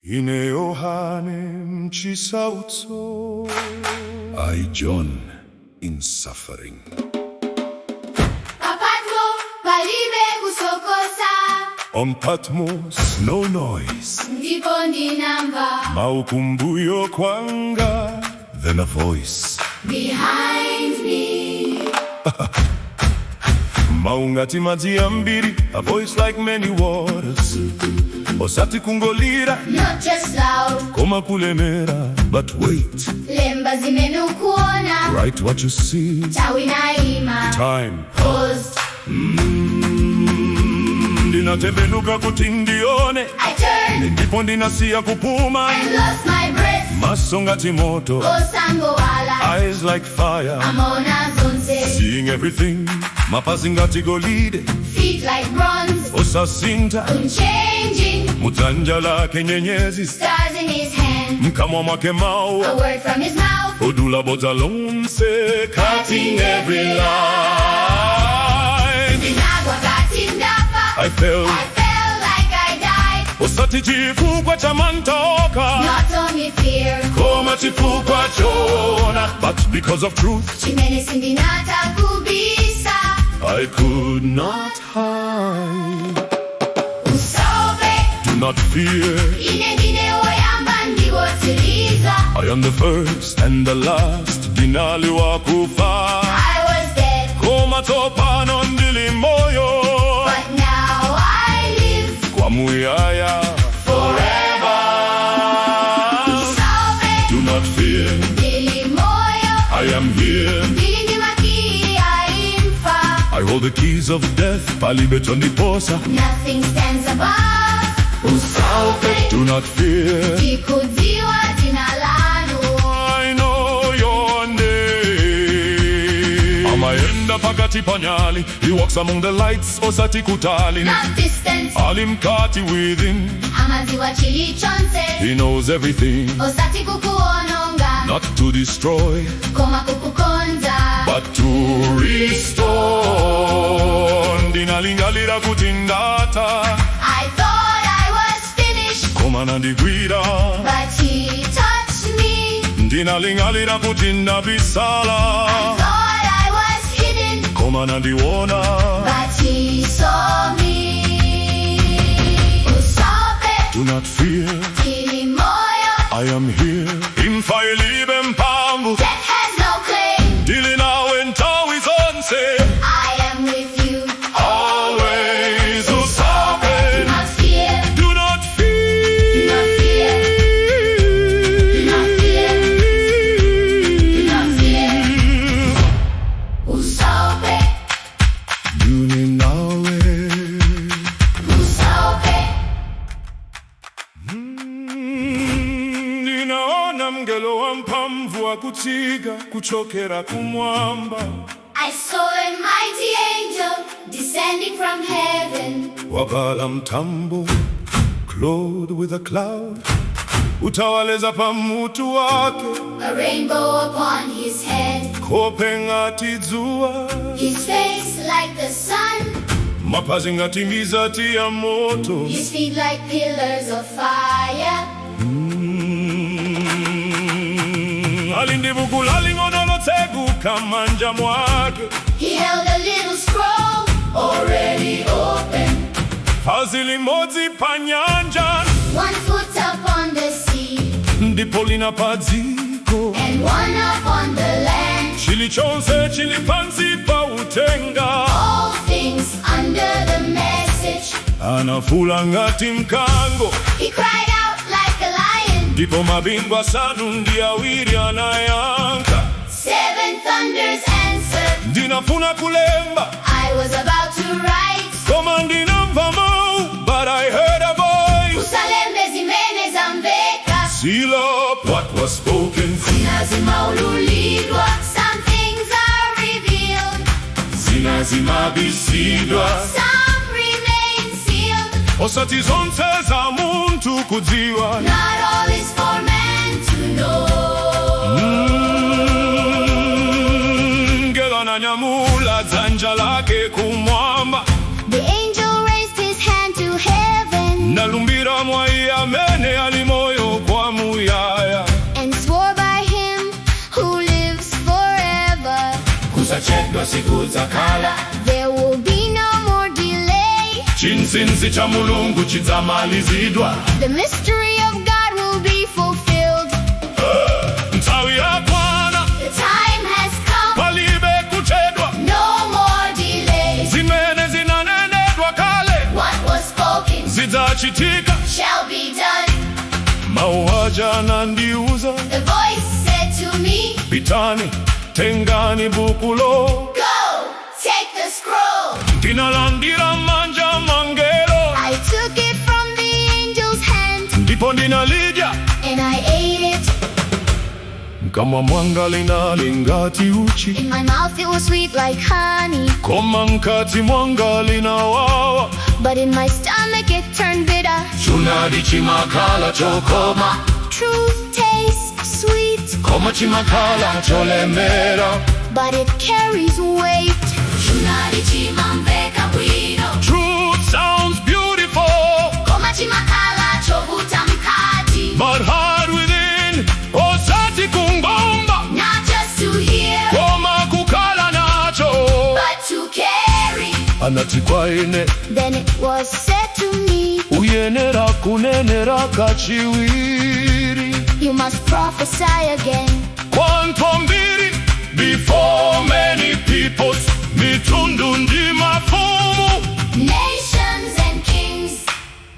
Ine Yohane mchisautso. I, John, in suffering. Pa Patmo palibe kusokosa. On Patmos, no noise. Ndipo ndinamva Mau kumbuyo kwanga. Then a voice. Behind me. Mau ngati madzi ambiri. A voice like many waters. Osati kungolira. Not just loud. Koma kulemera. But wait. Lemba zimene ukuona. Write what you see. Nthawi inaima. Time. Paused. Ndinatembenuka kuti ndione. I turned Ndipo ndinasiya kupuma. and lost my breath. Maso ngati moto. Osangowala. Eyes like fire. Amaona zonse. Seeing everything. Mapazi ngati golide. Feet like bronze. Osasintha. Unchanging. Mudzanja lake nyenyezi. Stars in his hand. Mkamwa mwake mau. A word from his mouth. Odula bodza lonse. Cutting every lie. Ndinagwa ngati ndafa. I fell. I felt like I died. Osati chifukwa cha mantha okha. Not only fear. Koma chifukwa choona. But because of truth. Chimene sindinathe kubisa. I could not hide. Usaope. Do not fear. Ine ndine woyamba ndi wotsiriza. I am the first and the last. Ndinali wakufa. I was dead, Koma tsopano ndili moyo. but now I live Kwa muyaya. Forever. Usaope. Do not fear. Ndili moyo. I am here. Ndili ndi makiyi a imfa. I hold the keys of death. Palibe chondiposa. Nothing stands above. Usaope. Do not fear. Ndikudziwa dzina lanu. I know your name. Amayenda pakati pa nyali. He walks among the lights. Osati kutali. Not distant. Ali mkati within. Amadziwa chilichonse. He knows everything. Osati kukuononga. Not to destroy, Koma kukukonza. but to restore. Ndinalingalira kuti ndatha. I thought I was finished, Koma anandigwira. but he touched me. Ndinalingalira kuti ndabisala. Thought I was hidden, Koma anandiona. but he saw me. Usaope, Do not fear, ndili moyo. I am here. Imfa ilibe mphamvu. Death has no claim. Ndili nawe nthawi zonse. I am with you. Always usaope. Do not fear, Do not fear. do not fear, do not fear, do not fear. Usaope, Ndili nawe. usaope. Ndinaona mngelo wamphamvu akutsika kuchokera kumwamba. I saw a mighty angel descending from heaven. Wavala mtambo, clothed with a cloud. Utawaleza pamutu wake. A rainbow upon his head, Nkhope ngati dzuwa. his face like the sun, Mapazi ngati mizati ya moto. his feet like pillars of fire. Ali ndi buku laling'ono lotseguka m'manja mwake. He held a little scroll already open, Phazi limodzi pa nyanja. One foot upon the sea Ndipo lina pa dziko. And one upon the land. Chilichonse chili pansi pa uthenga. All things under the message. Anafuula ngati mkango. He cried out like a lion. Ndipo mabingu asanu ndi awiri anayankha. Seven thunders answered. Ndinafuna kulemba. I was about to write. Koma ndinamva mau. But I heard a voice. Usalembe zimene zamveka. Seal up what was spoken. Zina zimaululidwa. Some things are revealed. Zina zimabisidwa. Some remain sealed. Osati zonse za munthu kudziwa. Not all is for man to know. Mngelo ananyamula dzanja lake kumwamba. The angel raised his hand to heaven. Nalumbira mwa iye amene ali. Kuchedwa sikudzakhala. There will be no more delay. Chinsinsi cha Mulungu chidzamalizidwa. The mystery of God will be fulfilled. Nthawi yakwana. The time has come. Palibe kuchedwa. No more delay. Zimene zinanenedwa kale What was spoken zidzachitika. Shall be done. Mawu aja anandiuza, The voice said to me, pitani, tengani bukulo. "Go, take the scroll." Ndinalandira m'manja mwa mngelo. I took it from the angel's hand Ndipo ndinalidya. And I ate it. Mkamwa mwanga linali ngati uchi, In my mouth it was sweet like honey, koma mkati mwanga linawawa. But in my stomach it turned bitter. Choonadi chimakhala chokoma, Truth tastes sweet, koma chimakhala cholemera. But it carries weight. Choonadi chimamveka bwino, Truth sounds beautiful, koma chimakhala chovuta mkati. But hard within. Osati kungomva, Not just to hear, koma kukhala nacho. But to carry. Anati kwa ine, Then it was said to me, uyenera kunenera kachiwiri "You must prophesy again kwa anthu ambiri, before many peoples, mitundu ndi mafumu. Nations and kings.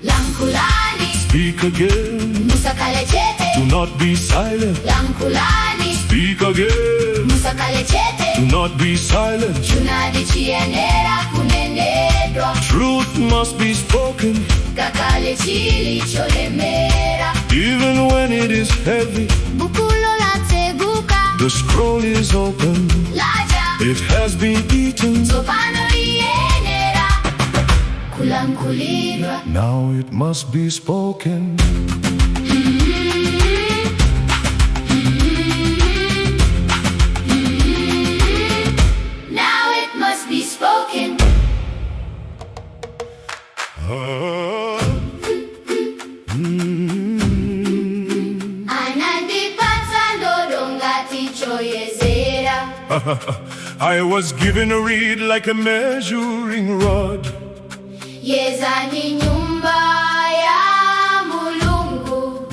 Lankhulani, Speak again, musakhale chete. Do not be silent. Lankhulani, Speak again, musakhale chete. Do not be silent. Choonadi chiyenera kunenedwa, Truth must be spoken, ngakhale chili cholemera. Even when it is heavy. Bukulo latseguka, The scroll is open, ladya, it has been eaten. Tsopano liyenera kulankhulidwa. Now it must be spoken. Now it must be spoken. Ah. Anandipatsa ndodo ngati choyezera. I was given a reed like a measuring rod. Yezani nyumba ya Mulungu.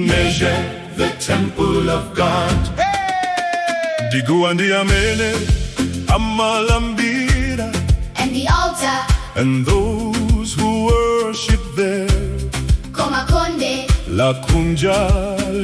Measure the temple of God. Ndi guwa ndi amene amalambira, And the altar. And those who worship there. Koma khonde, Lakunja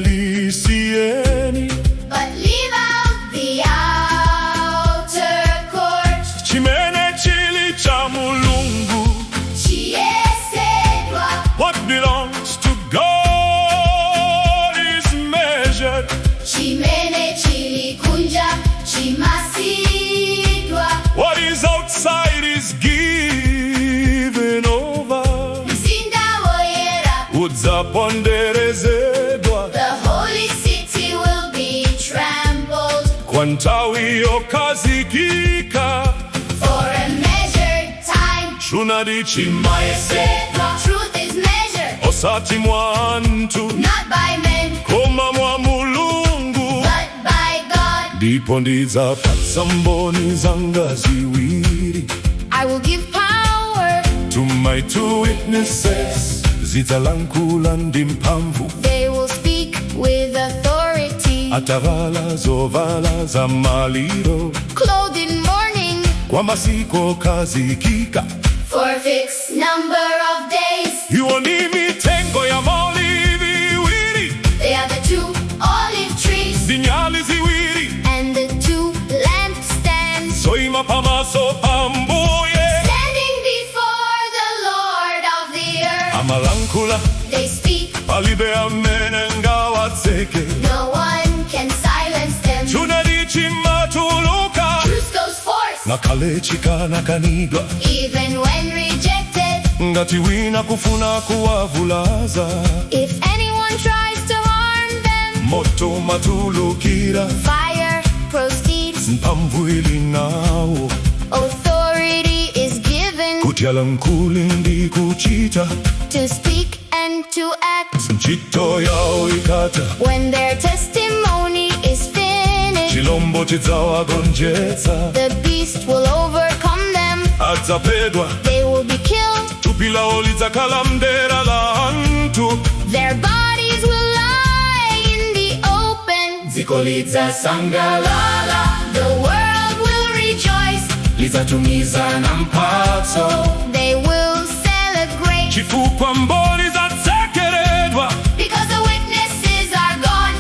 lisiyeni. But leave out the outer court. Chimene chili cha Mulungu, Chiyesedwa. What belongs to God is measured. Chimene chili kunja chimasiyidwa. What is outside is given over. Mzinda woyera, Udzaponderezedwa The holy city will be trampled kwa nthawi yokhazikika. For a measured time. Choonadi chimayesedwa, Truth is measured osati mwa anthu, not by men, koma mwa Mulungu. But by God. Ndipo ndidzapatsa mboni zanga ziwiri, I will give power to my two witnesses, zidzalankhula ndi mphamvu, They will speak with authority, atavala zovala za maliro, clothed in mourning kwa masiku okhazikika. For a fixed number of days. Iwo ndi mitengo ya maolivi iwiri, They are the two olive trees ndi nyali ziwiri, and the two lampstands zoima pamaso pa Ambuye. Standing before the Lord of the earth. Amalankhula, They speak, palibe amene angawatseke. No one can silence them. Choonadi chimatuluka, Truth goes forth, ngakhale chikanakanidwa. Even when rejected. Ngati wina akufuna kuwavulaza, If anyone tries to harm them, moto umatulukira. Fire proceeds. Mphamvu ili nawo Authority is given kuti alankhule ndi kuchita. To speak and to act. Ntchito yawo ikatha, When their testimony is finished, Chilombo chidzawagonjetsa. The beast will overcome them. Adzaphedwa. They will be killed. Thupi lawo lidzakhala mdera la anthu. Their bodies will lie in the open. Dziko lidzasangalala. The world will rejoice. Lidzatumizana mphatso. They will celebrate Chifukwa mboni zatsekeredwa. because the witnesses are gone.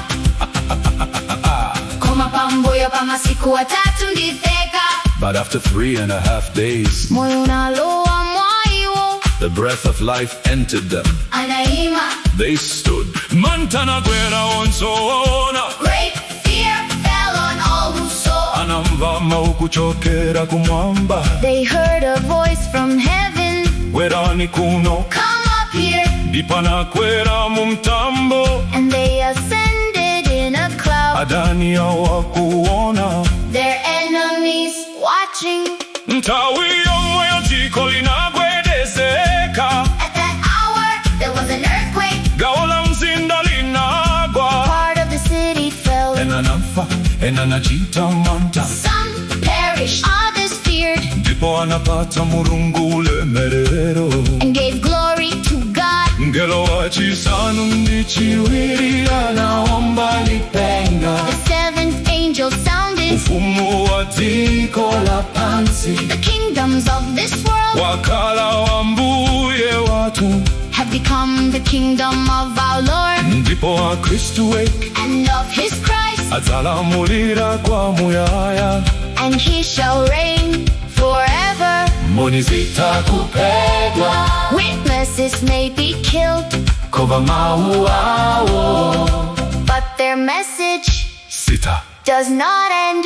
Koma pambuyo pa masiku atatu ndi theka, But after 3.5 days, moyo unalowa mwa iwo. the breath of life entered them. Anaima. They stood. Mantha anagwera onse oona. Great fear fell on all who saw. Anamva mau kuchokera kumwamba. They heard a voice from heaven. Bwerani kuno. "Come up here." Ndipo anakwera mu mtambo. And they ascended in a cloud. Adani awo akuona. Their enemies watching. Nthawi yomweyo dziko linagwedezeka. At that hour, there was an earthquake. Gawo la mzinda linagwa. Part of the city fell. Ena anafa, ena anachita mantha. Some perished, others feared, Ndipo anapatsa Mulungu ulemerero. And gave glory to God. Mngelo wa chisanu ndi chiwiri anaomba lipenga. The seventh angel sounded. Ufumu wa dziko lapansi The kingdoms of this world wakhala wa Mbuye wathu have become the kingdom of our Lord ndipo wa Khristu wake and of his Christ, adzalamulira kwa muyaya. And he shall reign forever. Mboni zitha kuphedwa, Witnesses may be killed, koma mawu awo but their message Sita. Does not end.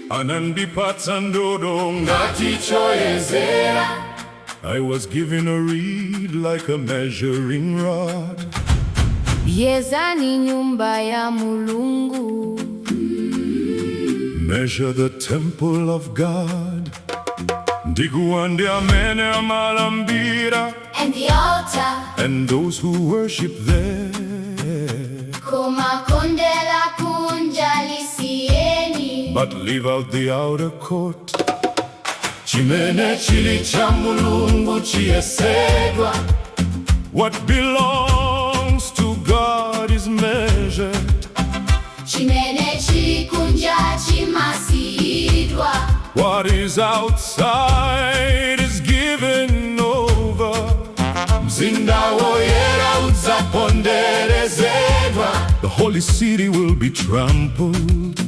Anandipatsa ndodo ngati choyezera. I was given a reed like a measuring rod. Yezani nyumba ya Mulungu. Measure the temple of God. Ndi guwa ndi amene amalambira. And the altar. And those who worship there. Koma khonde la kunja lisiyeni. But leave out the outer court. Chimene chili cha Mulungu chiyesedwa. What belongs to God is measured. Chimene chili kunja chimasiyidwa. What is outside is given over. Mzinda woyera udzaponderezedwa. The holy city will be trampled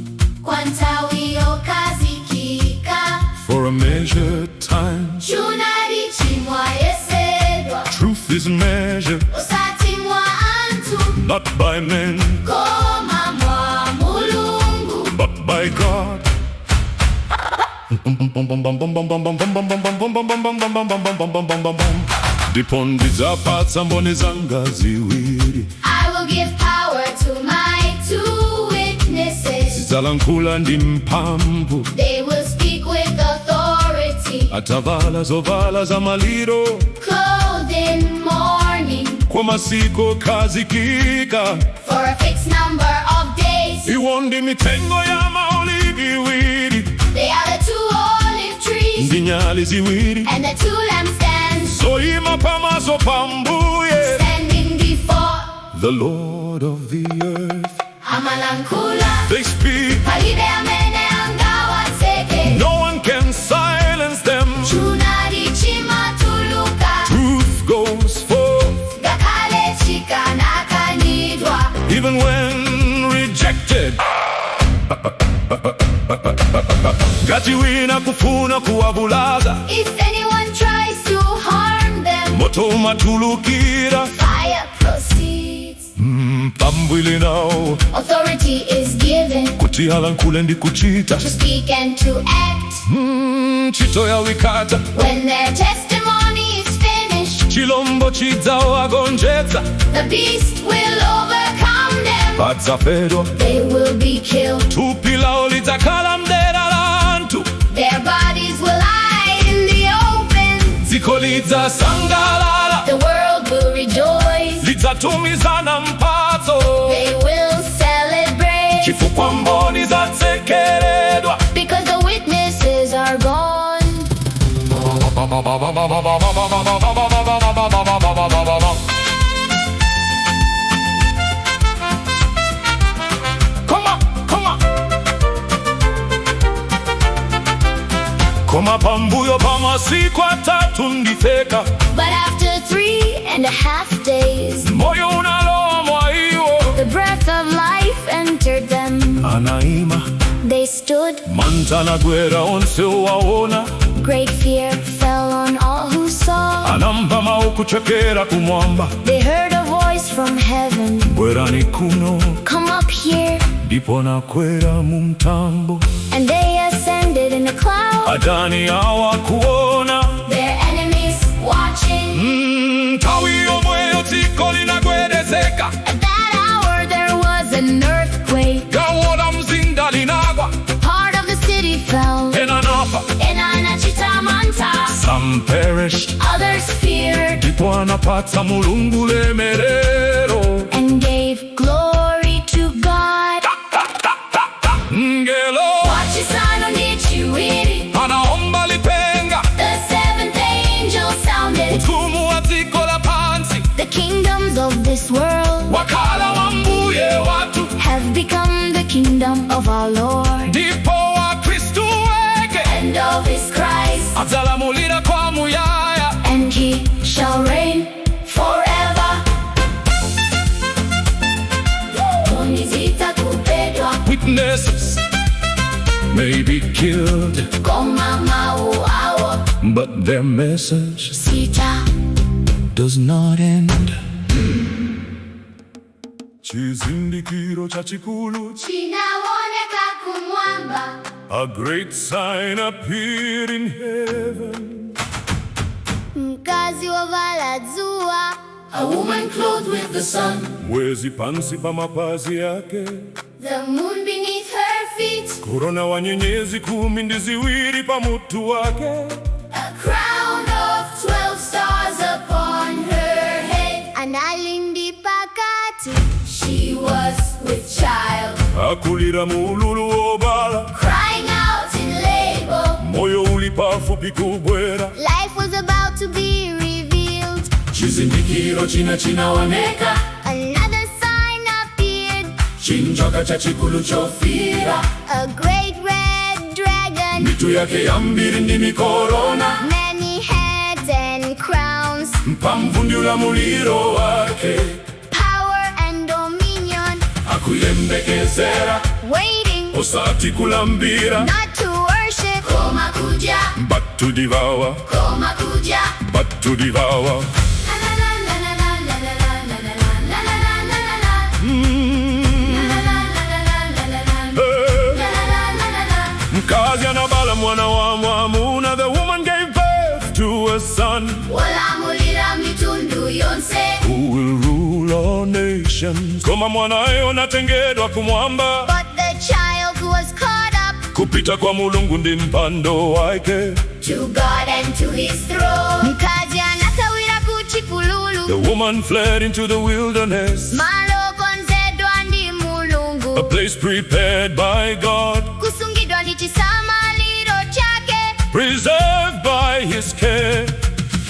Kwa nthawi yokhazikika. For a measured time. Choonadi chimayesedwa. Truth is measured Osati mwa anthu, not by men, koma mwa Mulungu. But by God. Ndipo ndidzapatsa mboni zanga ziwiri. I will give power to my two witnesses. Zidzalankhula ndi mphamvu. They will speak with authority, Atavala zovala za maliro clothed in mourning kwa masiku okhazikika. For a fixed number of days. Iwo ndi mitengo ya maolivi iwiri They are the two olive trees ndi nyali ziwiri and the two lampstands zoyima pamaso pa Mbuye, standing before the Lord of the earth. Amalankhula. They speak. Palibe amene angawatseke. No one can silence them. Choonadi chimatuluka Truth goes forth ngakhale chikanakanidwa. Even when rejected. Ngati wina akufuna kuwavulaza, If anyone tries to harm them, moto umatulukira. Fire proceeds. Mphamvu ili nawo Authority is given kuti alankhule ndi kuchita. To speak and to act. Ntchito yawo ikatha, When their testimony is finished, chilombo chidzawagonjetsa. The beast will overcome them. Adzaphedwa. They will be killed. Thupi lawo lidzakhala mdera la anthu. Their bodies will lie in the open. Dziko Dziko lidzasangalala. The world will rejoice. Lidzatumizana mphatso. They will celebrate. Chifukwa mboni zatsekeredwa. Because the witnesses are gone. Come on, come on. Koma pambuyo pa masiku 3 ndi theka. But after 3.5 days, Moyo unalowa mwa iwo. The breath of life entered them. Anaima. They stood. Mantha anagwera onse owaona. Great fear fell on all who saw. Anamva mawu kuchokera kumwamba. They heard a voice from heaven. Bwerani kuno. Come up here. Ndipo anakwera mu mtambo. And they ascended in a cloud. Adani awo akuona. Their enemies watching. Nthawi yomweyo dziko linagwedezeka. At that hour there was an earthquake. Gawo la mzinda linagwa. Part of the city fell. Ena anafa. Ena anachita mantha. Some perished. Others feared. Ndipo anapatsa Mulungu ulemerero. And gave glory to God. Mngelo Wachisanu ndi chiwiri. anaomba lipenga. The seventh angel sounded. Ufumu wa dziko lapansi The kingdoms of this world wakhala wa Mbuye wathu. have become the kingdom of our Lord Ndipo wa Khristu wake and of his Christ, adzalamulira kwa muyaya. And he shall reign forever. Mboni zitha kuphedwa. Witnesses may be killed, Koma mawu awo but their message sitha does not end. Chizindikiro chachikulu, chinaoneka kumwamba. A great sign appeared in heaven. Mkazi wovala dzuwa. A woman clothed with the sun. Mwezi pansi pa mapazi yake. The moon beneath her feet. Korona wa nyenyezi 12 pa mutu wake. A crown of 12 stars upon her head. Anali ndi pakati. She was with child. Akulira mu ululu wobala. Crying out in labor. Moyo uli pafupi kubwera. Life was about to be revealed. Chizindikiro china chinaoneka. Another sign appeared. Chinjoka chachikulu chofira. A great red dragon. Mitu yake yambiri ndi mikorona. Many heads and crowns. Mphamvu ndi ulamuliro wake. Power and dominion. Akuyembekezera. Waiting. Osati kulambira. Not to worship. Koma kudya. But to devour. Koma kudya. But to devour. Na na na na na na na na na na na na na na na na. Na na na na na na na na. Eh. Na na na na na. Mkazi anabala mwana wa mwamuna. The woman gave birth to a son. Wolamulira mitundu yonse. Who will rule all nations. Koma mwanayo anatengedwa kumwamba. But the child was caught up Kupita kwa Mulungu ndi mpando wake. to God and to his throne. Mkazi anathawira kuchipululu. The woman fled into the wilderness. Malo okonzedwa ndi Mulungu. A place prepared by God. Kusungidwa ndi chisamaliro chake. Preserved by his care.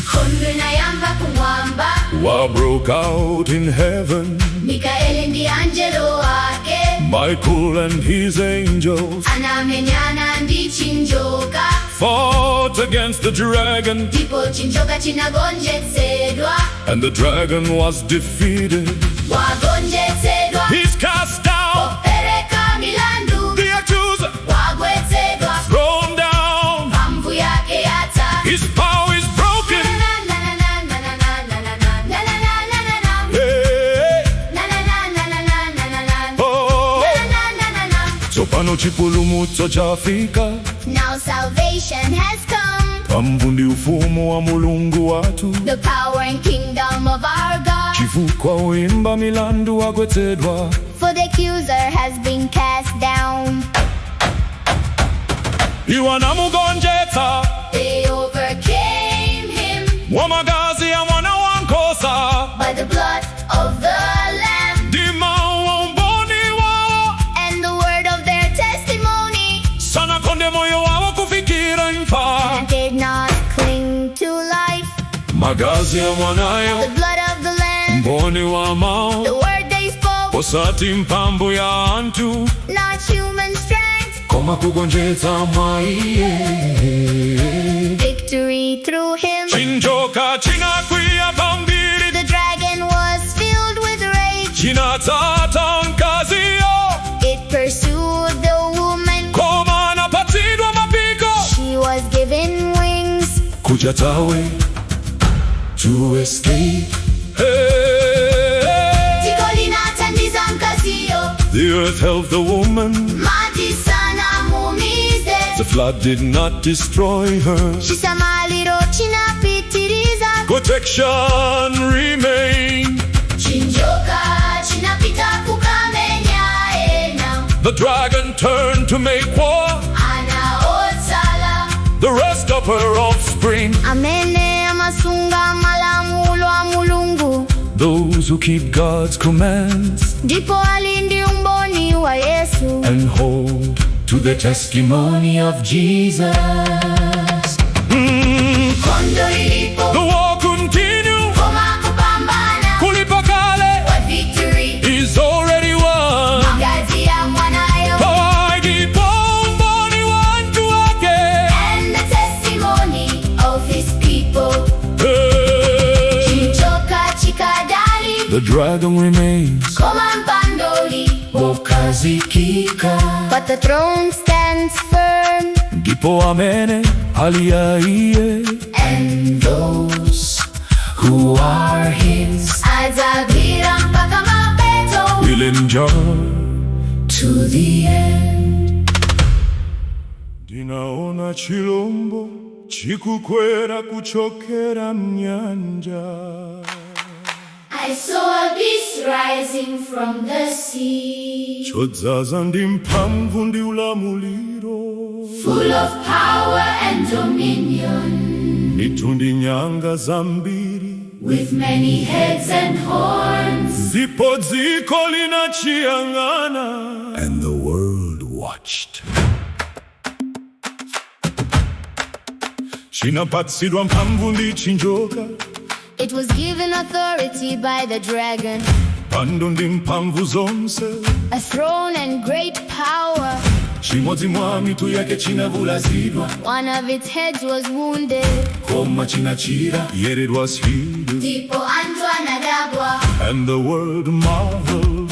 Nkhondo inayamba kumwamba. War broke out in heaven. Mikaeli ndi angelo ake. Michael and his angels Anamenyana ndi chinjoka. Fought against the dragon. Ndipo chinjoka chinagonjetsedwa. And the dragon was defeated. Wagonjetsedwa. He's cast down. Opereka milandu. The accuser Wagwetsedwa. thrown down. Mphamvu yake yatha. His power is broken. Na na na na na na na na na na na na na na. Hey, Na na na na na na na na na. oh. Na na na na. Tsopano chipulumutso chafika. Now salvation has come. Mphamvu ndi ufumu wa Mulungu wathu. The power and kingdom of our God. Chifukwa woimba milandu wagwetsedwa. For the accuser has been cast down. Iwo anamugonjetsa. They overcame him. Magazi a mwanayo, The blood of the Lamb, umboni wa mau, the word they spoke, osati mphamvu ya anthu, not human strength. Koma kugonjetsa mwa iye. Victory through him. Chinjoka chinakwiya kwambiri. The dragon was filled with rage. Chinatsata mkaziyo. It pursued the woman. Koma anapatsidwa mapiko She was given wings kuti athawe, to escape. Hey. Dziko linathandiza mkaziyo. The earth helped the woman. Madzi sanamumize. The flood did not destroy her. Chisamaliro chinapitiriza. Protection remained. Chinjoka chinapita kukamenya ena. The dragon turned to make war. Ana otsala. The rest of her offspring, Amene amasunga malamulo a Mulungu, those who keep God's commands ndipo ali ndi umboni wa Yesu, and hold to the testimony of Jesus. Nkhondo ilipo, The war continue. Koma kupambana Kulipo kale kwa victory is already won. Magazi ya mwanayo Ndipo umboni wa anthu ake. and the testimony of his people. Hey. Chinjoka chikadali, The dragon remains. Koma mpando uli Wokhazikika. but the throne stands firm. Ndipo amene ali a iye. And those who are his Adzagwira mpaka mapeto. Will endure to the end. Ndinaona chilombo chikukwera kuchokera mnyanja. I saw a beast rising from the sea, Chodzaza ndi mphamvu ndi ulamuliro, full of power and dominion, mitu ndi nyanga zambiri, with many heads and horns. Ndipo dziko linachiyang'ana. And the world watched. Chinapatsidwa mphamvu ndi chinjoka, It was given authority by the dragon, mpando ndi mphamvu zonse. A throne and great power. Chimodzi mwa mitu yake chinavulazidwa, One of its heads was wounded. Koma chinachira, yet it was healed. Ndipo anthu anadabwa. And the world marveled.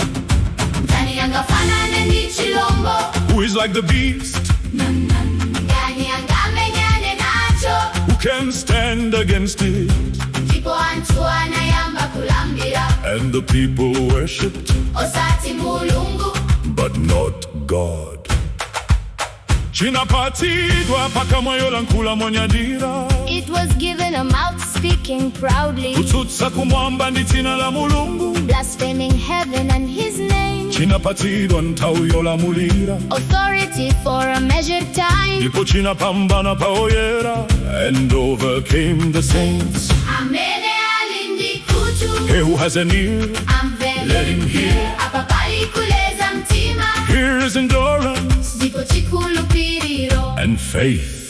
Ndani angafanane ndi chilombo? Who is like the beast? Ndani angamenyane nacho? Who can stand against it? Ndipo anthu anayamba kulambira, And the people worshipped, osati Mulungu, but not God. Chinapatsidwa pakamwa yolankhula monyadira, It was given a mouth speaking proudly, kutsutsa kumwamba ndi dzina la Mulungu. Blaspheming heaven and his name. Chinapatsidwa nthawi yolamulira, Authority for a measured time. Ndipo chinapambana pa oyera, and overcame the saints. Amene ali ndi khutu, He who has an ear, amve. Let him hear. Apa pali kuleza mtima, Here is endurance ndipo chikhulupiriro. And faith.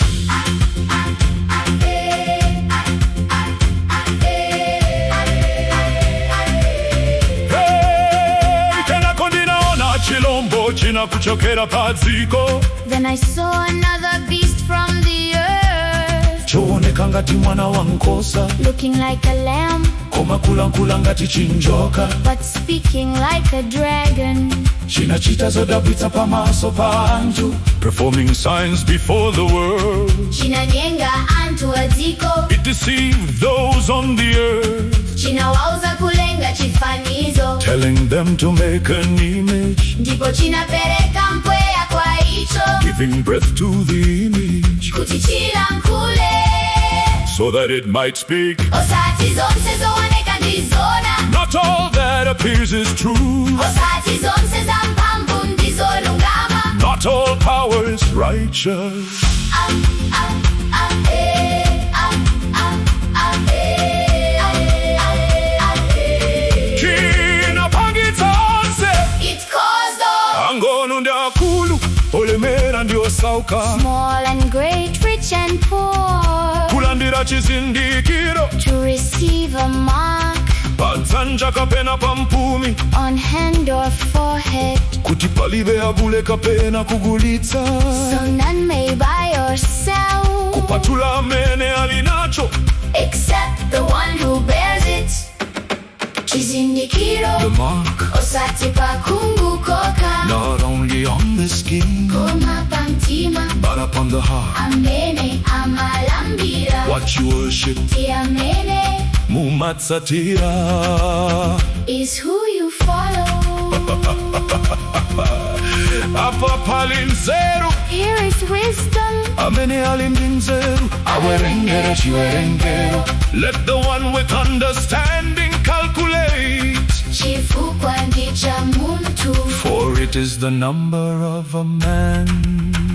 Hey, kenako ndinaona chilombo china kuchokera padziko, Then I saw another beast from the earth, chooneka ngati mwana wa nkhosa, looking like a lamb, koma kulankhula ngati chinjoka. But speaking like a dragon. Chinachita zodabwitsa pamaso pa anthu, performing signs before the world. Chinanyenga anthu a dziko. It deceived those on the earth, Chinawauza kulenga chifanizo, telling them to make an image, ndipo chinapereka mpweya kwa icho, giving breath to the image, kuti chilankhule. So that it might speak. Osati zonse zooneka ndizoona. Not all that appears is true. Osati zonse za mphamvu ndizolungama. Not all power is righteous. Ah, ah, ah, eh, ah, ah, ah, eh, ah, ah, ah, eh. Chinapangitsa onse, It caused all, ang'ono ndi akulu, olemera ndi osauka, small and great, rich and poor, kulandira Kulandira chizindikiro To receive a mark padzanja kapena pamphumi, on hand or forehead, kuti palibe agule kapena kugulitsa, so none may buy or sell kupatula amene ali nacho. Except the one who bears it. Chizindikiro, The mark, osati pakhungu kokha, not only on the skin, koma pamtima. But upon the heart. Amene amalambira What you worship, ndi amene mumatsatira. Is who you follow. Apa pali nzeru. Here is wisdom. Amene ali ndi nzeru awerengere chiwerengero. Let the one with understanding calculate, Chifukwa ndi cha munthu. For it is the number of a man.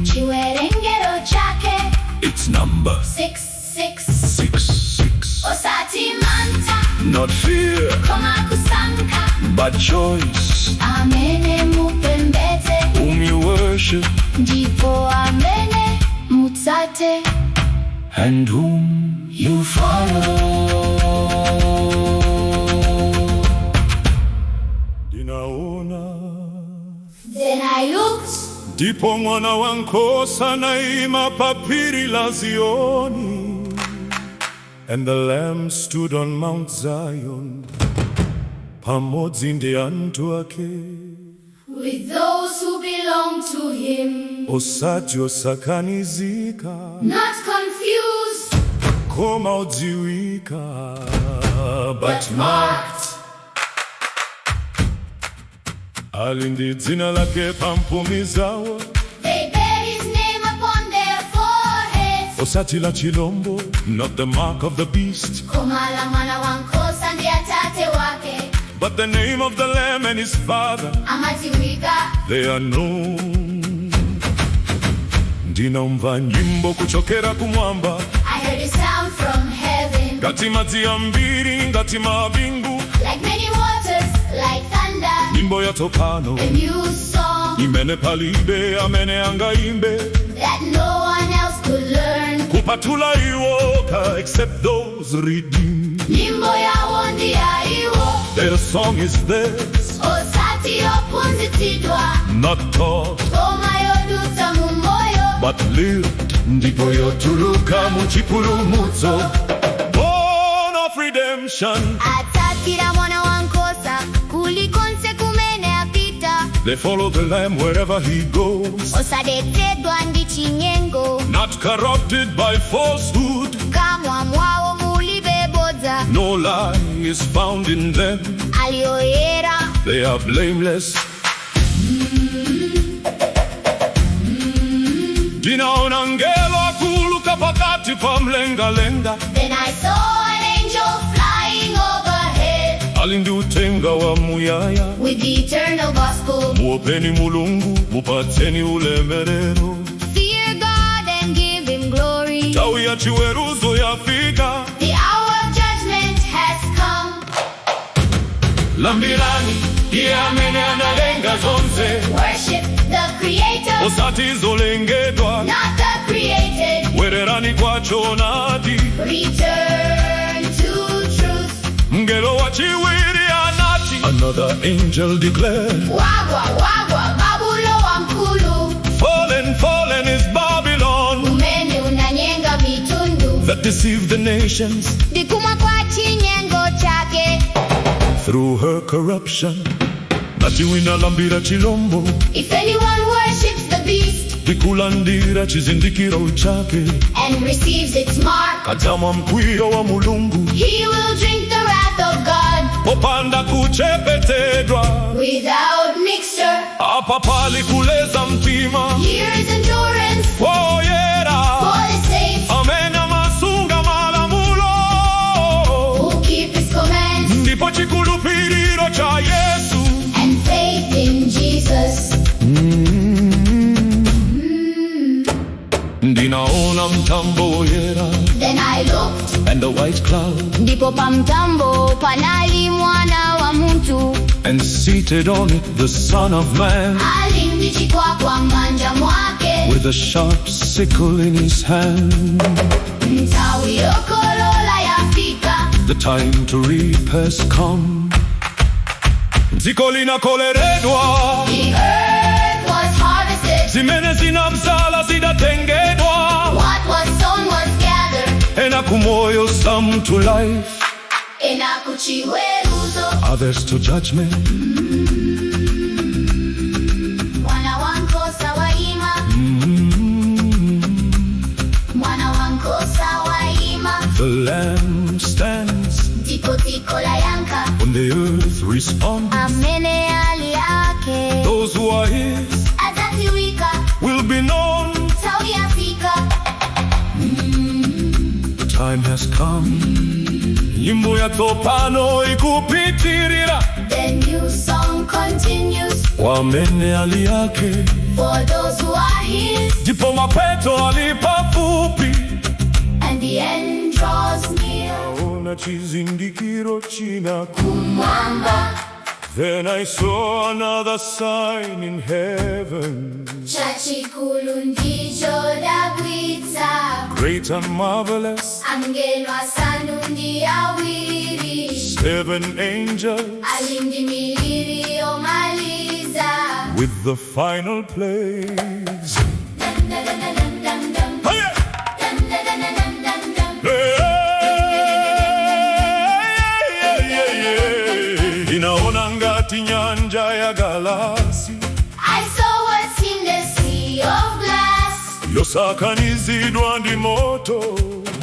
Chiwerengero chake. Its number 66. 66. Osati mantha, Not fear, koma kusankha. But choice. Amene mupembedze Whom you worship ndipo amene mutsate. And whom you follow. Ndinaona. Then I looked. Ndipo mwana wankhosa anaima pa phiri la Zioni, and the Lamb stood on Mount Zion, pamodzi ndi anthu ake, With those who belong to him, osati osakanizika, not confused, koma odziwika, but marked. Ali ndi dzina lake pamphumi zawo. They bear his name upon their foreheads. Osati la chilombo, not the mark of the beast, Koma la mwana wankhosa ndi atate wake. But the name of the Lamb and his Father. Amadziwika. They are known. Ndinamva nyimbo kuchokera kumwamba, I heard a sound from heaven, ngati madzi ambiri, ngati mabingu, like many waters, like thunder. Nyimbo yatsopano, A new song imene palibe amene angaimbe, that no one else could learn. Kupatula iwo okha, except those redeemed. Nyimbo yawo ndi ya iwo, Their song is theirs, osati yophunzitsidwa, not taught, koma yodutsa mu moyo, but lived, ndipo yotuluka muchipulumutso, born of redemption. Atsatira mwana wankhosa kulikonse kumene apita. They follow the Lamb wherever he goes, Osadetsedwa ndi chinyengo, not corrupted by falsehood. M'kamwa mwawo mulibe bodza. No lie is found in them. Ali oyera. They are blameless. Ndinaona mngelo akuuluka pakati pa mlengalenga, Then I saw an angel flying overhead ali ndi uthenga wa muyaya. with the eternal gospel. Muopeni Mulungu, mupatseni ulemerero. Fear God and give him glory. Nthawi ya chiweruzo yafika. The hour of judgment has come. Lambirani iye amene analenga zonse, Worship the Creator, osati zolengedwa. Not the created. Bwererani kwa choonadi. Return to truth. Mngelo wachiwiri anati, another angel declared, Wagwa, wagwa, Babulo wamkulu, "Fallen, fallen is Babylon, umene unanyenga mitundu that deceived the nations ndi kumwa kwa chinyengo chake. Through her corruption." Ngati wina alambira chilombo If anyone worships the beast ndi kulandira chizindikiro chake, and receives its mark, adzamwa mkwiyo wa Mulungu he will drink the wrath of God popanda kuchepetedwa. Without mixture. Apa pali kuleza mtima Here is endurance kwa oyera for the saints amene amasunga malamulo who keep his commands ndipo chikhulupiriro cha Yesu. And faith in Jesus. Ndinaona mtambo woyera, Then I looked, and the white cloud, ndipo pa mtambo panali mwana wa munthu, and seated on it the Son of Man, ali ndi chikwakwa m'manja mwake. head. With a sharp sickle in his hand. Nthawi yokolola yafika. The time to reap has come. Dziko linakoleredwa. The earth was harvested. Zimene zinabzala zidatengedwa. What was sown was gathered. Ena kumoyo, some to life, Ena kuchiweruzo. Others to judgment. Mwana wankhosa waima. Mwana wankhosa waima. The Lamb stands Ndipo dziko layankha. When the earth responds. Amene ali ake. Those who are his Adzadziwika. Will be known. Nthawi yafika. The time has come. Nyimbo yatsopano ikupitirira. The new song continues. Kwa amene ali ake. For those who are his. Ndipo mapeto ali pafupi. And the end draws near. Ona chizindikiro china. Kumwamba. Then I saw another sign in heaven, Chachikulu ndi chodabwitsa. Great and marvelous, Angelo asanu ndi awiri. Seven angels Ali ndi miliri yomaliza. With the final plagues. Dum, dum, dum, dum, dum, dum. Hey! Dum, dum, dum, dum, dum, dum. Hey, yeah, yeah. Ndinaona ngati nyanja ya galasi I saw what seemed a sea of glass yosakanizidwa ndi moto,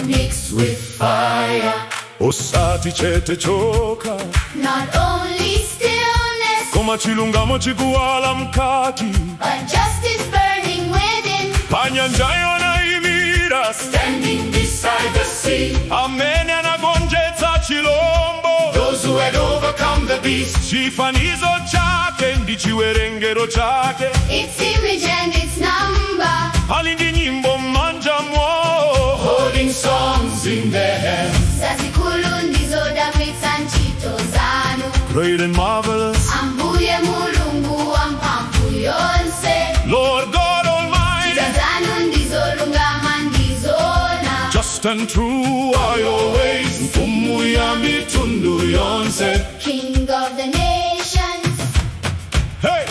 mixed with fire. Osati chete chokha, Not only stillness, koma chilungamo chikuwala mkati. But justice burning within. Panyanjayo anayimira, Standing beside the sea, amene anagonjetsa chilombo, those who had overcome the beast, chifanizo chake ndi chiwerengero chake, Its image and its number. Ali ndi nyimbo m'manja mwawo, holding songs in their hands. Zazikulu ndizodabwitsa ntchito zanu. Great and marvelous, Ambuye Mulungu wamphamvu yonse. Lord God Almighty, Zanu ndizolungama ndizoona. Just and true are your ways, Mfumu ya mitundu yonse. King of the nations. Hey!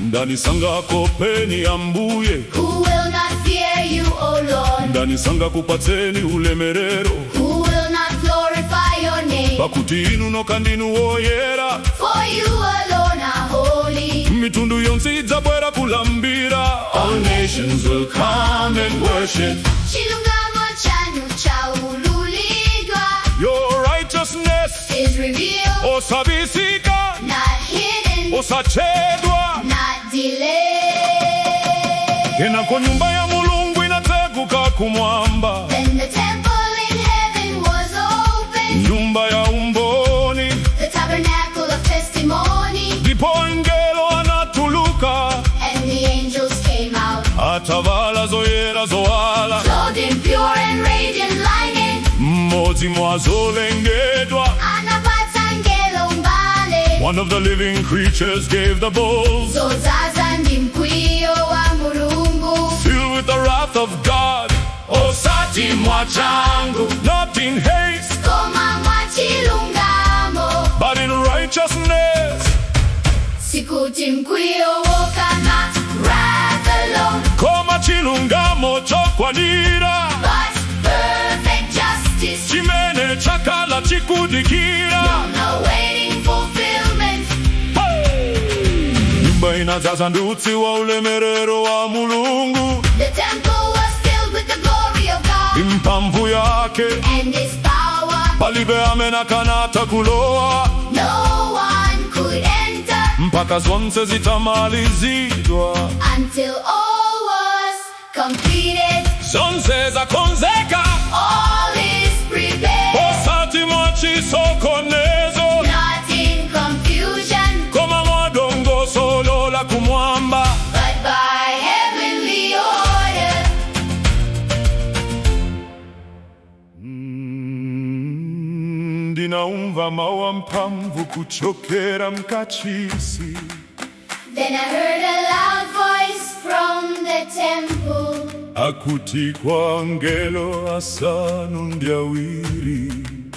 Ndani sangakuopeni Ambuye? Who will not fear you, O Lord? Ndani sangakupatseni ulemerero? Who will not glorify your name? Pakuti inu nokha ndinu woyera. For you alone are holy. Mitundu yonse idzabwera kulambira. All nations will come and worship. Chilungamo chanu chaululidwa. Your righteousness Is revealed, osabisika, not hidden, osachedwa. Not delayed. Kenako nyumba ya Mulungu inatseguka kumwamba, Then the temple in heaven was opened, nyumba ya umboni. The tabernacle of testimony, Ndipo angelo anatuluka and the angels came out, atavala zoyera zowala. Clothed in pure and radiant linen. Mmodzi mwa zolengedwa, Anapatsa angelo mbale one of the living creatures, gave the bowls zodzaza ndi mkwiyo wa Mulungu, filled with the wrath of God, Osati mwachangu, not in haste, koma mwachilungamo. But in righteousness, Sikuti mkwiyo wokha, not wrath alone, koma chilungamo chokwanira, but perfect justice, chimene chakhala chikudikira. Awaiting fulfillment. Nyumba inadzaza ndi utsi wa ulemerero wa Mulungu, The temple was filled with the glory of God mphamvu yake, and his power. Palibe amene akanatha kulowa No one could enter mpaka zonse zitamalizidwa. Until all was completed. Zonse zakonzeka, All is prepared, osati mwachisokonezo, not in confusion, koma mwadongosolo la kumwamba. But by heavenly order. Ndinaumva mawu amphamvu kuchokera mkachisi. Then I heard a loud voice from the temple, Akuti kwa angelo asanu ndi awiri,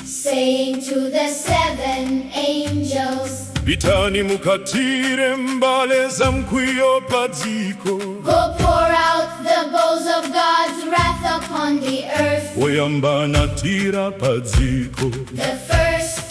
saying to the seven angels, Pitani mukathire mbale za mkwiyo pa dziko. "Go pour out the bowls of God's wrath upon the earth." Woyamba anathira pa dziko, The first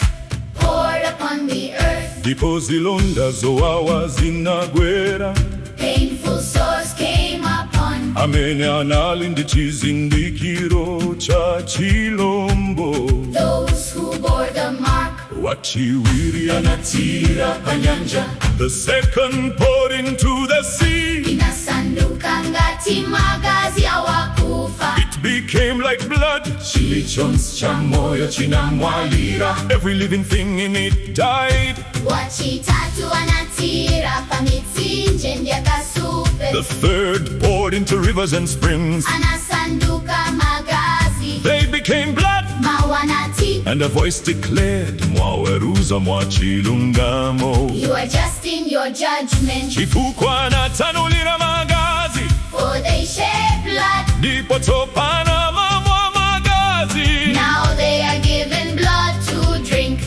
poured upon the earth, ndipo zilonda zowawa zinagwera painful sores came upon amene anali ndi chizindikiro cha chilombo. Those who bore the mark. Wachiwiri anathira pa nyanja. The second poured into the sea. Inasanduka ngati magazi a wakufa. It became like blood. Chilichonse cha moyo chinamwalira. Every living thing in it died. Wachitatu anathira pa mitsinje ndi akasupe. The third poured into rivers and springs. Anasanduka magazi. They became blood. Mau anati, And a voice declared, "Mwaweruza mwachilungamo." "You are just in your judgment." Chifukwa anatsanulira magazi. For they shed blood. Ndipo tsopano amamwa magazi. Now they are given blood to drink.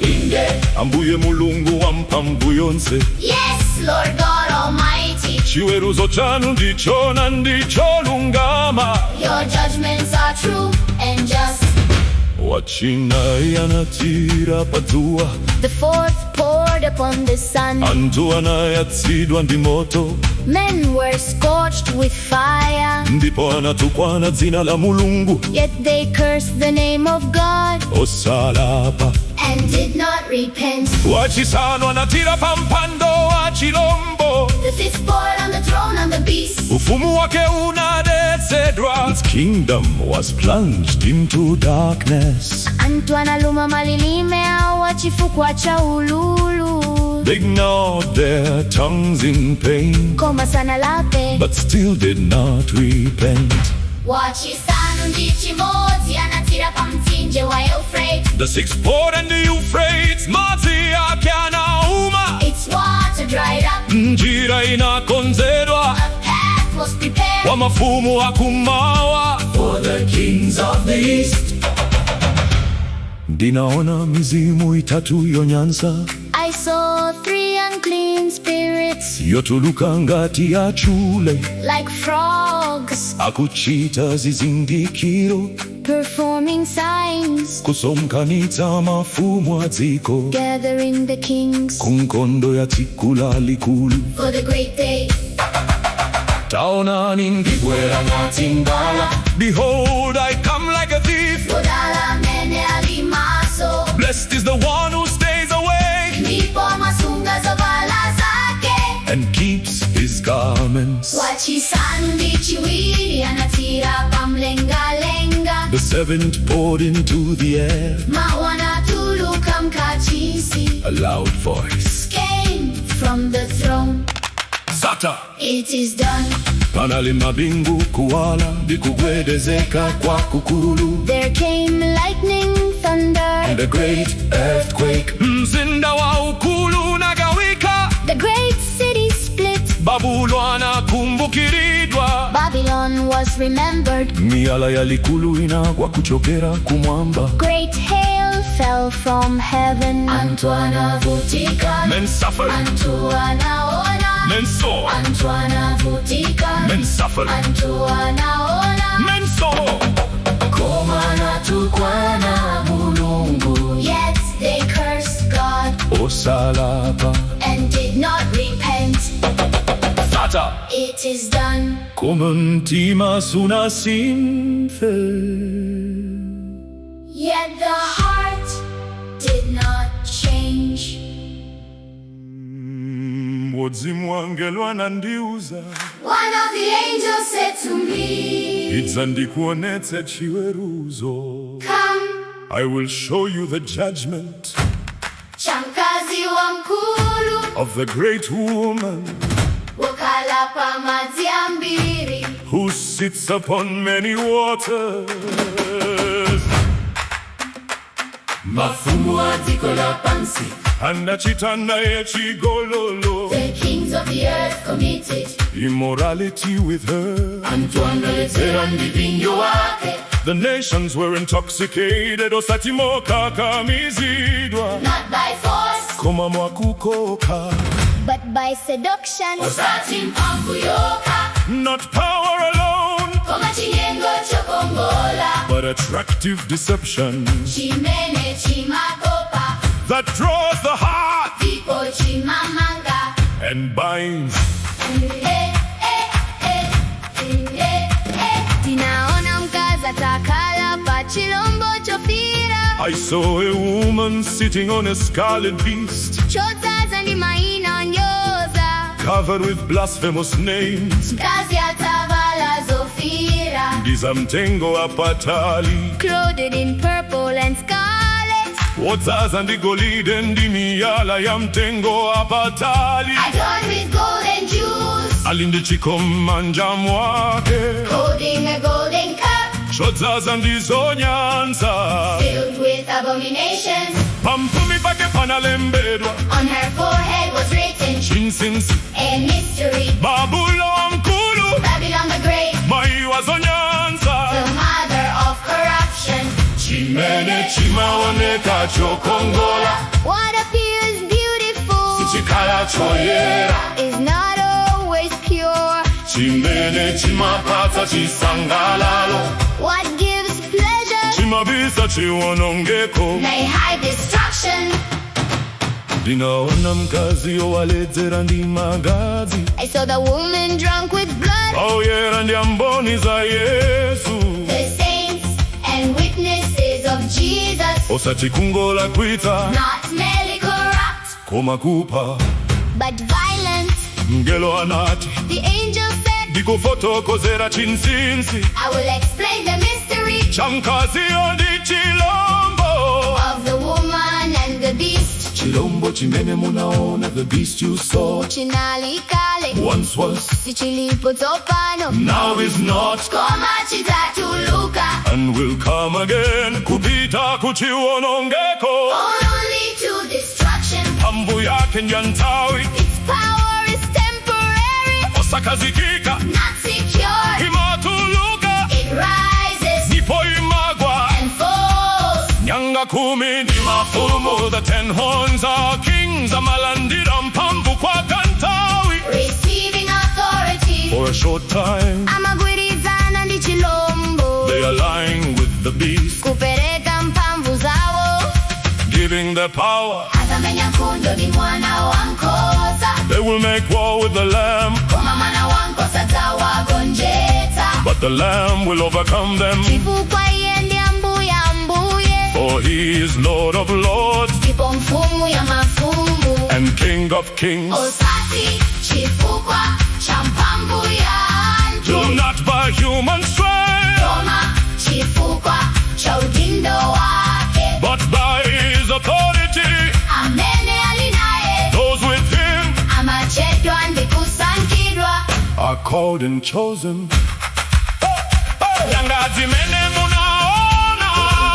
Inde. Ambuye Mulungu wamphamvu yonse, Yes, Lord God Almighty. Chiweruzo chanu ndichoona ndicholungama. Your judgments are true and just. Wachinayi anathira padzuwa. The fourth poured upon the sun. Anthu anayatsidwa ndi moto. Men were scorched with fire. Ndipo anatukwana dzina la Mulungu. Yet they cursed the name of God Osalapa. And did not repent. Wachisanu anathira pa mpando wa chilombo. The fifth poured on the throne of the beast. Ufumu wake unadetsedwa. Its kingdom was plunged into darkness. Anthu analuma malilime awo chifukwa cha ululu. They gnawed their tongues in pain, Koma sanalape. But still did not repent. Wachisanu ndi chimodzi anathira pa mtsinje wa Euphrates. The sixth poured in the Euphrates, madzi ake anauma. Its water dried up. Njira inakonzedwa A path was prepared kwa mafumu akumawa. For the kings of the east. Ndinaona mizimu itatu yonyansa, I saw three unclean spirits, yotuluka ngati achule, like frogs, akuchita zizindikiro, performing signs, kusonkhanitsa mafumu a dziko, gathering the kings kunkhondo ya tsiku lalikulu. For the great day. Taonani Ndibwera ngati mbala. Behold, I come like a thief. Wodala amene ali maso Blessed is the one who stays awake ndipo amasunga zovala zake. And keeps his garments. Wachisanu ndi chiwiri anathira pamlengalenga. The seventh poured into the air. Mau anatuluka mkachisi A loud voice came from the throne. "Zatha." "It is done." Panali mabingu, kuwala ndi kugwedezeka kwakukulu. There came lightning, thunder, And a great earthquake. Mzinda waukulu unagawika. The great city split. Babulo anakumbukiridwa. Babylon was remembered. Miyala yaikulu inagwa kuchokera kumwamba. Great hail fell from heaven. Anthu anavutika. Men suffered. Anthu anaona. Men saw. Anthu anavutika. Men suffered. Anthu anaona. Men saw. Koma anatukwana Mulungu. Yet they cursed God Osalapa. And did not repent. Zatha. It is done. Koma mtima sunasinthe. Yet the heart did not change. Mmodzi mwa angelo anandiuza, One of the angels said to me, "Idza ndikuonetse chiweruzo." "Come, I will show you the judgment cha mkazi wamkulu, of the great woman wokhala pa madzi ambiri, who sits upon many waters. Mafumu a dziko lapansi. Anachita naye chigololo. The kings of the earth committed Immorality with her. Anthu analedzera ndi vinyo wake. The nations were intoxicated, osati mokakamizidwa, Not by force, koma mwakukoka. but by seduction. Osati mphamvu yokha. Not power alone, Koma chinyengo chokongola. but attractive deception Chimene chimakopa. that draws the heart Ndipo chimamanga. and binds. Eh, eh, eh, eh, eh. Tinaona mkazi atakhala pa chilombo chofira. I saw a woman sitting on a scarlet beast, Chodzaza ndi maina onyoza. covered with blasphemous names. Mkazi atavala zofira. Ndi zamtengo wapatali, Clothed in purple and scarlet. wodzaza ndi golide ndi miyala ya mtengo wapatali. Adorned with gold and jewels. Ali ndi chikho m'manja mwake, Holding a golden cup chodzaza ndi zonyansa. filled with abominations. Pamphumi pake panalembedwa On her forehead was written chinsinsi, a mystery. Babulo mkulu, Babylon the Great, mai wa zonyansa. the mother of corruption. Chimene chimaoneka chokongola What appears beautiful sichikhala choyera. is not always pure. Chimene chimapatsa chisangalalo What gives pleasure chimabisa chiwonongeko. may hide destruction. Ndinaona mkazi waledzera ndi magazi, I saw the woman drunk with blood, oyera ndi amboni za Yesu, the saints and witnesses of Jesus, osati kungolakwitsa not merely corrupt, koma kupha. but violent. Mngelo anati, The angel said, ndikufotokozera chinsinsi I will explain the mystery cha mkaziyo ndi chilombo. of the woman and the beast. Chilombo chimene munaona, the beast you saw, Chinali kale, once was, sichilipo tsopano, now is not, koma chidzatuluka, and will come again, kupita kuchiwonongeko. only to destruction. Mphamvu yake ndi ya nthawi, Its power is temporary, osakhazikika, not secure. imatuluka It rises ndipo imagwa. and falls. Nyanga 10 ndi mafumu, the 10 horns are kings, amalandira mphamvu kwa kanthawi, Receiving authority, for a short time. amagwirizana ndi chilombo, They align with the beast, kupereka mphamvu zawo, giving their power. adzamenya nkhondo ndi mwana wankhosa, They will make war with the Lamb, koma mwana wankhosa adzawagonjetsa, but the Lamb will overcome them, chifukwa iye ndi ambuye ambuye, for he is Lord of lords ndipo mfumu ya mafumu, and King of kings. osati chifukwa cha mphamvu ya anthu, Not by human strength, koma chifukwa cha udindo wake, but by his authority. amene ali naye Those with him amatchedwa ndi kusankhidwa. are called and chosen. Nyanga zimene munaona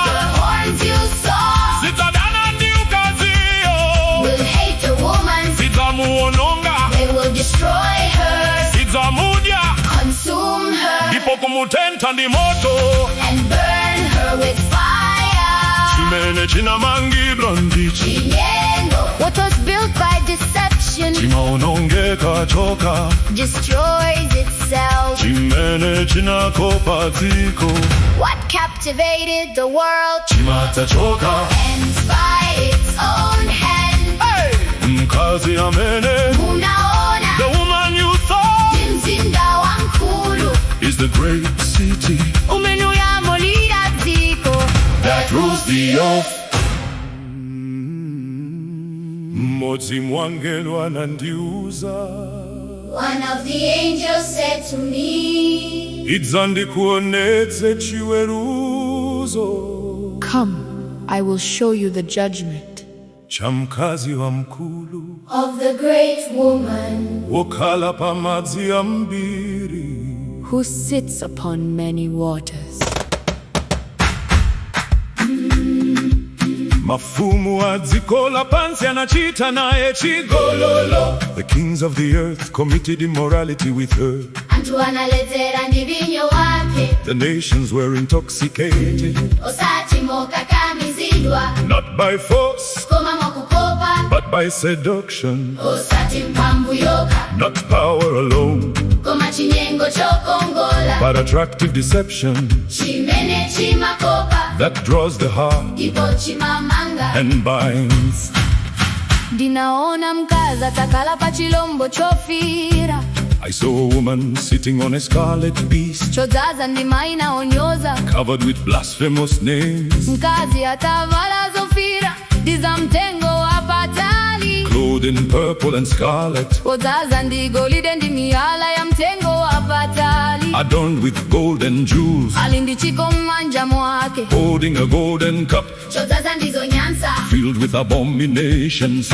The horns you saw zidzadana ndi mkaziyo, will hate the woman, zidzamuononga, they will destroy her, zidzamudya, consume her, ndipo kumutentha ndi moto. and burn her with fire. Chimene chinamangidwa ndi Chinyengo. What was built by deception chimaonongeka chokha, destroys itself. chimene chinakopa dziko What captivated the world chimatha chokha. ends by its own hand. Mkazi amene, Munaona the woman you saw, ndi mzinda wamkulu is the great city umene ulamulira dziko. that rules the earth. Mmodzi mwa angelo anandiuza, One of the angels said to me, idza ndikuonetse chiweruzo Come, I will show you the judgment cha mkazi wa mkulu of the great woman wokhala pamadzi ambiri. who sits upon many waters. Mafumu a dziko lapansi anachita naye chigololo. The kings of the earth committed immorality with her. Anthu analedzera ndi vinyo wake. The nations were intoxicated, Osati mokakamizidwa, not by force, koma mwakukopa. But by seduction, Osati mphamvu yokha, not power alone, koma chinyengo chokongola but attractive deception chimene chimakopa that draws the heart ndipo chimamanga. And binds. Ndinaona mkazi atakhala pa chilombo chofira, I saw a woman sitting on a scarlet beast, chodzaza ndi maina onyoza, covered with blasphemous names, mkazi atavala zofira ndi za mtengo wapatali, clothed in purple and scarlet, wodzaza ndi golide ndi miyala ya mtengo wapatali, adorned with gold and jewels, ali ndi chikho m'manja mwake holding a golden cup chodzaza ndi zonyansa, filled with abominations.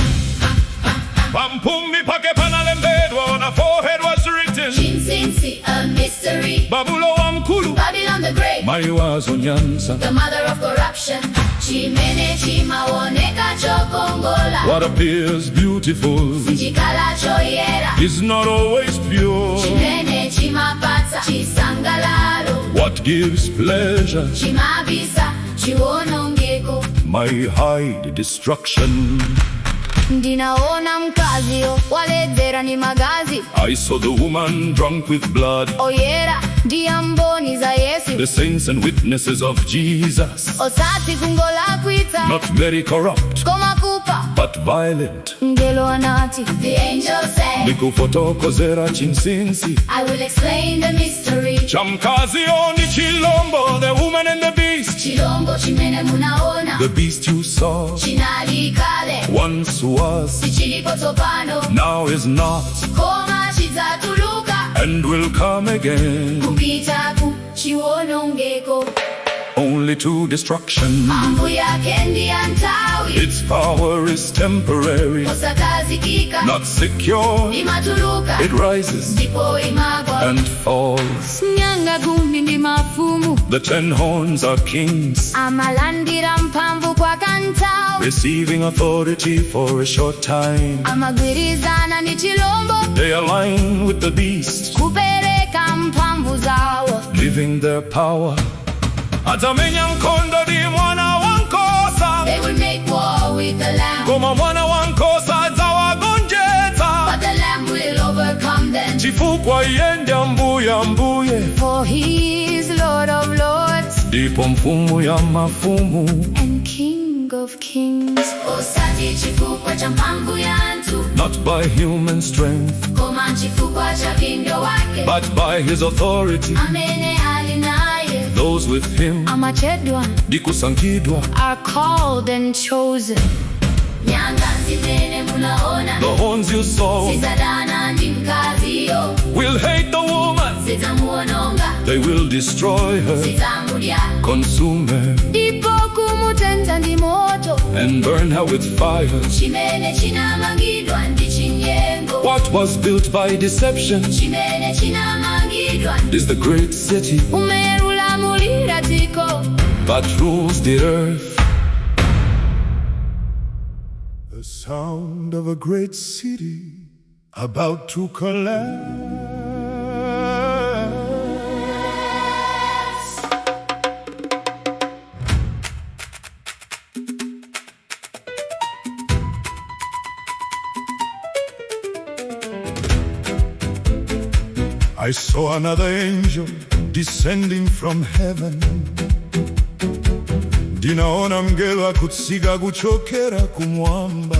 Pamphumi pake panalembedwa, on her forehead was written, Chinsinsi, a mystery, Babulo wamkulu, Babylon the Great, mayi wa zonyansa. The mother of corruption. Chimene chimaoneka chokongola What appears beautiful sichikhala choyera. Is not always pure. Chimene chimapatsa chisangalalo What gives pleasure chimabisa chiwonongeko. May hide destruction. Ndinaona mkaziyo waledzera ndi magazi I saw the woman drunk with blood, oyera ndi amboni za Yesu, the saints and witnesses of Jesus. Osati kungolakwitsa, Not very corrupt, koma kupha. But violent. Mngelo anati, The angel said, Ndikufotokozera chinsinsi I will explain the mystery. Cha mkaziyo ndi chilombo, the woman and the beast. Chilombo chimene munaona The beast you saw chinali kale, once was, sichilipo tsopano, now is not, koma chidzatuluka and will come again, kupita ku chiwonongeko. Only to destruction. Mphamvu yake ndi ya nthawi, Its power is temporary, osakhazikika, not secure. Imatuluka It rises ndipo imagwa. And falls. Nyanga 10 ndi mafumu, The 10 horns are kings, amalandira mphamvu kwa kanthawi, receiving authority for a short time. Amagwirizana ndi chilombo They align with the beast, kupereka mphamvu zawo, giving their power. Adzamenya nkhondo ndi mwana wankhosa, They will make war with the Lamb, koma mwana wankhosa adzawagonjetsa, but the Lamb will overcome them, chifukwa iye ndi ambuye ambuye, for he is Lord of lords ndipo mfumu ya mafumu, and King of kings. Osati chifukwa cha mphamvu ya anthu, Not by human strength, koma chifukwa cha udindo wake, but by his authority. Amene ali naye Those with him, Amatchedwa, ndikusankhidwa, are called and chosen. Nyanga zimene munaona The horns you saw zidzadana ndi mkaziyo, will hate the woman. Zidzamuononga, They will destroy her, zidzamudya, consume her, ndipo kumutentha ndi moto. And burn her with fire. Chimene chinamangidwa ndi chinyengo, What was built by deception chimene chinamangidwa is the great city umene ulamulira dziko that rules the earth. The sound of a great city about to collapse. I saw another angel descending from heaven. Ndinaona mngelo akutsika kuchokera kumwamba,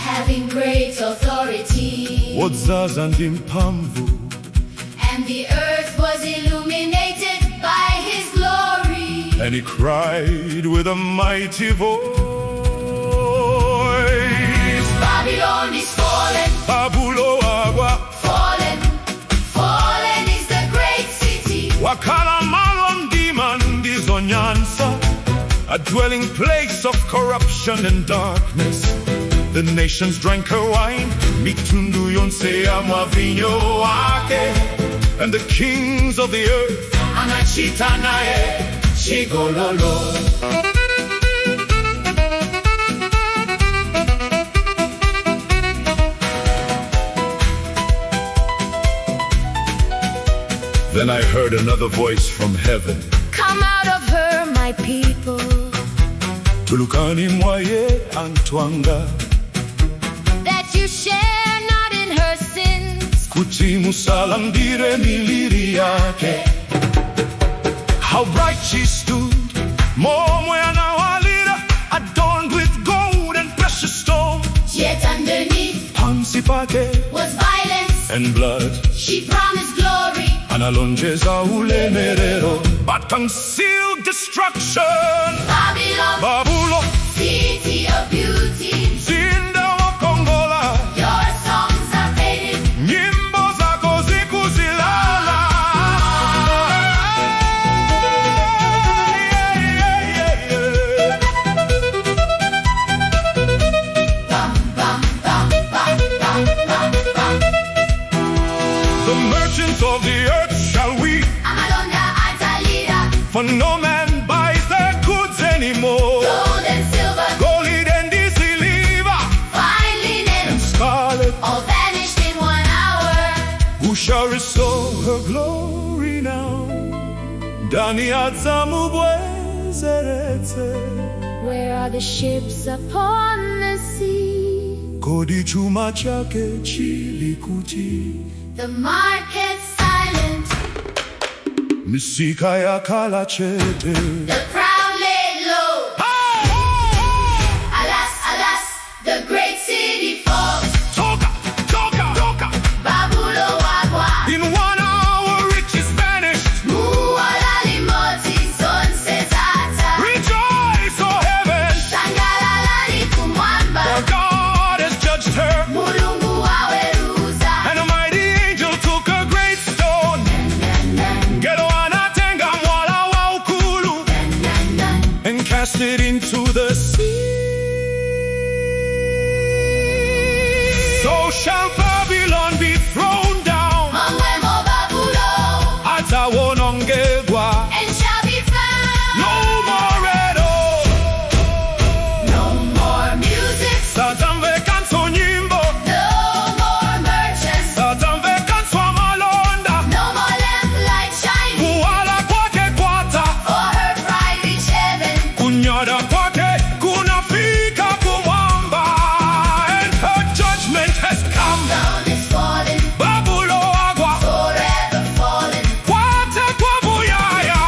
having great authority, wodzaza ndi mphamvu, and the earth was illuminated by his glory. And he cried with a mighty voice, Babylon is fallen, Babulo wagwa, fallen, fallen is the great city. Wakhala malo a mdima ndi zonyansa, a dwelling place of corruption and darkness. The nations drank her wine, mitundu yonse yamwa vinyo wake, and the kings of the earth anachita naye chigololo. Then I heard another voice from heaven. Come out of her, my people. Tulukani mwa iye anthu anga. That you share not in her sins. Kuti musalandire miliri yake. How bright she stood, momwe anawalira, adorned with gold and precious stones. Yet underneath Pansi pake was violence. And blood. She promised glory. Analonjeza ulemerero, but concealed destruction. Babylon, Babulo, city of beauty. Mzinda wokongola. Your songs are faded. Nyimbo zako zikuzilala. Yeah. Bum, bum, bum, bum, bum, bum, bum. The merchants of the earth shall weep, Amalonda adzalira. for no man buys their goods anymore. Gold and silver, Golide ndi siliva, fine linen, scarlet, all vanished in one hour. Who shall restore her glory now? Ndani adzamubwezeretse. Where are the ships upon the sea? Kodi chuma chake chili kuti? The market's silent. Misika yakhala chete. The proud laid low. Alas, alas, the great city falls. Tsoka, tsoka, tsoka. Babulo wagwa. In one hour riches vanished. Mu ora limodzi zonse zatha. Rejoice, O heaven, Sangalalani kumwamba. for God has judged her. Mulungu waweruza. And a mighty angel took a great stone. Mngelo anatenga mwala waukulu and cast it into the sea. So shall Babylon be thrown down. Momwemo Babulo. Adzawonongedwa. And shall be found. No more at all. No more music. Sadzamvekanso nyimbo. No more merchants. Sadzamvekanso amalonda. No more lamplight shining. Kuwala kwake kwatha. For her pride reached heaven. Kunyada kwake kunafika kumwamba. And her judgment has come. Down is fallen. Babulo wagwa. Forever fallen. Kwatha kwamuyaya.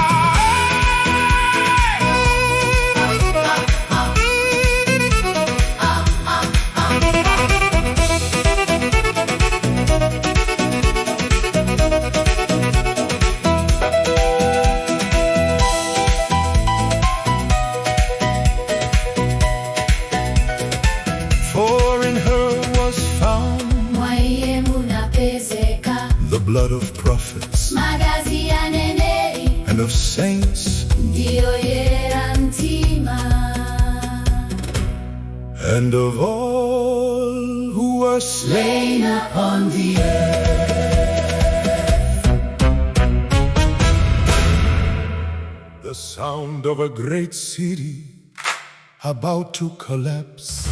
For in her was found Mwa iye munapezeka. the blood of prophets Magazi a aneneri. And of saints Ndi oyera mtima. And of all who were slain Slain upon the earth. The sound of a great city about to collapse.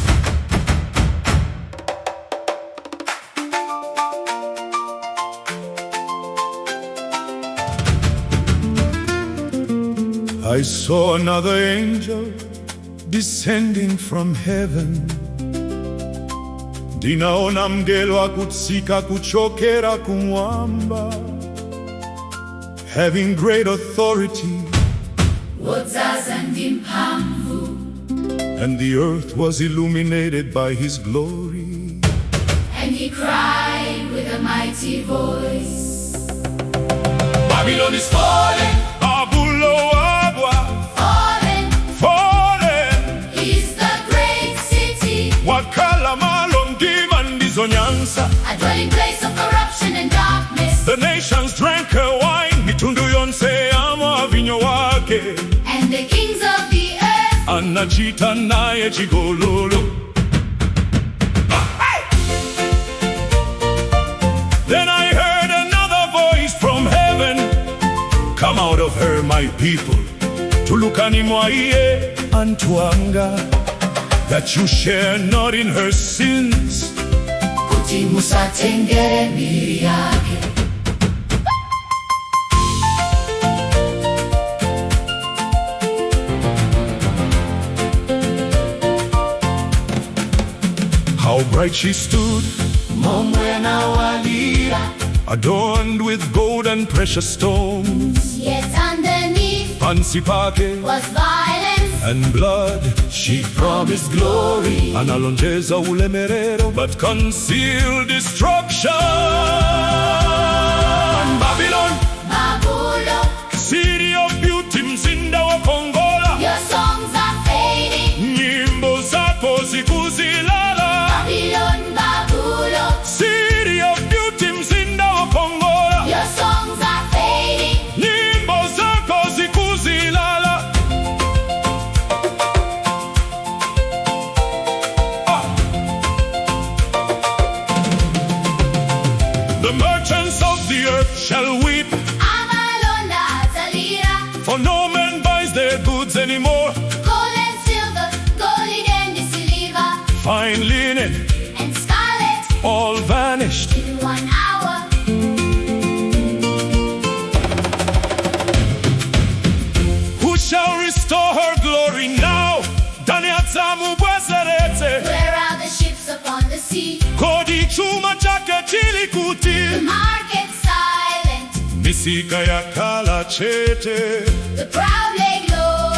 I saw another angel descending from heaven. Ndinaona mngelo akutsika kuchokera kumwamba, having great authority, Wodzaza ndi mphamvu. And the earth was illuminated by his glory. And he cried with a mighty voice, Babylon is falling, Babulo wagwa, Fallen fallen. is the great city. Wakhala malo a mdima ndi zonyansa. A dwelling place of corruption and darkness. The nations drank her wine, mitundu yonse yamwa vinyo wake. And the kings of the earth Anachita naye chigololo. Hey! Then I heard another voice from heaven. Come out of her, my people. Tulukani mwa iye anthu anga, that you share not in her sins. Kuti musatengere miliri yake. Upright she stood, Momwe anawalira. Adorned with gold and precious stones. Yet underneath Pansi pake was violence. And blood. She promised glory, analonjeza ulemerero, but concealed destruction. Babylon, Babulo, city of beauty, mzinda wokongola, your songs are fading. Nyimbo zako zikuzilala. Babylon, Babulo, City of beauty, mzinda wokongola, your songs are fading. Nyimbo zako zikuzilala. Ah. The merchants of the earth shall weep, Amalonda adzalira. For no man buys their goods anymore. Gold and silver, gold and silver, Fine linen, and scarlet all vanished. In 1 hour. Who shall restore her glory now? Ndani adzamubwezeretse. Where are the ships upon the sea? Kodi chuma chake chili The kuti? market silent, Misika yakhala chete. The proud lay low.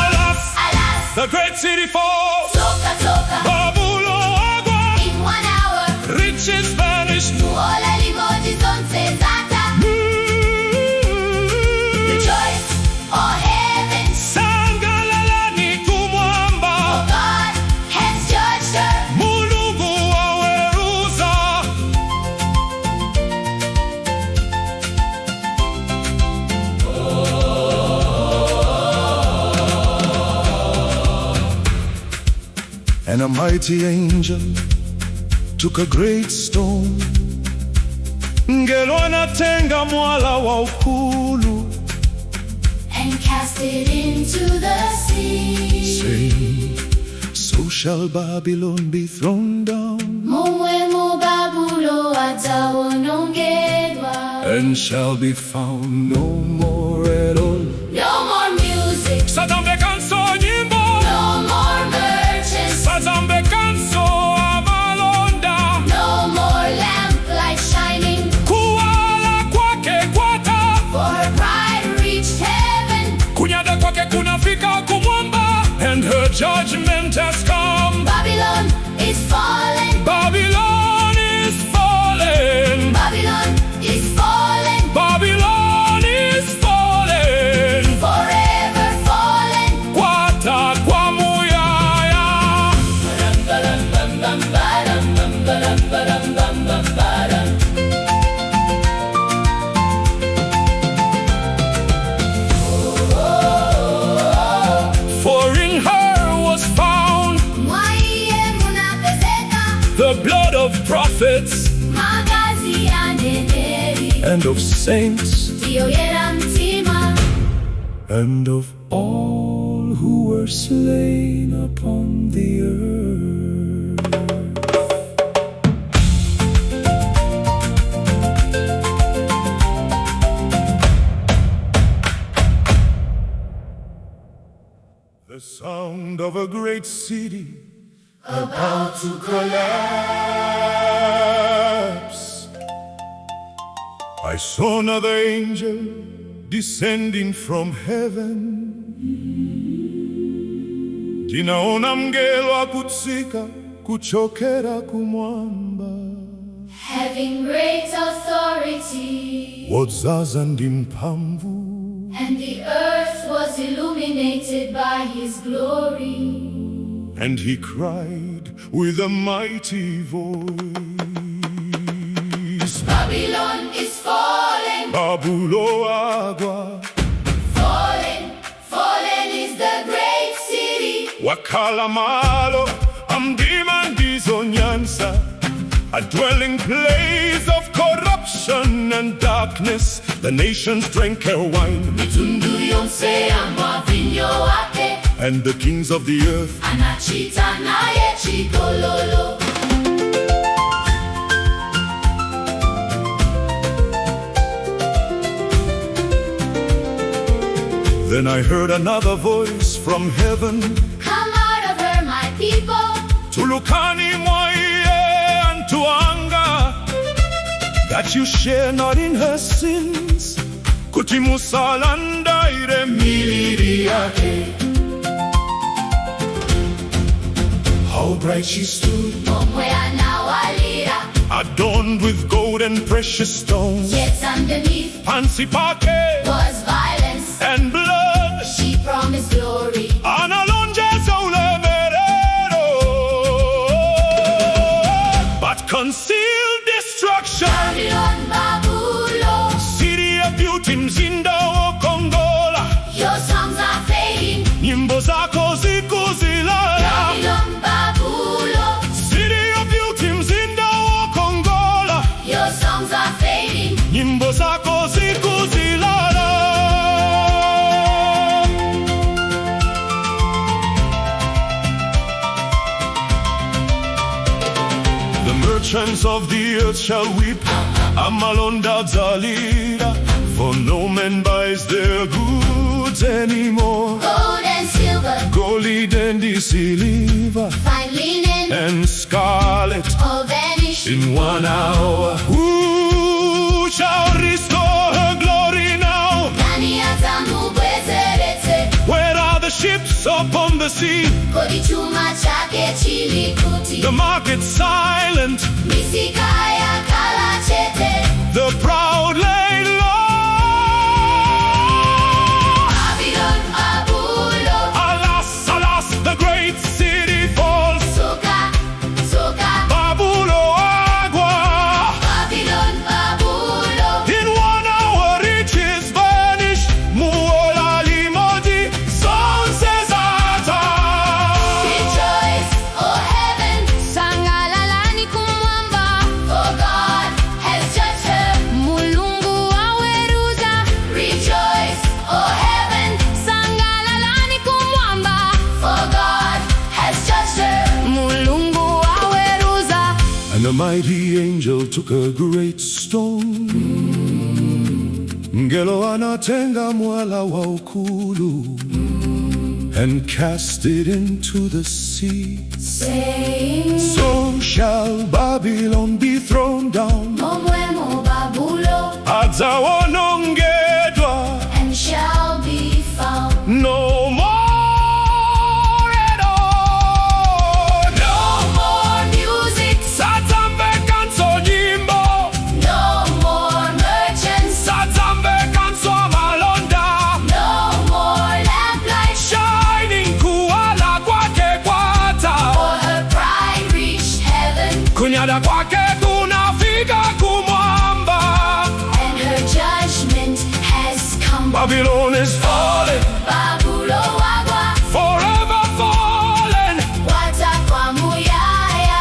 Alas, Alas, the great city falls. Tsoka, tsoka, Babulo wagwa. In 1 hour, Riches vanished. Mu ola limodzi zonse zatha. Rejoice, O heavens, Sangalalani kumwamba. For God has judged her. Mulungu waweruza. And a mighty angel took a great stone. Mngelo anatenga mwala waukulu, And cast it into the sea. Saying, "So shall Babylon be thrown down Momwemo Babulo adzawonongedwa. And shall be found no more at all." No more music, Sadzamvekanso nyimbo, no more merchants, sadzamvekanso amalonda. No more lamplight shining. Kuwala kwake kwatha, For her pride reached heaven. Kunyada kwake kunafika kumwamba, and her judgment has come. Babylon is fallen. Babylon is fallen. Babylon is fallen. Babylon is fallen. Forever fallen. Kwatha kwamuyaya. For in her was found Mwa iye munapezeka the blood of prophets magazi a aneneri and of saints ndi oyera mtima and of all who were slain upon the earth. The sound of a great city about to collapse. I saw another angel descending from heaven. Ndinaona mngelo akutsika kuchokera kumwamba, Having great authority, wodzaza ndi mphamvu, and the earth was illuminated by his glory. And he cried with a mighty voice, Babylon is fallen, "Babulo wagwa, fallen, fallen is the great city. Wakhala malo amdima ndi zonyansa, a dwelling place of corruption and darkness. The nations drank her wine, Mitundu yonse yamwa vinyo wake, and the kings of the earth anachita naye chigololo. Then I heard another voice from heaven Come Tulukani mwa iye anthu anga, that you share not in her sins, kuti musalandire miliri yake. How bright she stood, Momwe anawalira. Adorned with gold and precious stones. Yet underneath Pansi pake was violence. And blood. She promised glory. Analonjeza ulemerero, but concealed destruction. Babylon, Babulo, City of beauty, mzinda wokongola, your songs are fading. Nyimbo zako zikuzilala. Babylon, Babulo, City of beauty, mzinda wokongola, your songs are fading. Nyimbo zako zikuzilala. The merchants of the earth shall weep, amalonda adzalira, for no man buys their goods anymore. Gold and silver, Gold and silver fine linen, and scarlet all vanish. In one hour. Who shall restore her glory now? Ndani adzamubwezeretse? Where are the ships upon the sea? Kodi chuma chake chili kuti? The market silent, Misika yakhala chete. The proud laid low. Babylon, Babulo, Alas, alas, the great city falls. Tsoka, tsoka. Babulo wagwa. Babylon, Babulo, In one hour riches vanish. Mu ola limodzi, zonse zatha. Rejoice, O heaven, Sangalalani kumwamba, for God has judged her. Mulungu waweruza. Rejoice, O heaven, Sangalalani kumwamba, for God has judged her. Mulungu waweruza. And the mighty angel took a great stone. Mngelo anatenga mwala waukulu and cast it into the sea. Saying, So shall Babylon be thrown down. Momwemo Babulo, Adzawonongedwa, and shall be found. No more at all. No more music, Sadzamvekanso nyimbo, no more merchants, sadzamvekanso malonda. No more lamplight, Shining, kuwala kwake kwatha. For her pride reached heaven, Kunyada kwake kunafika kumwamba. And her judgment has come. Babylon is fallen, Babulo wagwa, forever fallen. Watha kwa muyaya.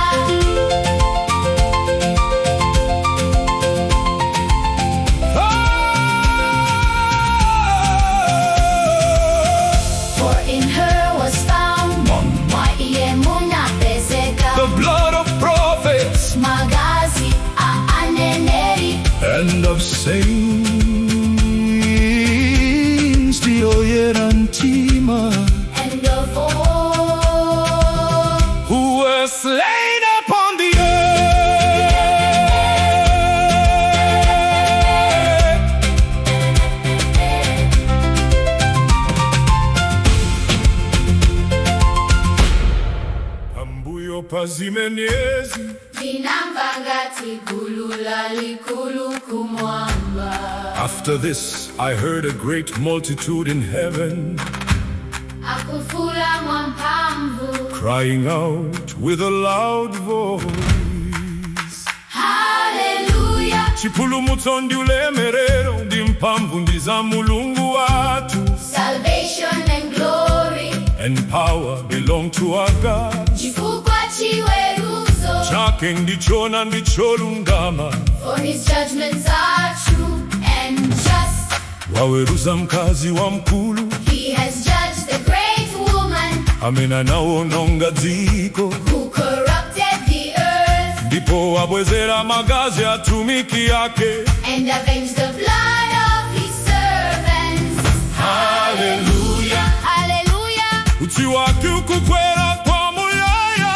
Ah! For in her was found mwa iye munapezeka The blood of prophets magazi a aneneri and of saints, ndi oyera mtima, and of all who were slain upon the earth. Pambuyo pa zimenezi, Ndinamva ngati gulu lalikulu kumwamba, after this I heard a great multitude in heaven akufuula mwamphamvu, crying out with a loud voice, Haleluya! Chipulumutso ndi ulemerero ndi mphamvu ndi za Mulungu wathu, Salvation and glory, and power belong to our God, chifukwa chiweruzo, chake ndichoona ndi cholungama, for his judgments are true and just. Waweruza mkazi wamkulu, He has judged the great woman amene anawononga dziko, who corrupted the earth ndipo wabwezera magazi atumiki ake. And avenged the blood of his servants. Haleluya! Haleluya! Utsi wake ukukwera kwa muyaya.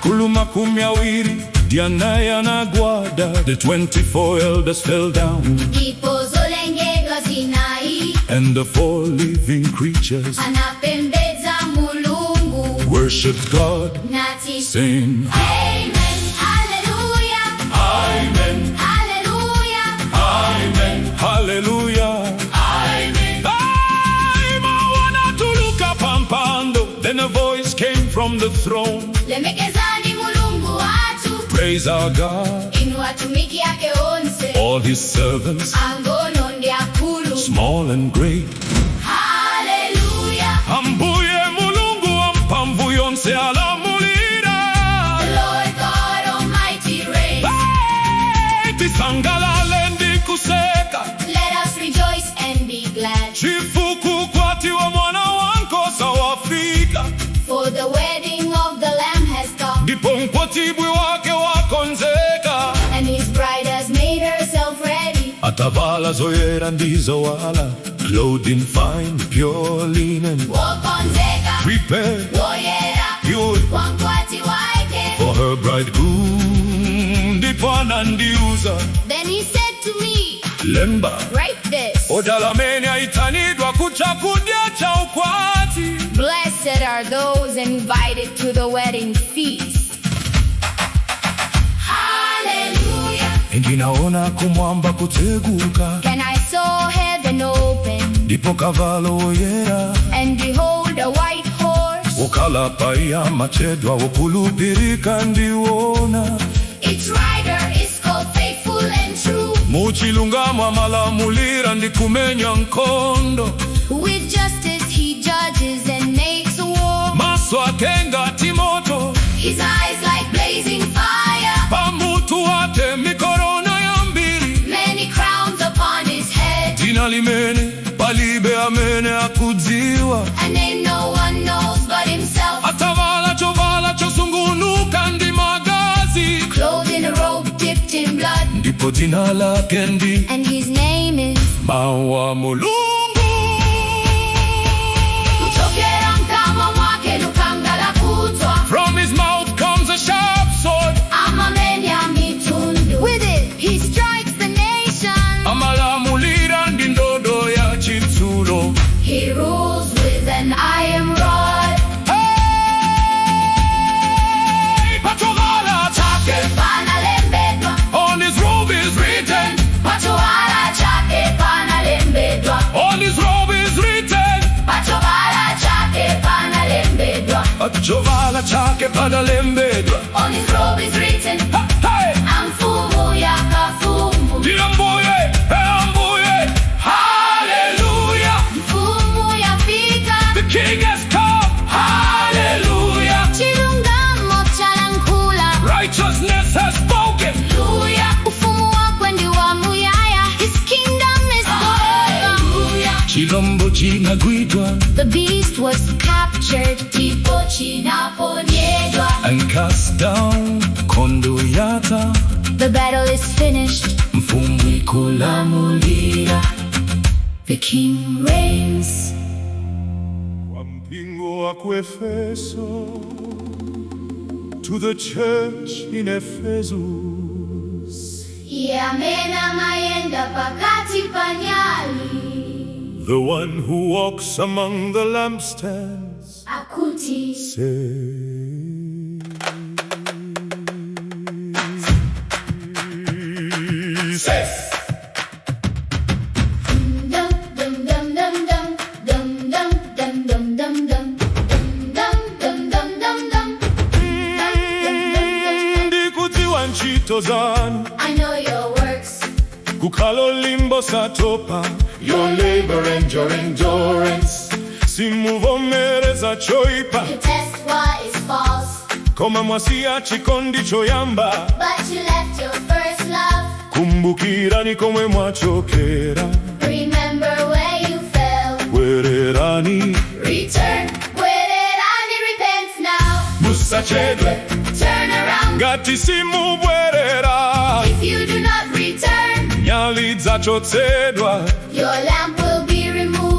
Akulu 24 anagwada. The 24 elders fell down. Ndipo zolengedwa zinayi And the four living creatures anapembedza Mulungu worshipped God, nati, saying, Amen, Hallelujah, Amen, Hallelujah. Amen, Hallelujah. Amen. Mau anatuluka pampando. Then a voice came from the throne. Lemekezani Mulungu wathu, Praise our God, inu atumiki ake onse, all his servants, ang'ono ndi akulu. Small and great. Hallelujah. Ambuye Mulungu wamphamvu yonse alamulira. The Lord God Almighty reigns. Hey, tisangalale ndi kuseka. Let us rejoice and be glad, Chifukwa ukwati wa mwana wankhosa wafika. For the wedding of the Lamb has come, Ndipo mkwatibwi wake wakonzeka. And his bride has made herself ready. Atavala zoyera ndi zowala, clothed in fine pure linen, Wokonzeka, prepared, woyera, pure kwa mkwati wake. For her bridegroom. Ndipo anandiuza, Then he said to me, Lemba, "Write this. Odala amene aitanidwa kuchakudya cha ukwati. Blessed are those invited to the wedding feast. Hallelujah. Ndinaona kumwamba kutseguka, And I saw heaven open, ndipo kavalo woyera, and behold, a white horse. Wokhala pa iye amatchedwa wokhulupirika ndi woona. Its rider is called Faithful and True. Muchilungamo amalamulira ndi kumenya nkhondo. With justice he judges and makes war. Maso ake ngati moto, His eyes like blazing fire, pamutu wake mikorona yambiri, many crowns upon his head. Dzina limene palibe amene akudziwa. A name no one knows but himself. Atavala chovala chosungunuka ndi magazi, Clothed in a robe dipped in blood, ndipo dzina lake ndi And his name is Mawu a Mulungu. Kuchokera mkamwa mwake lupanga la kutwa. From his mouth comes a sharp sword. Amamenya mitundu. With it he strikes the nation. Amalamulira ndi ndodo ya chitsulo. He rules with an iron rod. Hey, pachovala chake, Panalembedwa. On his robe is written. Pachovala chake panalembedwa. On his robe is written. Pachovala chake panalembedwa. Pachovala chake panalembedwa. On his robe is written, Ha, hey! Amfumu ya mafumu. Ndi Ambuye, Ambuye. Hallelujah. Mfumu yafika. The king has come. Hallelujah. Chilungamo chalankhula. Righteousness has spoken. Hallelujah. Ufumu wake ndi wa muyaya. His kingdom is forever. Hallelujah. Chilombo chinagwidwa The beast was captured. Ndipo chinaponyedwa. And cast down. Nkhondo yatha. The battle is finished. Mfumu ikulamulira. The king reigns. Kwa mpingo wa ku Efeso, to the church in Ephesus, Iye amene amayenda pakati pa nyali, the one who walks among the lampstands, akuti, say, says, Dum dum dum dum dum dum dum dum dum dum dum dum dum dum dum dum. Ndikudziwa ntchito zanu, I know your works, kukhala olimba osatopa, Your labor and your endurance. Simuvomereza choipa, You test what is false, koma mwasiya chikondi choyamba. But you left your first love. Kumbukirani komwe mwachokera. Remember where you fell. Bwererani. Return, bwererani, repent now. Musachedwe. Turn around. Ngati simubwerera, If you do not return, nyali zidzachotsedwa. Your lamp will be removed.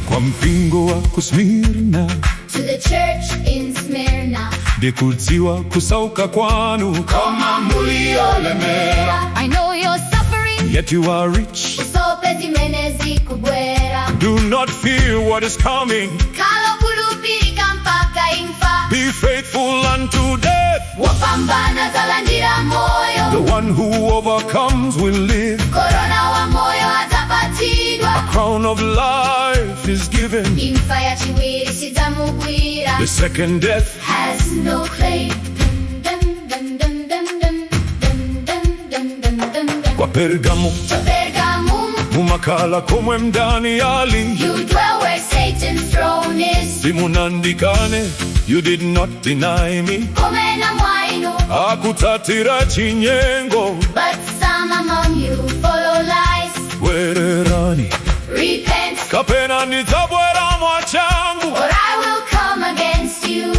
Kwa mpingo wa ku Smirna, To the church in Smyrna, Ndikudziwa kusauka kwanu, koma muli olemera. I know you're suffering. Yet you are rich. Usaope zimene zikubwera. Do not fear what is coming. Khala okhulupirika mpaka imfa. Be faithful unto death. Wopambana adzalandira moyo. The one who overcomes will live. Korona wa moyo adzapatsidwa. Crown of life is given. Imfa yachiwiri sidzamugwira. The second death Has no claim. Dum, dum, dum, dum, dum, dum, dum, dum, dum, dum, dum. Kwa Pergamo To Pergamum, mumakhala komwe mdani ali. you dwell where Satan's throne is. Simunandikane, you did not deny me. Koma ena mwa inu, Akutsatira chinyengo. but some among you follow lies. Bwererani Repent, kapena ndidzabwera mwachangu. or I will come against you.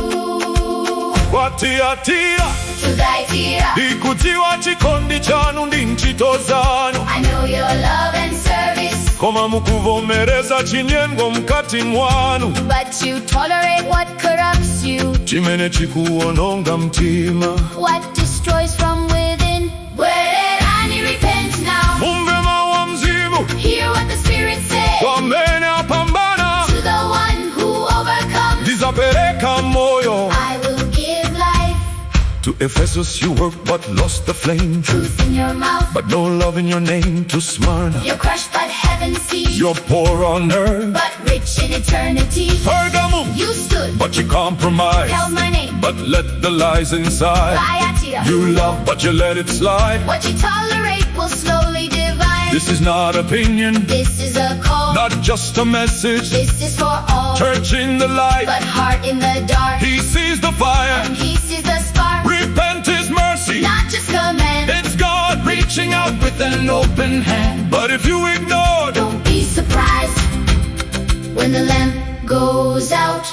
Kwa Tiyatira To Thyatira, ndikudziwa chikondi chanu ndi ntchito zanu. I know your love and service, Koma mukuvomereza chinyengo mkati mwanu, But you tolerate what corrupts you, chimene chikuwononga mtima. what destroys from within. Bwererani, repent now. Mumve mawu a mzimu Hear what the Spirit says kwa amene apambana. to the one who overcomes. Ndidzapereka moyo. I will give life, To Ephesus you worked but lost the flame, truth in your mouth. but no love in your name. To Smyrna You're crushed, but heaven sees. you're poor on earth. But rich in eternity. Pergamum, You stood, but you compromised, held my name. but let the lies inside. Thyatira, You love, but you let it slide. what you tolerate will slowly divide. This is not opinion, This is a call. not just a message. This is for all. Church in the light, But heart in the dark. he sees the fire. And he sees the spark. Repent is mercy. Not just command. It's God reaching out with an open hand. But if you ignore, Don't be surprised when the lamp goes out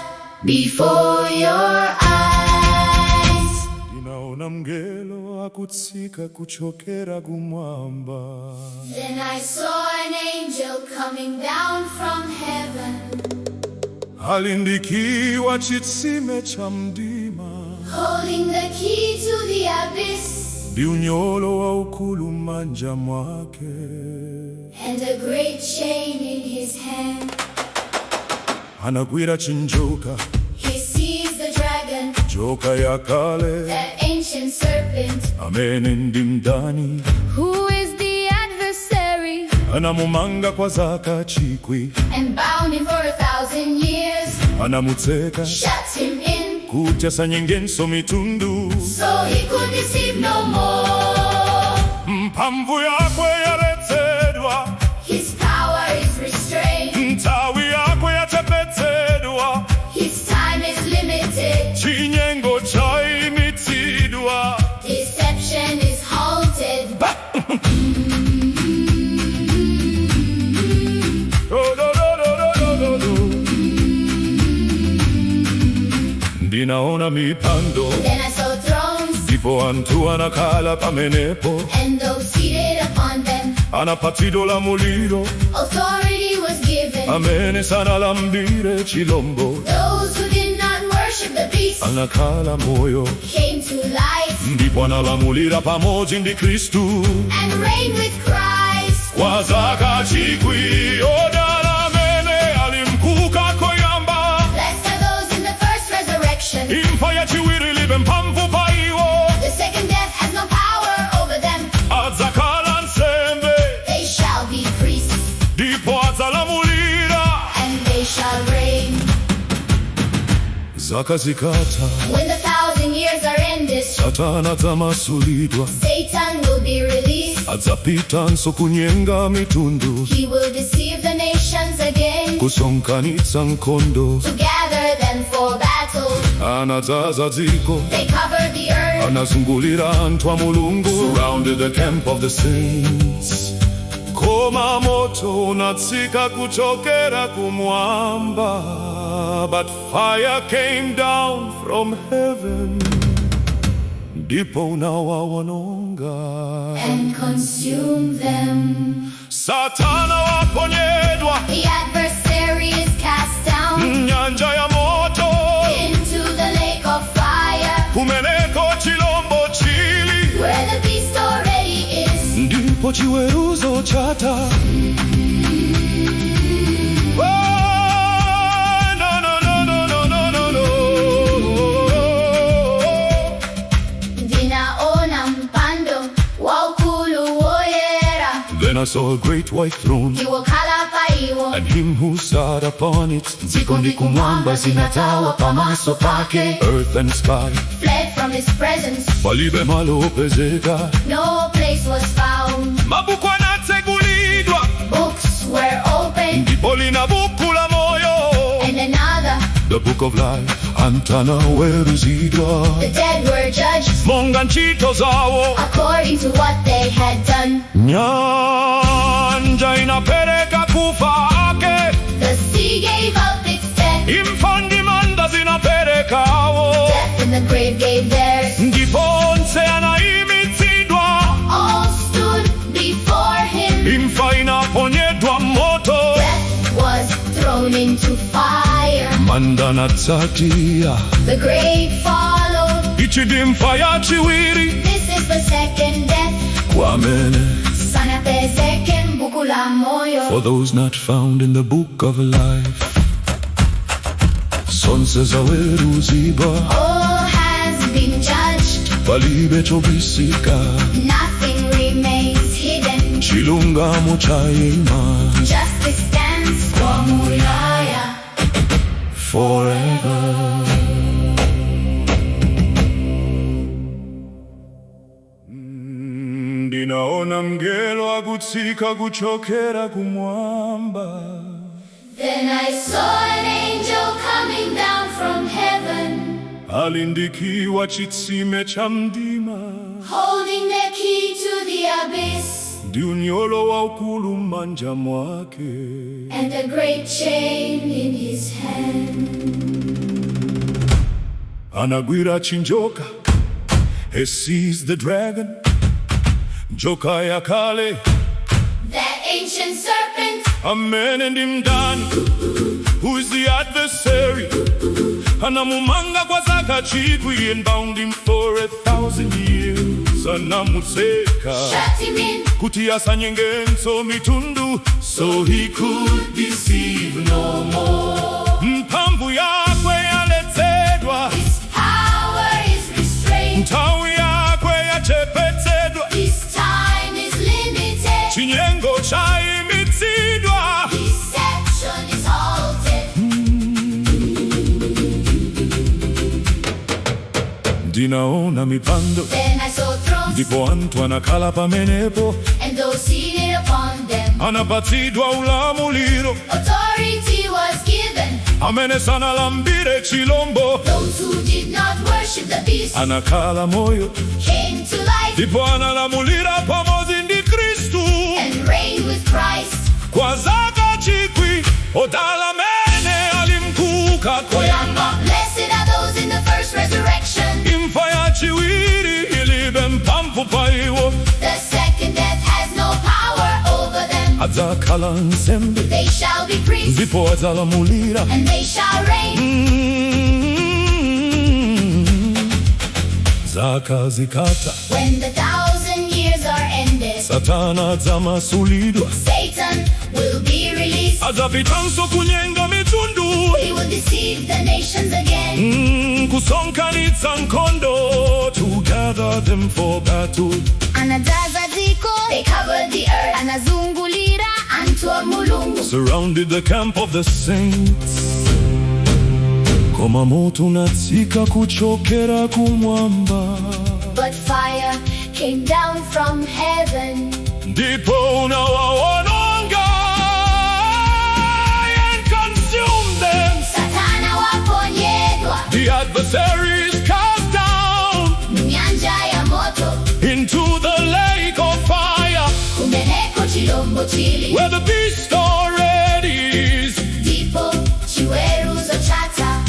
before your eyes. Ndinaona mngelo akutsika kuchokera kumwamba. Then I saw an angel coming down from heaven, Ali ndi kiyi wa chitsime cha mdima holding the key to the abyss ndi unyolo waukulu m'manja mwake. And a great chain in his hand. Anagwira chinjoka, He seized the dragon, njoka yakale, that ancient serpent, amene ndi mdani, Who is the adversary? Anamumanga kwa zaka chikwi, and bound him for 1,000 years, anamutseka shut him in, kuti asanyengenso mitundu. So he could deceive no more. Mphamvu yake yaletsedwa, His power is restrained, nthawi yake yachepetsedwa, his time is limited, chinyengo chaimitsidwa. Deception is halted. Do, do, do, do, do, do, do. Ndinaona mipando, Then I saw thrones, ndipo anthu anakhala pamenepo, and those seated upon them. Anapatsidwa ulamuliro, Authority was given. Amene sanalambire chilombo, Those who did not worship the beast anakhala moyo, came to life ndipo analamulira pamodzi ndi Khristu and reigned with Christ. Kwa zaka chikwi. Odala amene ali m'kuuka koyamba. Blessed are those in the first resurrection. Imfa yachiwiri ilibe mphamvu pa iwo. The second death has no power over them. Adzakhala ansembe, They shall be priests ndipo adzalamulira and they shall reign. Zaka zikatha, When the 1,000 years are ended, Satana adzamasulidwa, Satan will be released. Adzapitanso kunyenga mitundu, He will deceive the nations again kusonkhanitsa nkhondo. To gather them for battle. Anadzaza dziko, They covered the earth, anazungulira anthu a Mulungu, surrounded the camp of the saints. Koma moto unatsika kuchokera kumwamba, but fire came down from heaven, ndipo unawawononga and consumed them. Satana waponyedwa The adversary is cast down nyanja ya moto into the lake of fire. Kumeneko chilombo chili. Where the beast already is. Ndipo chiweruzo chatha. Oh, no, no, no, no, no, no, no, no. Ndinaona mpando waukulu woyera. Then I saw a great white throne Ndi wokhala pa iwo. and him who sat upon it. Dziko ndi kumwamba zinathawa pamaso pake. Earth and sky Fled from his presence. palibe malo opezeka. No place was found. Mabuku anatsegulidwa Books were opened. ndipo lina buku la moyo, And another, the book of life. Anthu anaweruzidwa the dead were judged monga ntchito zawo. according to what they had done. Nyanja inapereka akufa ake, The sea gave up its dead. Imfa ndi manda zinapereka awo, Death and the grave gave theirs. Ndipo onse anaimitsidwa. All stood before him. Imfa inaponyedwa m'moto, Death was thrown into fire. Manda anatsatira. The grave followed. Ichi ndi imfa yachiwiri. This is the second death. Kwa amene Sanapezeke m'buku la moyo. For those not found in the book of life. Zonse zaweruzidwa. All has been judged. Palibe chobisika. Nothing remains hidden. Chilungamo chaima Justice stands for muyaya. forever. Ndinaona mngelo akutsika kuchokera kumwamba. Then I saw an angel coming down from heaven, Ali ndi kiyi wa chitsime cha mdima holding the key to the abyss ndi unyolo waukulu m'manja mwake. And a great chain in his hand. Anagwira chinjoka. He seized the dragon, njoka yakale, That ancient serpent, amene ndi mdani, who is the adversary. Anamumanga kwa zaka chikwi and bound him for 1,000 years. Anamutseka shut him in kuti asanyengenso mitundu, so he could deceive no more. Mphamvu yakwe yaletsedwa. His power is restrained. Nthawi yakwe yachepetsedwa. His time is limited. Chinyengo chaimitsidwa. Deception is halted. Ndinaona mipando Then I saw thrones ndipo anthu anakhala pamenepo. And those seated upon them. Anapatsidwa ulamuliro. Authority was given. Amene sanalambire chilombo Those who did not worship the beast anakhala moyo came to life ndipo analamulira pamodzi ndi Khristu and reigned with Christ kwa zaka chikwi. Odala amene ali m'kuuka koyamba. Blessed are those in the first resurrection. Imfa yachiwiri ilibe mphamvu pa iwo. The second death has no power over them. Adzakhala ansembe They shall be priests ndipo adzalamulira and they shall reign Zaka zikatha, when the 1,000 years are ended. Satana adzamasulidwa. Satan will be released. Adzapitanso kunyenga mitundu. He will deceive the nations again. Kusonkhanitsa nkhondo, to gather them for battle. Anadzaza dziko. They covered the earth. Anazungulira Anthu a Mulungu. Surrounded the camp of the saints. Koma moto unatsika kuchokera kumwamba But fire came down from heaven ndipo unawaononga and consumed them. Satana waponyedwa The adversary is cast down nyanja ya moto into the lake of fire kumeneko chilombo chili where the beast already is. Ndipo chiweruzo chatha.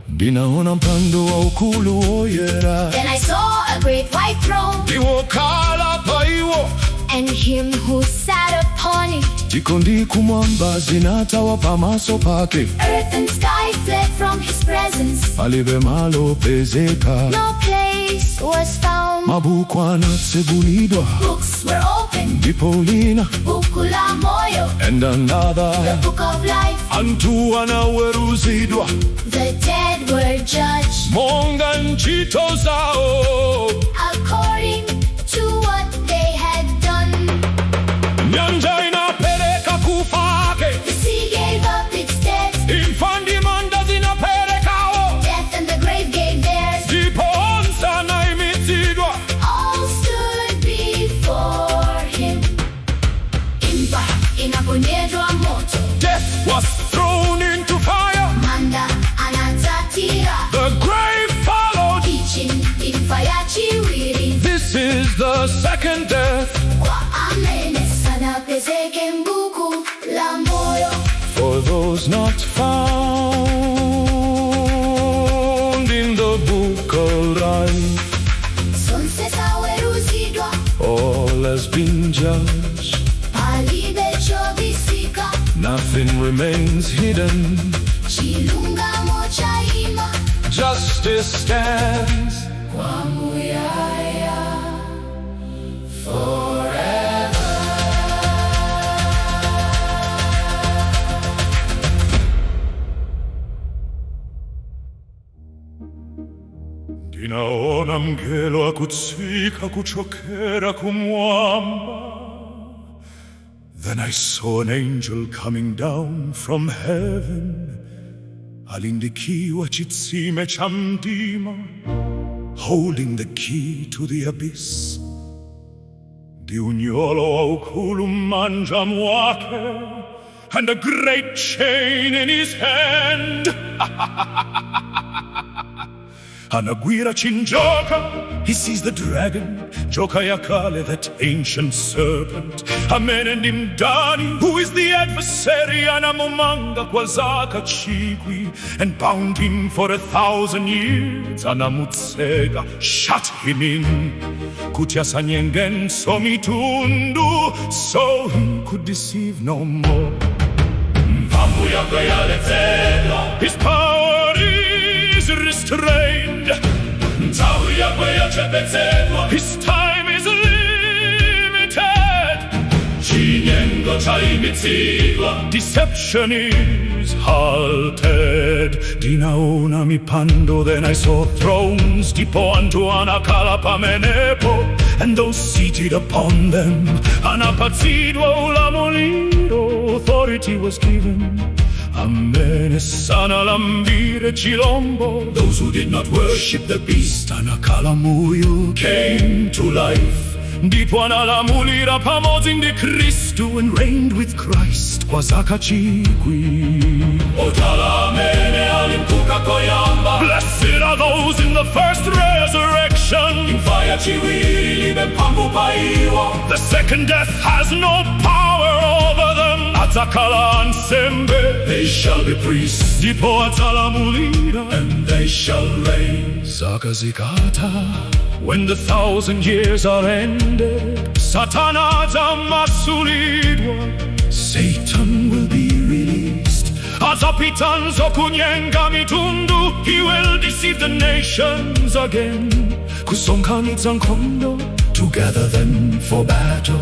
Ndinaona mpando waukulu woyera Then I saw a great white throne ndi wokhala pa iwo. and him who sat upon it. Dziko ndi kumwamba zinathawa pamaso pake. Earth and sky fled from his presence. Palibe malo opezeka. No place was found. Mabuku anatsegulidwa. Books were opened. Ndipo lina. Buku la moyo. And another. The book of life. Anthu anaweruzidwa. The dead were judged. Monga ntchito zawo. According to what they had done. Nyanja inapereka akufa ake. The sea gave up its dead. Imfa ndi manda zinapereka awo. Death and the grave gave theirs. Ndipo onse anaimitsidwa. All stood before him. Imfa inaponyedwa m'moto. Death was thrown into fire. Manda anatsatira. The grave followed. Ichi ndi imfa yachiwiri. This is the second death. Kwa amene sanapezeke m'buku la moyo. For those not found in the book of life. Zonse zaweruzidwa. All has been judged. Palibe chobisika. Nothing remains hidden. Chilungamo chaima. Justice stands. Kwamuyaya. Forever. Ndinaona mngelo akutsika kuchokera kumwamba. Then I saw an angel coming down from heaven. Ali ndi kiyi wa chitsime cha mdima, holding the key to the abyss. Ndi unyolo waukulu m'manja mwake, and a great chain in his hand. Anagwira chinjoka, he sees the dragon, njoka yakale, that ancient serpent. Amene ndi mdani, who is the adversary, anamumanga kwa zaka chikwi, and bound him for 1,000 years, anamutseka, shut him in, kuti asanyengenso mitundu, so he could deceive no more. Mphamvu yake yaletsedwa. His power is restrained. Nthawi yake yachepetsedwa. His time is limited. Chinyengo chaimitsidwa. Deception is halted. Ndinaona mipando, then I saw thrones. Ndipo anthu anakhala pamenepo. And those seated upon them. Anapatsidwa ulamuliro. Authority was given. Amene sanalambire chilombo. Those who did not worship the beast. Anakhala moyo came to life. Ndipo analamulira pamodzi ndi Khristu and reigned with Christ kwa zaka chikwi. Odala amene ali m'kuuka koyamba. Blessed are those in the first resurrection. Imfa yachiwiri ilibe mphamvu pa iwo. The second death has no power over them. Adzakhala ansembe. They shall be priests. Ndipo adzalamulira. And they shall reign. Zaka zikatha. When the 1,000 years are ended, Satana adzamasulidwa. Satan will be released. Adzapitanso kunyenga mitundu. He will deceive the nations again. Kusonkhanitsa nkhondo. To gather them for battle.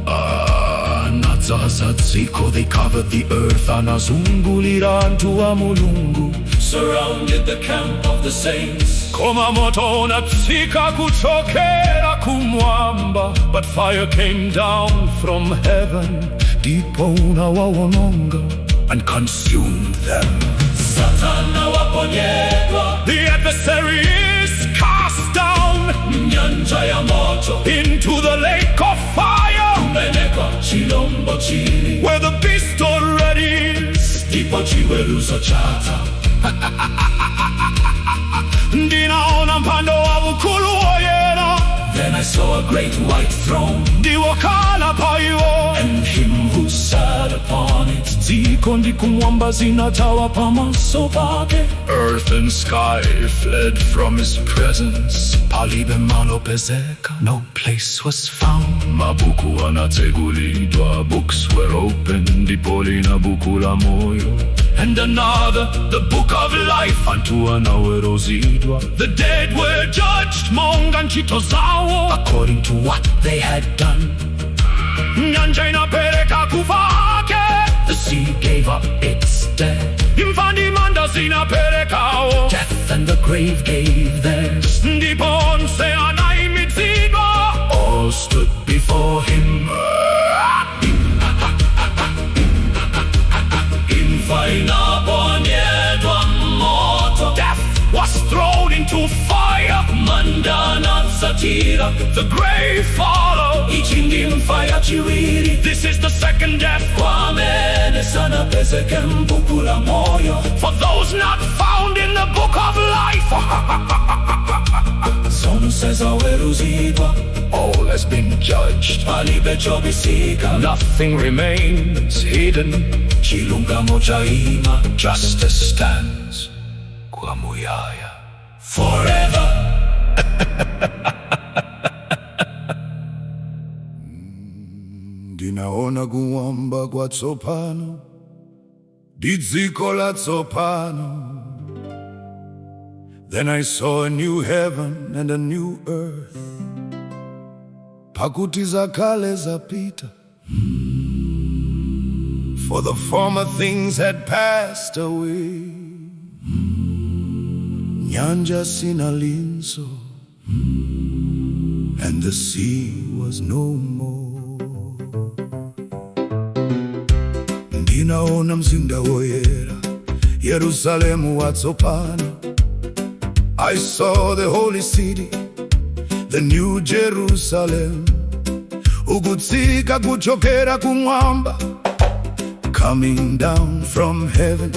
Anadzaza dziko, they covered the earth. Anazungulira anthu a Mulungu. Surrounded the camp of the saints. Koma moto unatsika kuchokera kumwamba. But fire came down from heaven. Ndipo unawawononga and consumed them. Satana waponyedwa. The adversary is cast down. M'nyanja ya moto. Into the lake of fire. Kumeneko chilombo chili. Where the beast already is. Ndipo chiweruzo chatha. Ndinaona mpando waukulu woyera. Then I saw a great white throne. Ndi wokhala pa iwo. And him who sat upon it. Dziko ndi kumwamba zinathawa pamaso pake. Earth and sky fled from his presence. Palibe malo opezeka. No place was found. Mabuku anatsegulidwa. Books were opened. Ndipo lina buku la moyo. And another the book of life. Anthu anaweruzidwa. The dead were judged monga ntchito zawo, according to what they had done. Nyanja inapereka akufa ake. The sea gave up its dead. Imfa ndi manda zinapereka awo. Death and the grave gave theirs. Ndipo onse anaimitsidwa. All stood before him. Imfa inaponyedwa m'moto. Death was thrown into fire. Manda anatsatira. The grave followed. Ichi ndi imfa yachiwiri. This is the second death. Kwa amene sanapezeke m'buku la moyo. For those not found in the book of life. Zonse zaweruzidwa. All has been judged. Palibe chobisika. Nothing remains hidden. Chilungamo chaima. Justice stands. Kwamuyaya. Forever. Ndinaona kumwamba kwatsopano ndi dziko latsopano. Then I saw a new heaven and a new earth. Pakuti zakale zapita. For the former things had passed away. Nyanja sinalinso. And the sea was no more. Ndinaona mzinda woyera, Yerusalemu watsopano. I saw the holy city, the new Jerusalem, ukutsika kuchokera kumwamba, coming down from heaven,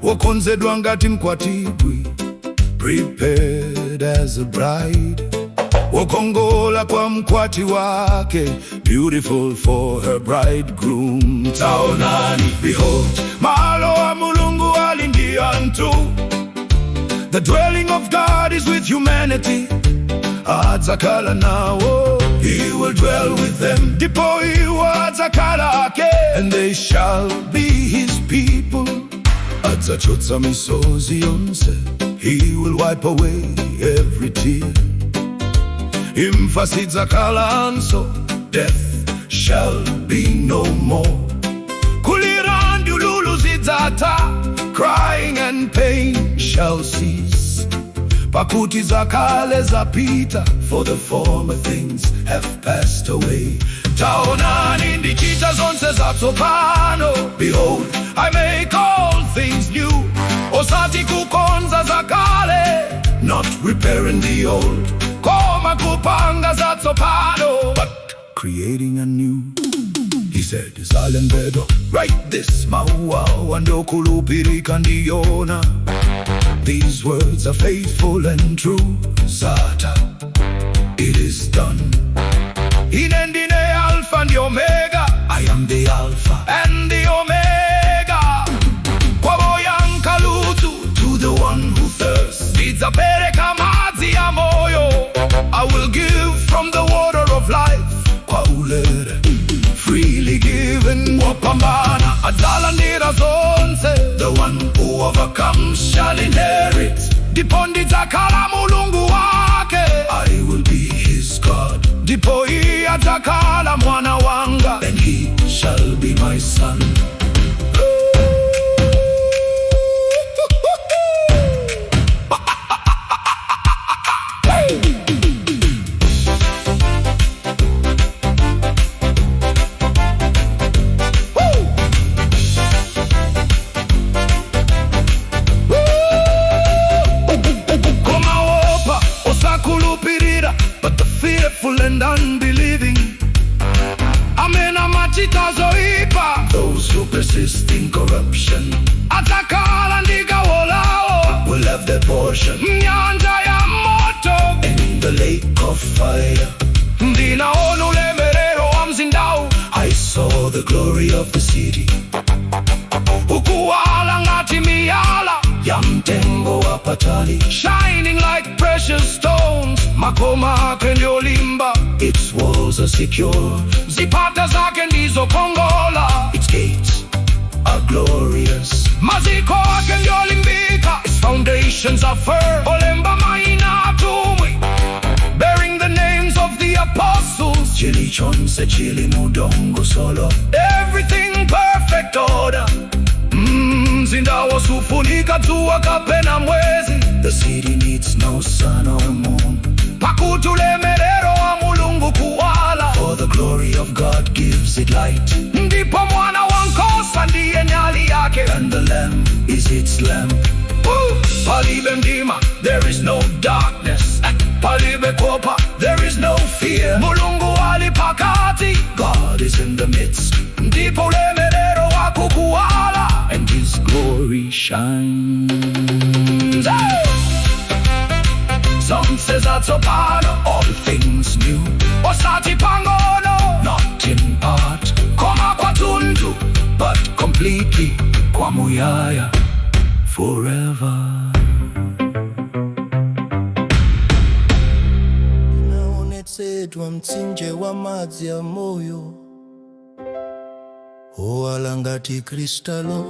wokonzedwa ngati mkwatibwi, prepared as a bride, wokongola kwa mkwati wake, beautiful for her bridegroom. Taonani, behold, malo a Mulungu ali ndi anthu. The dwelling of God is with humanity. Adzakhala nawo. He will dwell with them. Ndipo iwo adzakhala ake. And they shall be his people. Adzachotsa misozi yonse. He will wipe away every tear. Imfa sidzakhalanso. Death shall be no more. Kulira ndi ululu zidzatha. Crying and pain shall cease. Pakuti zakale zapita, for the former things have passed away. Taonani ndichita zonse zatsopano. Behold, I make all things new. Osati kukonza zakale, not repairing the old. Koma kupanga zatsopano, but creating a new. He said, "Zalembedwa, write this, mawu awa ndi okhulupirika ndi oona." These words are faithful and true. Zatha, it is done. Ine ndine Alpha and the Omega. I am the Alpha and the Omega. Kwa woyankha ludzu, to the one who thirsts, ndidzapereka madzi a moyo. I will give from the water of life. Kwaulere, freely given. Wopambana adzalandira zonse. The one who overcomes shall inherit. Ndipo ndidzakhala Mulungu wake. I will be his God. Ndipo iye adzakhala mwana wanga. And he shall be my son. Koma oopa osakhulupirira, but the fearful and unbelieving, amene amachita zoipa, those who persist in corruption, adzakhala ndi gawo lawo, will have their portion, m'nyanja ya moto, in the lake of fire. Ndinaona ulemerero wa mzindawu. I saw the glory of the city, ukuwala ngati miyala ya mtengo wa patali, shining like precious stones. Makoma ake ndi olimba. Its walls are secure. Zipata zake ndizokongola. Its gates are glorious. Maziko ake ndiolimbika. Its foundations are firm. Olemba maina atumwi, bearing the names of the apostles. Chilichonse chili mudongosolo. Everything perfect order. Mzindawo sufunika dzuwa kapena mwezi. The city needs no sun or moon. Pakuti ulemerero wa Mulungu kuwala. For the glory of God gives it light. Ndipo mwana wa nkosa ndiye nyali yake. And the Lamb is its lamp. Ooh, palibe mdima, there is no darkness. Palibe kuopa, there is no fear. Mulungu ali pakati. God is in the midst. Ndipo ulemerero wake kuwala. And his glory shines. Hey! Zonse zatsopano. All things new. Osati pang'ono. Not in part. Koma kwathunthu. But completely. Kwamuyaya. Forever. Naonetsedwa mtsinje wa madzi a moyo, owala ngati kristalo,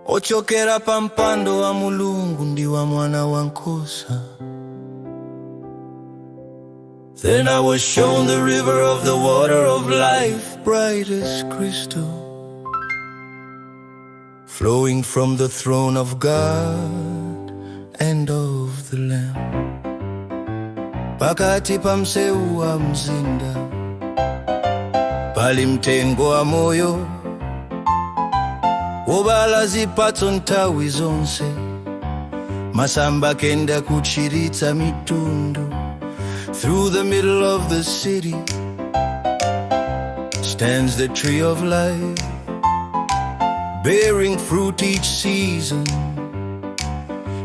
ochokera pa mpando wa Mulungu ndi wa mwana wa nkhosa. Then I was shown the river of the water of life, bright as crystal, flowing from the throne of God and of the Lamb. Pakati pa msewu wa mzinda pali mtengo wa moyo, wobala zipatso nthawi zonse, masamba ake ndakuchiritsa mitundu. Through the middle of the city stands the tree of life, bearing fruit each season,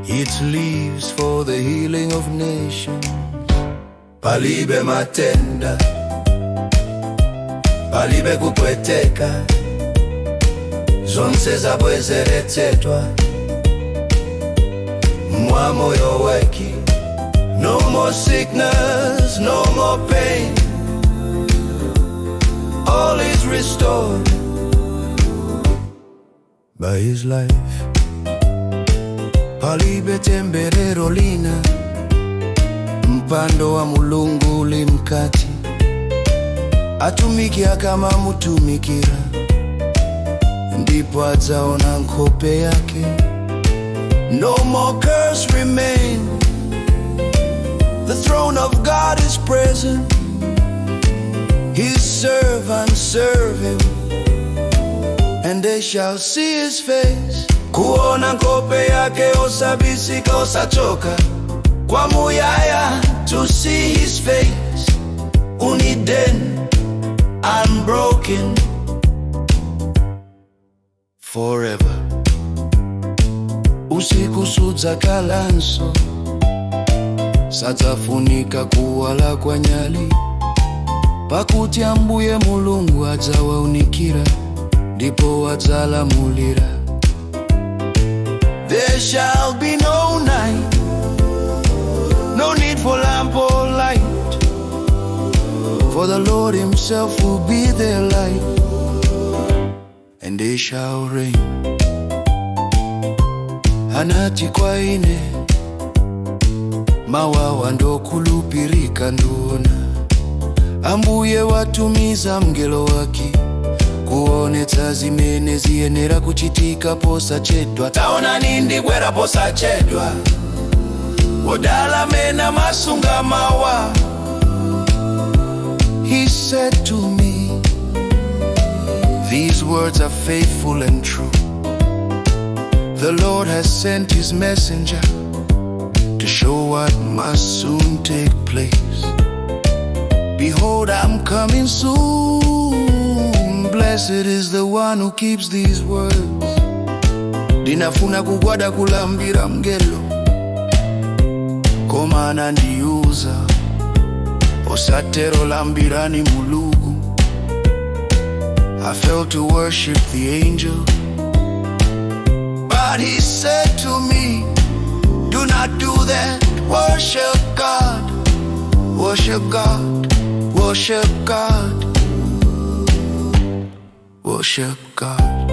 its leaves for the healing of nations. Palibe matenda, palibe kupweteka, zonse zabwezeretsedwa mwa moyo wake. No more sickness, no more pain, all is restored by his life. Palibe temberero lina, mpando wa Mulungu uli mkati, atumiki akamamutumikira, ndipo adzaona nkhope yake. No more curse remain, the throne of God is present, his servants serve him, and they shall see his face. Kuona nkhope yake osabisika osachoka kwa muyaya, to see his face unhidden, unbroken, forever. Usiku sudzakhalanso, sadzafunika kuwala kwa nyali, pakuti Ambuye Mulungu adzawaunikira ndipo adzalamulira. There shall be no night, no need for lamp or light, for the Lord himself will be their light, and they shall reign. Anati kwa ine, mawu awa ndokhulupirika ndi oona, Ambuye watumiza mngelo wake kuonetsa zimene ziyenera kuchitika posachedwa. Taonani, ndibwera posachedwa, wodala amene amasunga mawu. He said to me, "These words are faithful and true. The Lord has sent his messenger to show what must soon take place. Behold, I'm coming soon. Blessed is the one who keeps these words." Ndinafuna kugwada kulambira mngelo, koma anandiuza, "Osatero, lambirani Mulungu." I fell to worship the angel, but he said to me, "Do not do that. Worship God, worship God, worship God, worship God."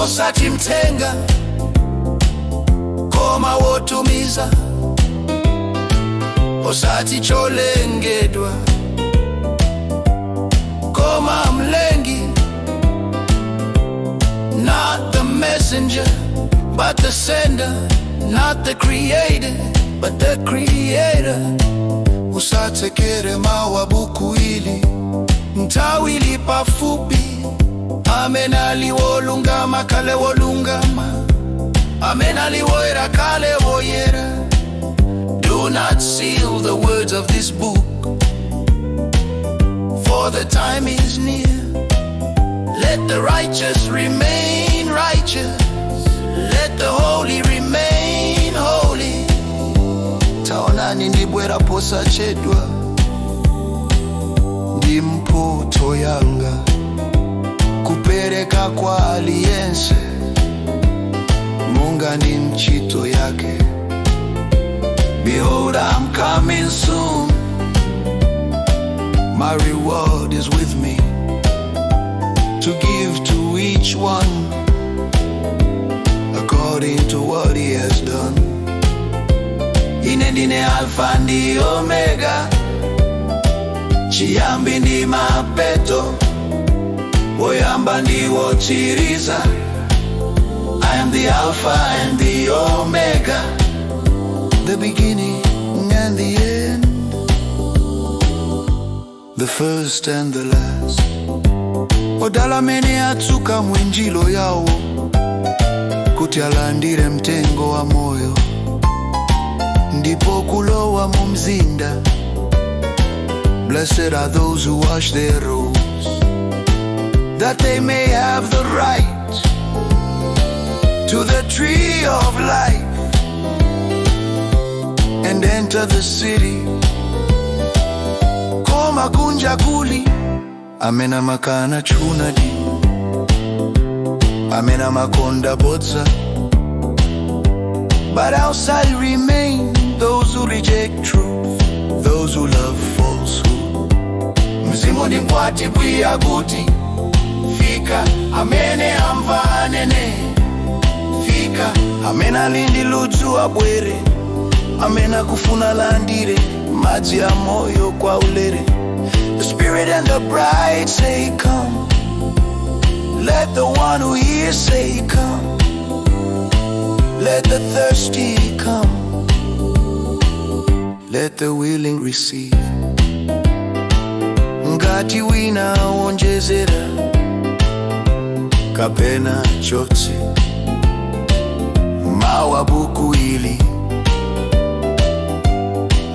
Osati mthenga, koma wotumiza. Osati cholengedwa, koma mlengi. Not the messenger, but the sender. Not the created, but the creator. Usatsekere mawu a buku ili, nthawi ili pafupi. Amene ali wolungama akhale wolungama, amene ali woyera akhale woyera. Do not seal the words of this book, for the time is near. Let the righteous remain righteous, let the holy remain holy. Taonani, ndibwera posachedwa ndi mphotho yanga, kupereka kwa aliyense monga ndi ntchito yake. Behold, I'm coming soon. My reward is with me to give to each one according to what he has done. Ine ndine Alpha ndi Omega, chiyambi ndi mapeto, woyamba ndi wotsiriza. I am the Alpha and the Omega, the beginning and the end, the first and the last. Odala amene atsuka mwinjiro yawo, kuti alandire mtengo wa moyo ndipo kulowa mu mzinda. Blessed are those who wash their robes, that they may have the right to the tree of life and enter the city. Koma kunja kuli amene amakana choonadi, amene amakonda bodza. But outside remain those who reject truth, those who love falsehood. Mzimu ndi mkwatibwi akuti, "Fika." Amene amva anene, "Fika." Amene ali ndi ludzu abwere, amene akufuna alandire madzi a moyo kwa ulere. The Spirit and the bride say, "Come." Let the one who hears say, "Come." Let the thirsty come. Let the willing receive. Ngati wina wonjezera kapena achotse mawu a buku ili,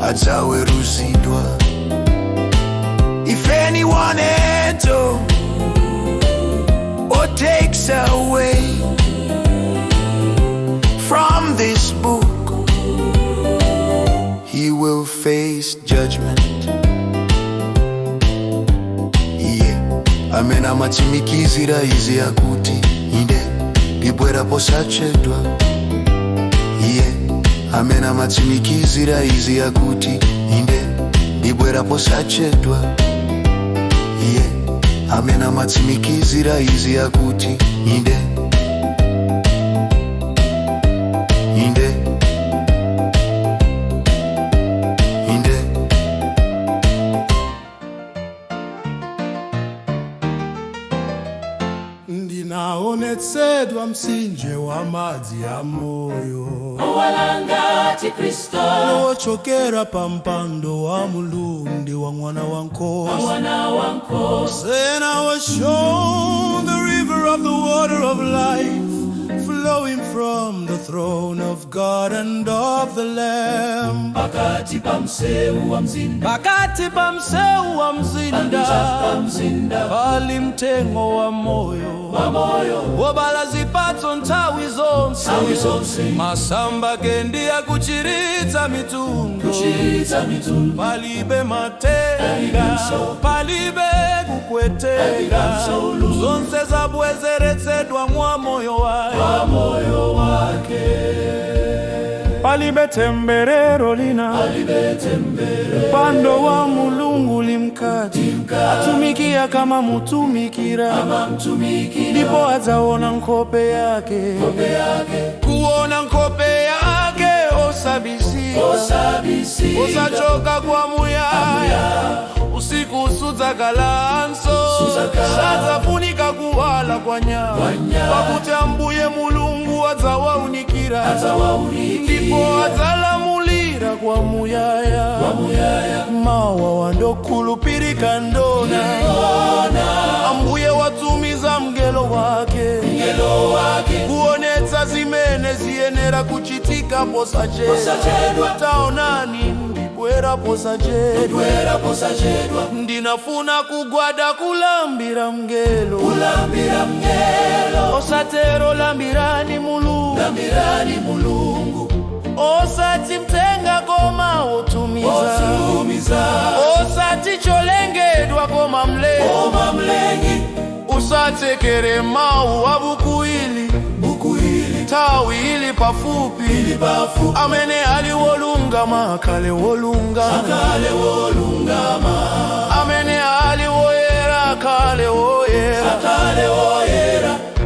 adzaweruzidwa. If anyone adds or takes away from this book, he will face judgment. Iye amene amatsimikizira izi akuti, "Inde, ndibwera posachedwa." Iye amene amatsimikizira izi akuti, "Inde, ndibwera posachedwa." Iye amene amatsimikizira izi akuti, "Inde, inde, inde." Ndinaonetsedwa mtsinje wa madzi a moyo, Owala ngati crystal, ochokera pa mpando wa Mulungu ndi wa Mwana wa Nkhosa. Mwana wa Nkhosa. Then I was shown the river of the water of life, flowing from the throne of God and of the Lamb. Pakati pa msewu wa mzinda, Pakati pa msewu wa mzinda, pa mzinda, pali mtengo wa moyo, wa moyo, wobala zipatso nthawi zonse, nthawi zonse, masamba ake ndi akuchiritsa mitundu. Kuchiritsa mitundu. Palibe matenda, Palibenso. Palibe kupweteka, Palibenso ululu. Zonse zabwezeretsedwa mwa moyo wake. Wa moyo wake. Palibe temberero lina, mpando wa Mulungu uli mkati, atumiki akamamutumikira, ndipo adzaona nkhope yake, kuona nkhope yake osabisika, osachoka kwa muyaya. Usiku sudzakhalanso, sadzafunika kuwala kwa nyali, pakuti Ambuye Mulungu adzawaunikira, ndipo adzalamulira kwa muyaya. Mawu ndi okhulupirika ndi oona, Ambuye watumiza mngelo wake kuonetsa zimene ziyenera kuchitika posachedwa. Taonani, ndibwera posachedwa. Ndinafuna kugwada kulambira mngelo. Osatero, lambirani Mulungu, osati mthenga koma wotumiza, osati cholengedwa koma mlengi. Usatsekere mawu a buku ili, nthawi ili pafupi. Amene ali wolungama akhale wolungama, amene ali woyera akhale woyera.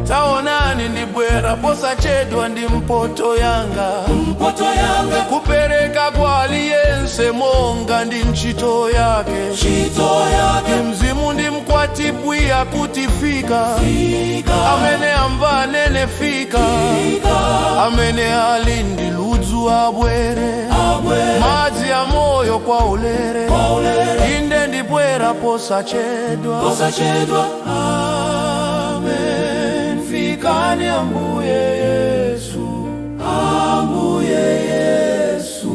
Taonani, ndibwera posachedwa ndi mphotho yanga, kupereka kwa aliyense monga ndi ntchito yake. Mzimu ndi mkwatibwi akuti fika. Amene amva anene fika. Amene ali ndi ludzu abwere, madzi a moyo kwa ulere. Inde, ndibwera posachedwa. Amen. Fikani Ambuye Yesu, Ambuye Yesu.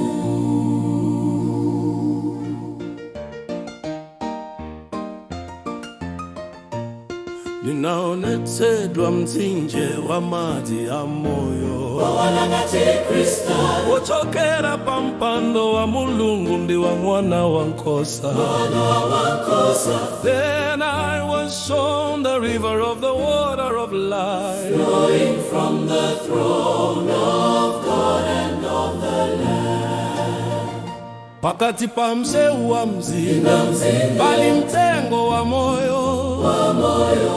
Ninaonetsedwa mtsinje wa madzi a moyo wochokera pa mpando wa Mulungu ndi wa mwana wa nkhosa. Then I was shown the river of the water of life, Flowing from the throne of God and of the Lamb. Pakati pa msewu wa mzinda pali mtengo wa moyo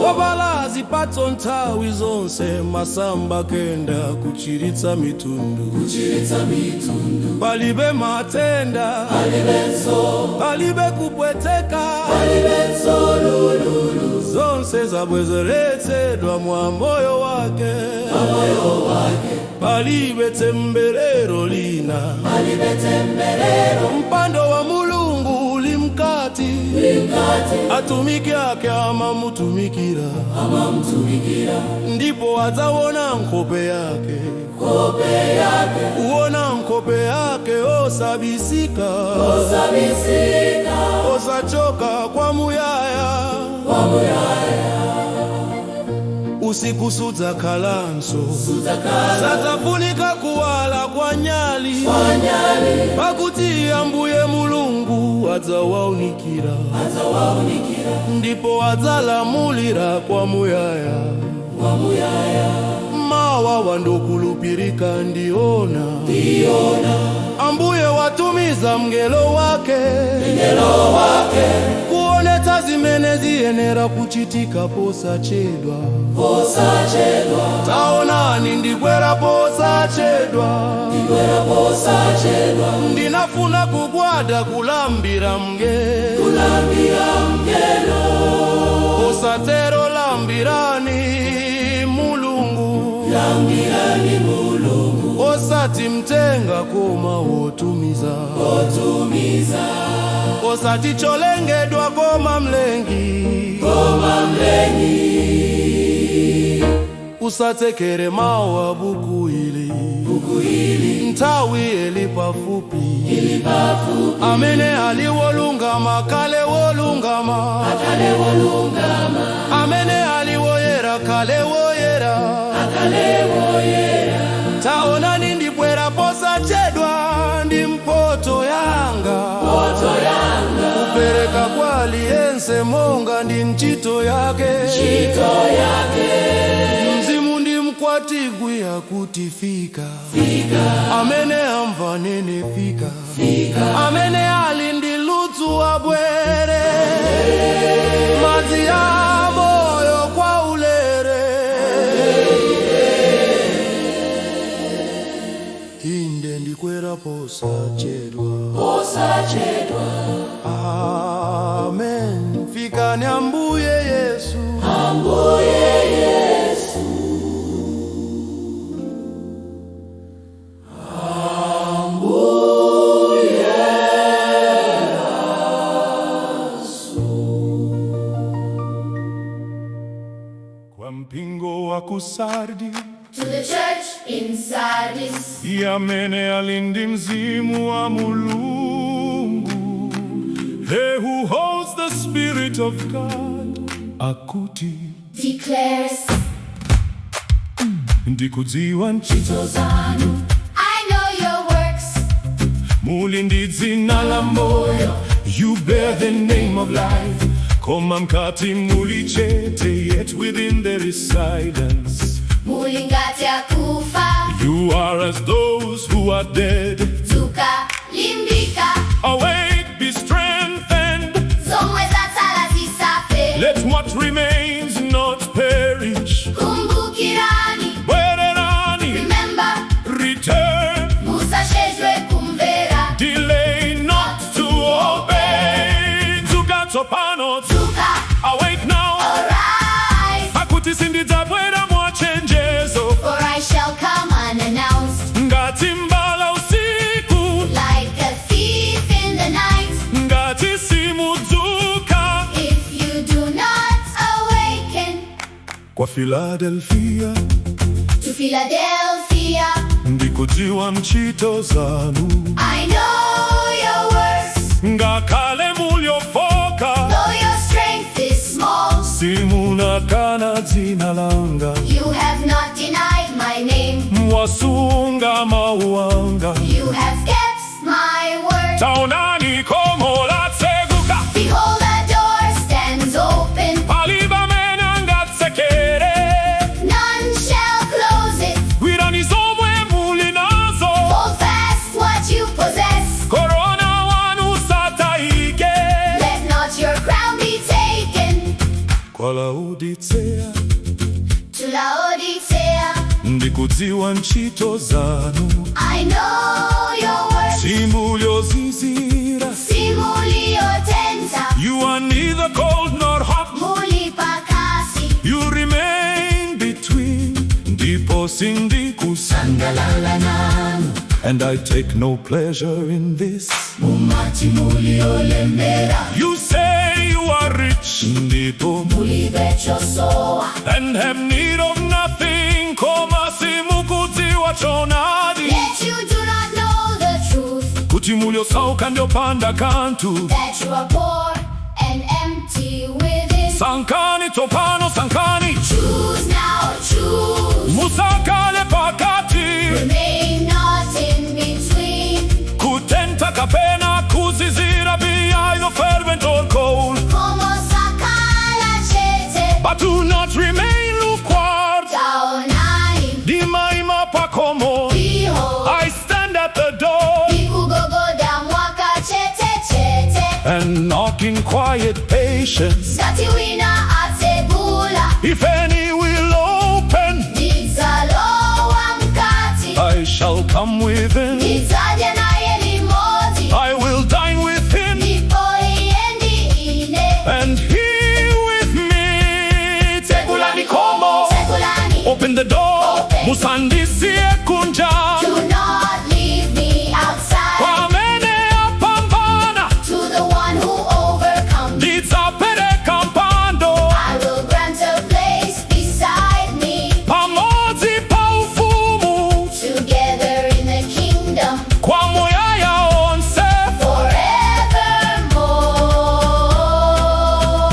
wobala zipatso nthawi zonse, masamba kenda, kuchiritsa mitundu. Kuchiritsa mitundu. Palibe matenda, Palibenso. Palibe kupweteka, Palibenso ululu. Zonse zabwezeretsedwa mwa moyo wake. Moyo wake. Palibe temberero lina, Palibe temberero. Mpando wa Mulungu uli mkati, Mkati. Atumiki ake amamutumikira, Amamtumikira. Ndipo adzaona nkhope yake, Nkhope yake. Kuona nkhope yake osabisika, Osabisika. Osachoka kwa muyaya. Kwa muyaya. Usiku sudzakhalanso, Sudzakhala. Sadzafunika kuwala kwa nyali, Kwa nyali. Pakuti Ambuye Mulungu adzawaunikira, Adzawaunikira. Ndipo adzalamulira kwa muyaya. Kwa muyaya. Mawu ndi okhulupirika ndi oona, Ndi oona. Ambuye watumiza mngelo wake Mngelo wake. Kuonetsa zimene ziyenera kuchitika posachedwa. Posachedwa. Taonani, ndibwera posachedwa. Ndibwera posachedwa. Ndinafuna kugwada kulambira mngelo. Kulambira mngelo. Osatero, lambirani Mulungu, Lambirani Mulungu. Osati mthenga koma wotumiza, Otumiza. Osati cholengedwa koma mlengi. Koma mlengi. Usatsekere mawu a buku ili, Buku ili. Nthawi ili pafupi. Ili pafupi. Amene ali wolungama akhale wolungama, Akhale wolungama. Amene ali woyera akhale woyera. Akhale woyera. Taonani, ndibwera posachedwa ndi mphotho yanga, Mphotho yanga. Kupereka kwa aliyense monga ndi ntchito yake. Ntchito yake. Mzimu ndi mkwatibwi Mkwatibwi akuti fika, amene amva anene fika, amene ali ndi ludzu abwere, madzi a moyo kwa ulere. Inde ndibwera posachedwa. Posachedwa. Amen. Fikani Ambuye Yesu. Ambuye Yesu. Ambuye Yesu. Kwa mpingo wa ku Sardi, To the church in Sardis, amene ali ndi mzimu wa Mulungu, he who holds the Spirit of God, akuti, declares, ndikudziwa ntchito zanu, I know your works. Muli ndi dzina la moyo, you bear the name of life, koma mkati muli chete, yet within there is silence. Muli ngati akufa. You are as those who are dead. Dzuka, limbika. Awake, be strengthened. Zomwe zatsala zisafe. Let what remains not perish. Kumbukirani. Bwererani. Remember. Return. Musachedwe kumvera. Delay not to obey. Dzuka tsopano. Dzuka. Awake now. Arise. Pakuti sindidzabwera mwachenjezo. For I shall come unannounced. Ngati mbala usiku. Like a thief in the night. Ngati simudzuka. If you do not awaken. Kwa Philadelphia. To Philadelphia. Ndikudziwa ntchito zanu. I know your works. Ngakhale muli ofooka. Though your strength is small, Simunakana dzina langa. you have not denied my name. Mwasunga mawu anga. You have kept my word. Taonani khomo latseguka. Behold, the door stands open. Palibe amene angatsekere. None shall close it. Gwirani zomwe muli nazo. Hold fast what you possess. Korona wanu asataike. Let not your crown be taken. Kwa Laodicea. To Laodicea, Ndikudziwa ntchito zanu. I know your works. Simuli ozizira. Simuli otentha. You are neither cold nor hot. Muli pakati. You remain between. Ndipo sindikusangalala nanu. And I take no pleasure in this. Mumati muli olemera. You say you are rich. Ndipo Mulibe chosowa. and have need of nothing. Koma simukudziwa choonadi. Yet you do not know the truth. Kuti muli osauka ndi opanda kanthu. That you are poor and empty within. Sankhani tsopano sankhani. Choose now, choose. Musakhale pakati. Remain not in between. Kutentha kapena kuzizira, be either fervent or cold. Koma osakhala chete. But do not remain lukewarm. Taonani. Ndimaima pakhomo. Behold. I stand at the door Ndikugogoda mwakachete chete. and knock in quiet patience. Ngati wina atsegula. If any will open, Ndidzalowa mkati. I shall come within. Ndidzadya naye limodzi. I will dine with him Ndipo iye ndi ine. and he with me. Tsegulani khomo. Tsegulani. Open the door. Open. Musandisiye kunja. Do not leave me outside. Kwa amene apambana. To the one who overcomes, Ndidzapereka mpando. I will grant a place beside me. Pamodzi pa ufumu. Together in the kingdom Kwa muyaya onse.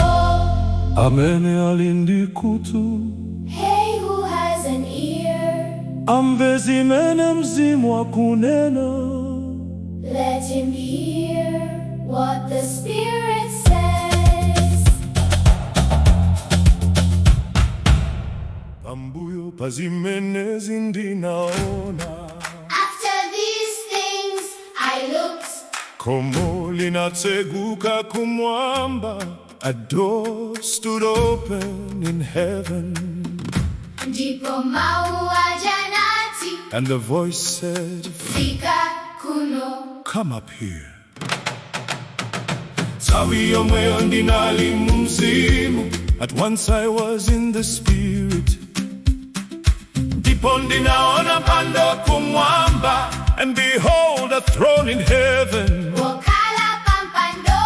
forevermore. Amene ali ndi khutu. He who has an ear, Amve zimene mzimu akunena. let him hear what the Spirit says. Pambuyo pa zimenezi ndinaona. After these things I looked. Khomo linatseguka kumwamba. A door stood open in heaven. Ndipo mau aja anati. And the voice said, Tsika kuno. "Come up here." Nthawi yomweyo ndinali mu Mzimu. At once I was in the Spirit. Ndipo ndinaona mpando kumwamba. And behold, a throne in heaven. Wokhala pampando.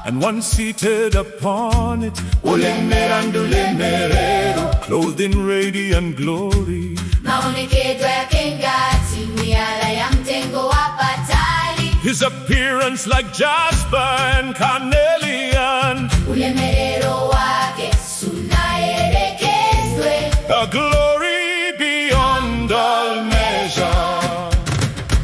And one seated upon it. Olemera ndi ulemerero. Clothed in radiant glory. Maonekedwe yake ngati miyala ya mtengo wa patali. His appearance like jasper and carnelian. Ulemerero wake sunayerekezwe. A glory beyond all measure.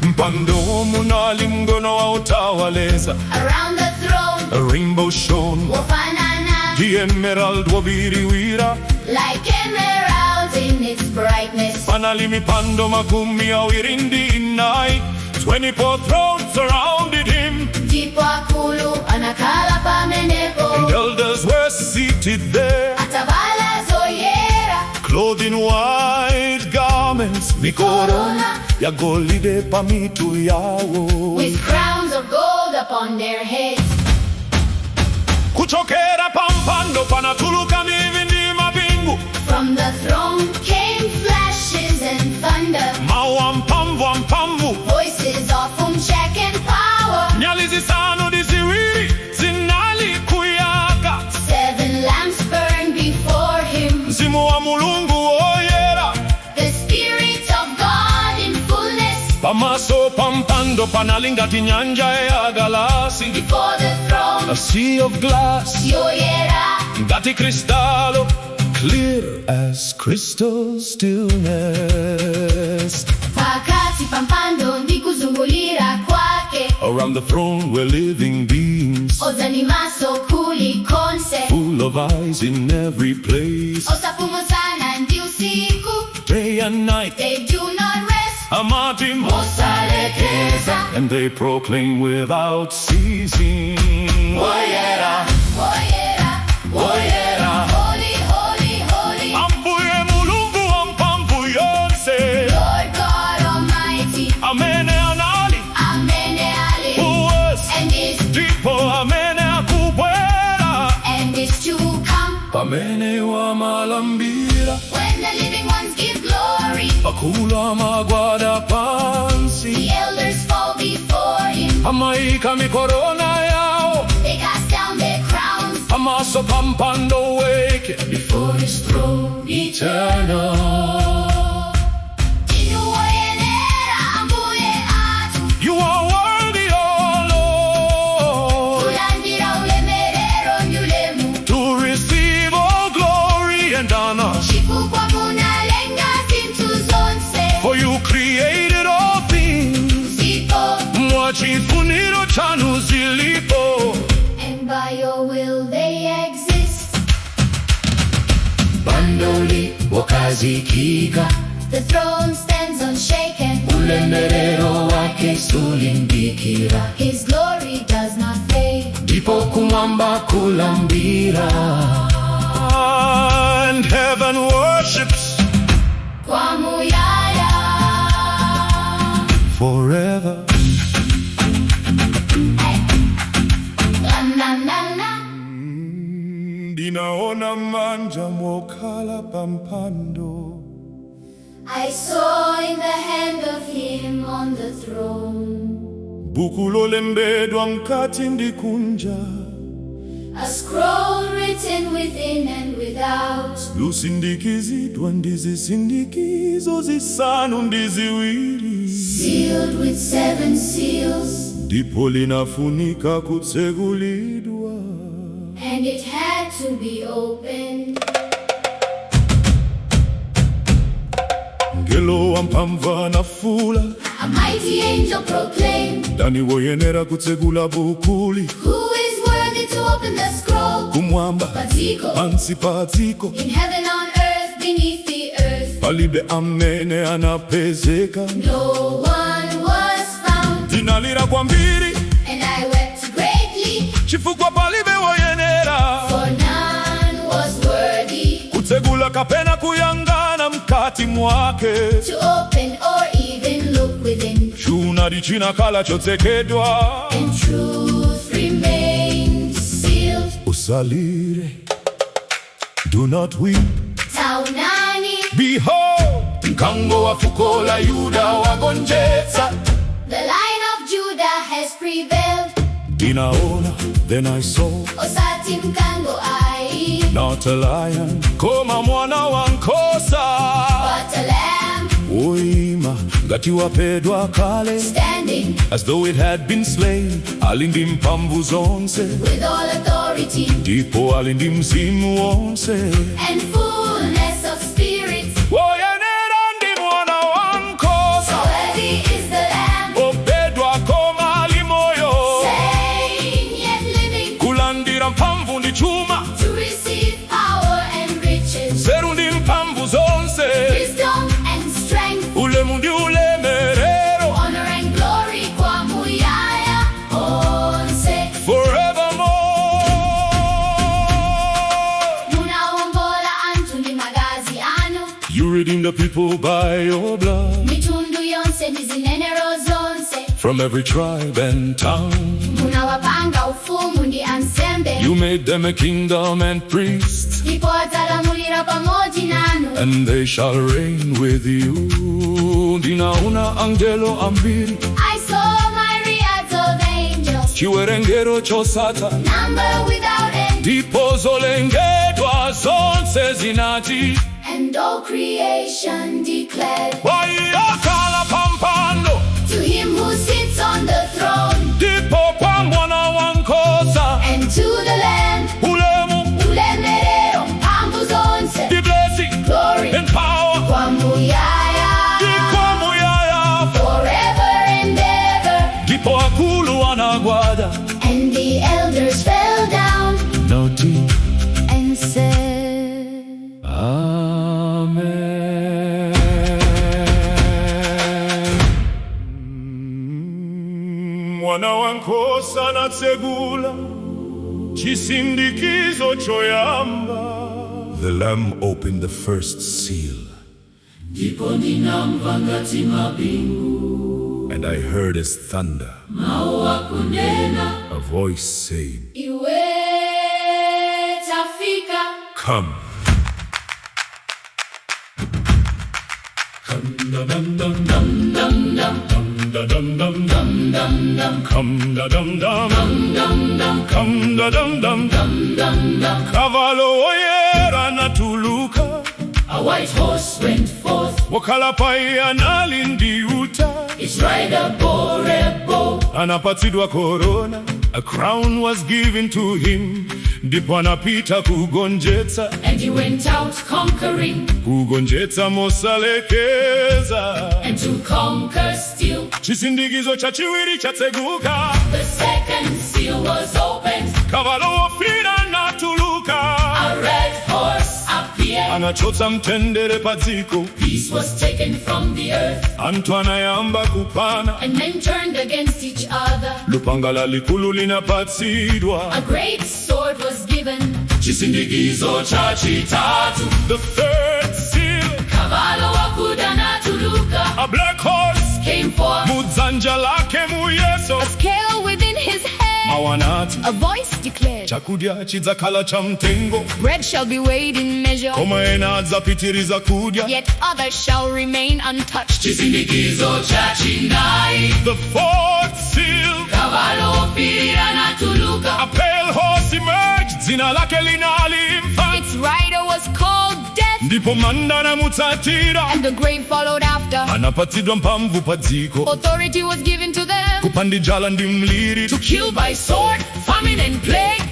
Mpando munali mkono wa utawaleza. Around the throne. A rainbow shone. Wofanana. The emerald wobiriwira. Like emerald in its brightness. Panali mipando 24. 24 thrones surrounded him. Ndipo akulu anakhala pamenepo. And elders were seated there. Atavala zoyera. Clothed in white garments. Mikorona ya golide pamitu yawo. With crowns of gold upon their heads. Kuchokera pampando panatuluka mivi ndi mabingu. From the throne came flashes and thunder. Mau amphamvu amphamvu. Voices of unchecking power. Nyali zisanu ndi ziwiri zinali kuyaka. Seven lamps burned before him. Mzimu wa Mulungu woyera. The Spirit of God in fullness. Pamaso pampando panali ngati nyanja ya galasi. Before the throne. A sea of glass. Yoyera. Ngati kristalo. Clear as crystal stillness. Pakati pampando ndi kuzungulira kwake. Around the throne were living beings. Odzaza ndi maso kulikonse. Full of eyes in every place. Osapuma usana ndi usiku. Day and night. They do not rest. Amati Mosalekeza. And they proclaim without ceasing. Woyera, Woyera. Woyera. Holy, holy, holy. Ambuye Mulungu wamphamvu yonse. Lord God Almighty. Amene anali. Amene ali. Who was. And is. Ndipo amene akubwera. And is to come. Pamene amalambira. When the living ones give glory. Akulu amagwada pansi. The elders fall before him. Amaika mikorona yao. They cast down their crowns. Pamaso pampando wake. Before his throne. Eternal. Ndinu woyenera Ambuye athu. You are worthy, O Lord, Kulandira ulemerero ndi ulemu. To receive all glory and honor. Chifukwa munalenga zinthu zonse. For you created all things. Ndipo. Mwachifuniro chanu zilipo. And by your will they exist. Mpandoli wokhazikika. The throne stands unshaken. Ulemerero wake sulimbikira. His glory does not fade. Ndipo kumwamba kulambira. And heaven worships Kwamuyaya. Forever. La na na na. Ndinaona manja mwokhala pampando. I saw in the hand of him on the throne Buku lolembedwa mkati ndi kunja. A scroll written within and without. Losindikizidwa ndi zisindikizo zisanu ndi ziwiri. Sealed with seven seals. Ndipo linafunika kutsegulidwa. And it had to be opened. Mngelo wamphamvu anafuula. A mighty angel proclaimed, Ndani woyenera kutsegula bukuli? "Who is worthy to open the scroll?" Kumwamba, Padziko, pansi padziko, in heaven, on earth, beneath the Palibe amene anapezeka. No one was found. Ndinalira kwambiri And I wept greatly, chifukwa palibe woyenera for none was worthy kutsegula kapena kuyang'ana mkati mwake. to open or even look within. Choonadi chinakhala chotsekedwa. And truth remained sealed. Usalire, do not weep. Taonani, Behold, mkango wa fuko la Yuda wagonjetsa. The Lion of Judah has prevailed. Ndinaona, then I saw, Osati mkango ai, not a lion, koma mwana wa nkhosa, but a lamb woima ngati waphedwa kale, standing as though it had been slain. Ali ndi mphamvu zonse, with all authority ndipo ali ndi mzimu wonse. And fullness of spirit. Woyenera ndi mwana wa nkhosa, Worthy is the lamb, ophedwa koma ali moyo, slain yet living, kulandira mphamvu ndi chuma, to receive power and riches, nzeru ndi mphamvu zonse, wisdom and strength, ulemu ndi ulemerero, honor and glory kwa muyaya onse. Forevermore. Munawombola anthu ndi magazi anu, You redeemed the people by your blood, mitundu yonse ndi zinenero zonse. From every tribe and tongue. Munawapanga ufumu ndi ansembe, You made them a kingdom and priests, ndipo adzalamulira pamodzi nanu. And they shall reign with you. Ndinaona angelo ambiri, I saw myriads of angels, chiwerengero chosatha, number without end, ndipo zolengedwa zonse zinati, and all creation declared, kwa iye okhala pampando, to him who sits on the throne ndipo kwa mwana wankhosa, and to the Lamb, ulemu, ulemerero, mphamvu zonse, the blessing glory and power, kwa muyaya, ndi kwa muyaya. Forever and ever. Ndipo akulu anagwada, And the elders fell down nati, and said, Amen. Mwana wankhosa anatsegula chisindikizo choyamba. The Lamb opened the first seal, Ndipo ndinamva ngati mabingu, and I heard as thunder, mawu akunena, a voice saying, Iwe tafika. Come. Come da dum dum Dum dum dum, dum da dum dum dum dum dum, come da dum dum dum dum dum, come da dum dum. Dum dum dum. Kavalo woyera anatuluka, A white horse went forth, wokhala pa iye anali ndi uta, its rider bore a bow. Anapatsidwa korona, a crown was given to him, ndipo anapita kugonjetsa, And he went out conquering kugonjetsa mosalekeza. And to conquer still. Chisindikizo chachiwiri chatseguka, The second seal was opened, kavalo wofiira anatuluka, a red horse appeared. Anachotsa mtendere padziko, Peace was taken from the earth, anthu anayamba kuphana, And men turned against each other. Lupanga lalikulu linapatsidwa, A great sword was given. Chisindikizo chachitatu, The third seal, kavalo wakuda anatuluka, a black horse, came forth, mudzanja lake muyeso, A scale within his hand. Mawu anati, A voice declared, chakudya chidzakhala cha mtengo, Bread shall be weighed in measure, koma ena adzapitiriza kudya. Yet others shall remain untouched. Chisindikizo chachinayi, The fourth seal, kavalo wofiira anatuluka, a pale horse emerged, dzina lake linali imfa, Its rider was called Death, ndipo manda anamutsatira, and the grave followed after. Anapatsidwa mphamvu pa dziko, Authority was given to them kupha ndi njala ndi mliri, to kill by sword, famine, and plague.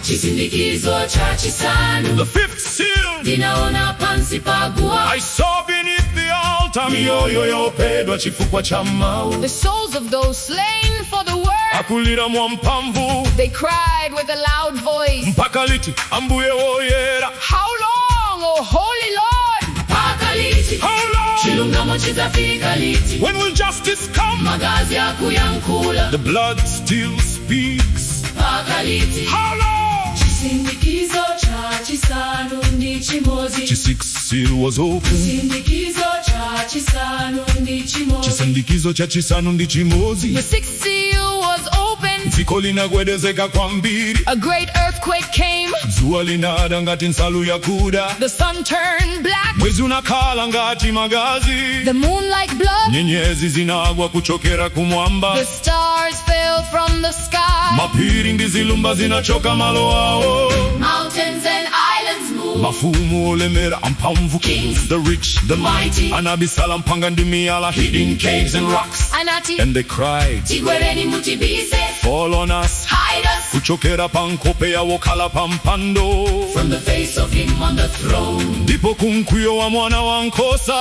Chisindikizo chachisanu, The fifth seal, ndinaona pansi pa guwa, I saw beneath the altar miyoyo ya ophedwa chifukwa cha mawu, The souls of those slain for the word, akulira mwamphamvu, they cried with a loud voice, mpaka liti, Ambuye woyera, How long, O holy Lord? Mpaka liti. liti? How long? Chilungamo chidzafika liti? When will justice come? Magazi akuyankhula. The blood still speaks. Mpaka liti? How long? Chisindikizo cha chisanu ndi chimodzi. The sixth seal was opened. Chisindikizo cha chisanu ndi chimodzi. Chisindikizo cha chisanu ndi chimodzi. The sixth seal was opened. Dziko linagwedezeka kwambiri. A great earthquake came. Dzuwa linada ngati nsalu yakuda. The sun turned black. Mwezi unakhala ngati magazi. The moon like blood. Nyenyezi zinagwa kuchokera kumwamba. The stars fell from the sky. Mapiri ndi zilumba zinachoka malo awo. Mountains and islands move. Mafumu olemera amphamvu. Kings, the rich, the mighty. Anabisala m'phanga ndi miyala, hid in caves and rocks. Anati. And they cried, Tigwereni mutibise. "Fall on us." Hide us Kuchokera pa nkhope ya wokhala pa mpando. from the face of him on the throne. Ndipo ku mkwiyo wa mwana wa nkhosa.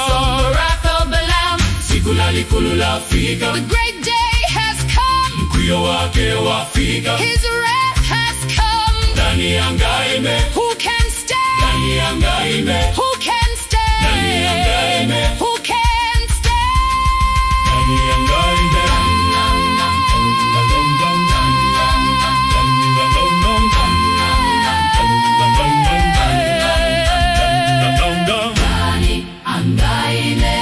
From the wrath of the Lamb. Tsiku lalikulu lafika. The great day has come. Mkwiyo wake wafika. His wrath has come. Ndani angaime. Who can stand? Ndani angaime. Who can stand? Who can stand? Ndani angaime. Ndani angaime.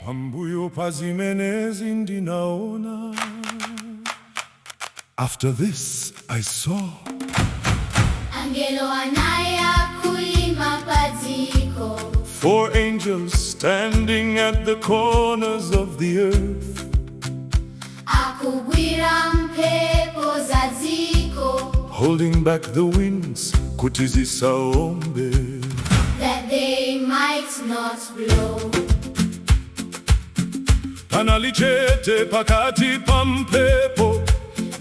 Pambuyo pa zimenezi ndinaona. After this I saw Angelo anayi akuima padziko. four angels standing at the corners of the earth, Akugwira mphepo za dziko. Holding back the winds kuti zisaombe. That they might not blow. Panali chete pakati pa mphepo.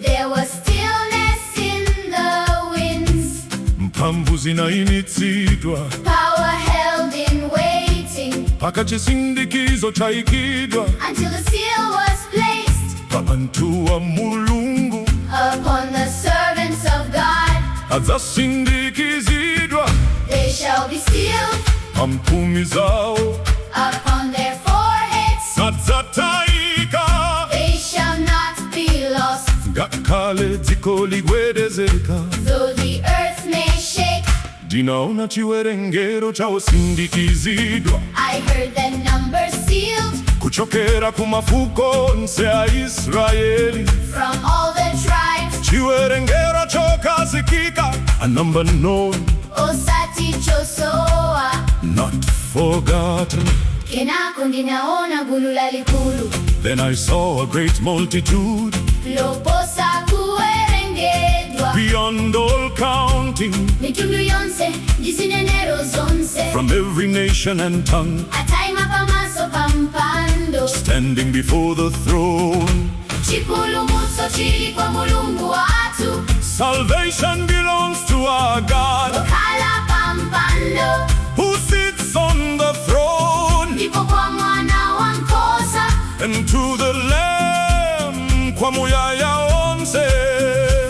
There was stillness in the winds. Mphamvu zinayimitsidwa. Power held in waiting. Mpaka chisindikizo chayikidwa. Until the seal was placed Pa anthu a Mulungu. Upon the servants of God. Adzasindikizidwa. They shall be sealed Pa mphumi zawo. Upon their foreheads. Sadzatayika. They shall not be lost. Ngakhale dziko ligwedezeka. Though the earth may shake. Ndinaona chiwerengero cha osindikizidwa. I heard the number sealed. Kuchokera kumafuko onse a Israeli. From all the tribes. Chiwerengero chokhazikika, a number known, Osati chosowa. Not forgotten. Kenako ndinaona gulu lalikulu. Then I saw a great multitude, Loposa kuwerengedwa. Beyond all counting, Mitundu yonse ndi zinenero zonse. From every nation and tongue, Ataima pamaso pa mpando. Standing before the throne. Chipulumutso chili kwa Mulungu wathu. Salvation belongs to our God, Wokhala pa mpando. Who sits on the throne, Ndipo kwa mwana wa nkhosa. And to the Lamb, kwa muyaya onse.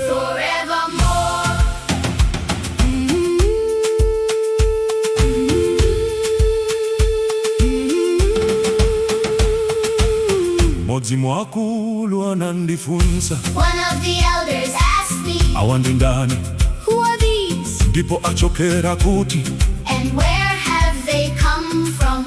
Forevermore. Mmodzi mwa akulu anandifunsa, One of the elders asked me, "Awa ndi ndani? "Who are these? Ndipo achokera kuti?" And where have they come from?"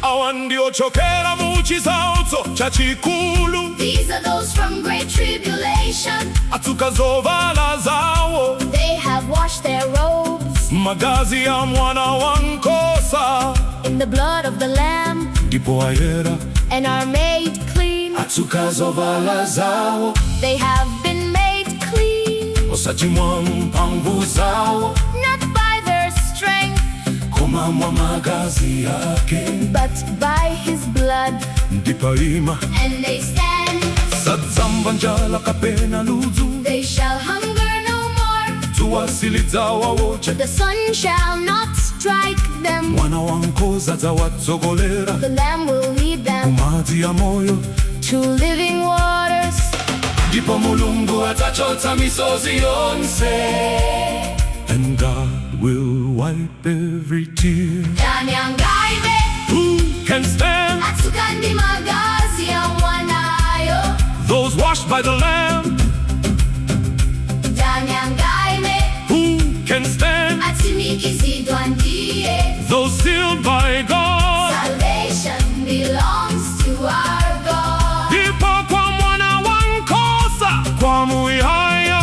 Awa ndi ochokera mu chisautso chachikulu. These are those from great tribulation. Atsuka zovala zawo. They have washed their robes Magazi ya mwana wa nkhosa. In the blood of the Lamb Ndipo ayera. And are made clean. Atsuka zovala zawo. They have been made clean, Osati mwa mphamvu zawo. Not by their strength, Koma mwa magazi yake. But by his blood. Ndipo aima. And they stand. Sadzamva njala kapena ludzu. They shall hunger no more. Dzuwa silidzawaotcha. The sun shall not strike them. Mwana wa nkhosa adzawatsogolera. The Lamb will lead them Kumadzi ya moyo. To living waters. Ndipo Mulungu adzachotsa misozi yonse. And God will wipe every tear. Ndani angaime? Who can stand? Atsuka ndi magazi a mwanayo. Those washed by the Lamb. Ndani angaime? Who can stand? Atsimikizidwa ndiye. Those sealed by God. Salvation belongs to our God. Ndipo kwa mwana wankhosa kwa muyaya.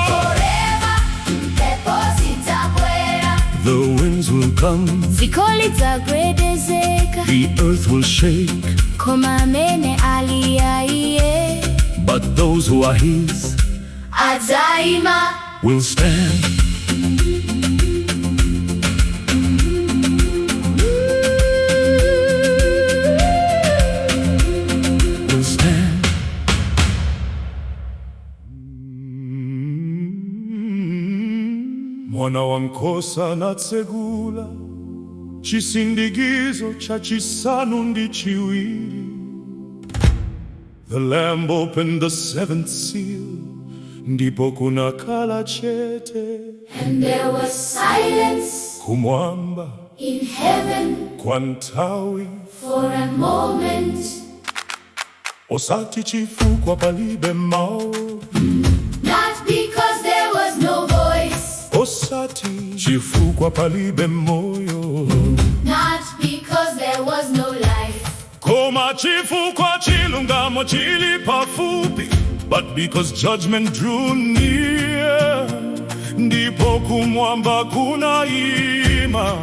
Forever, mphepo zidzabwera. The winds will come, Dziko lidzagwedezeka. The earth will shake, Koma amene ali a iye but those who are his adzaima. Will stand. Will stand. Mwana wankhosa anatsegula chisindikizo cha chisanu ndi chiwiri. The Lamb opened the seventh seal, ndipo kunakhala chete And there was silence kumwamba in heaven kwa nthawi, for a moment. Osati chifukwa palibe mawu, Not because there was no voice, osati chifukwa palibe moyo, not because there was no life, koma chifukwa chilungamo chili pafupi, but because judgment drew near, ndipo kumwamba kunaima.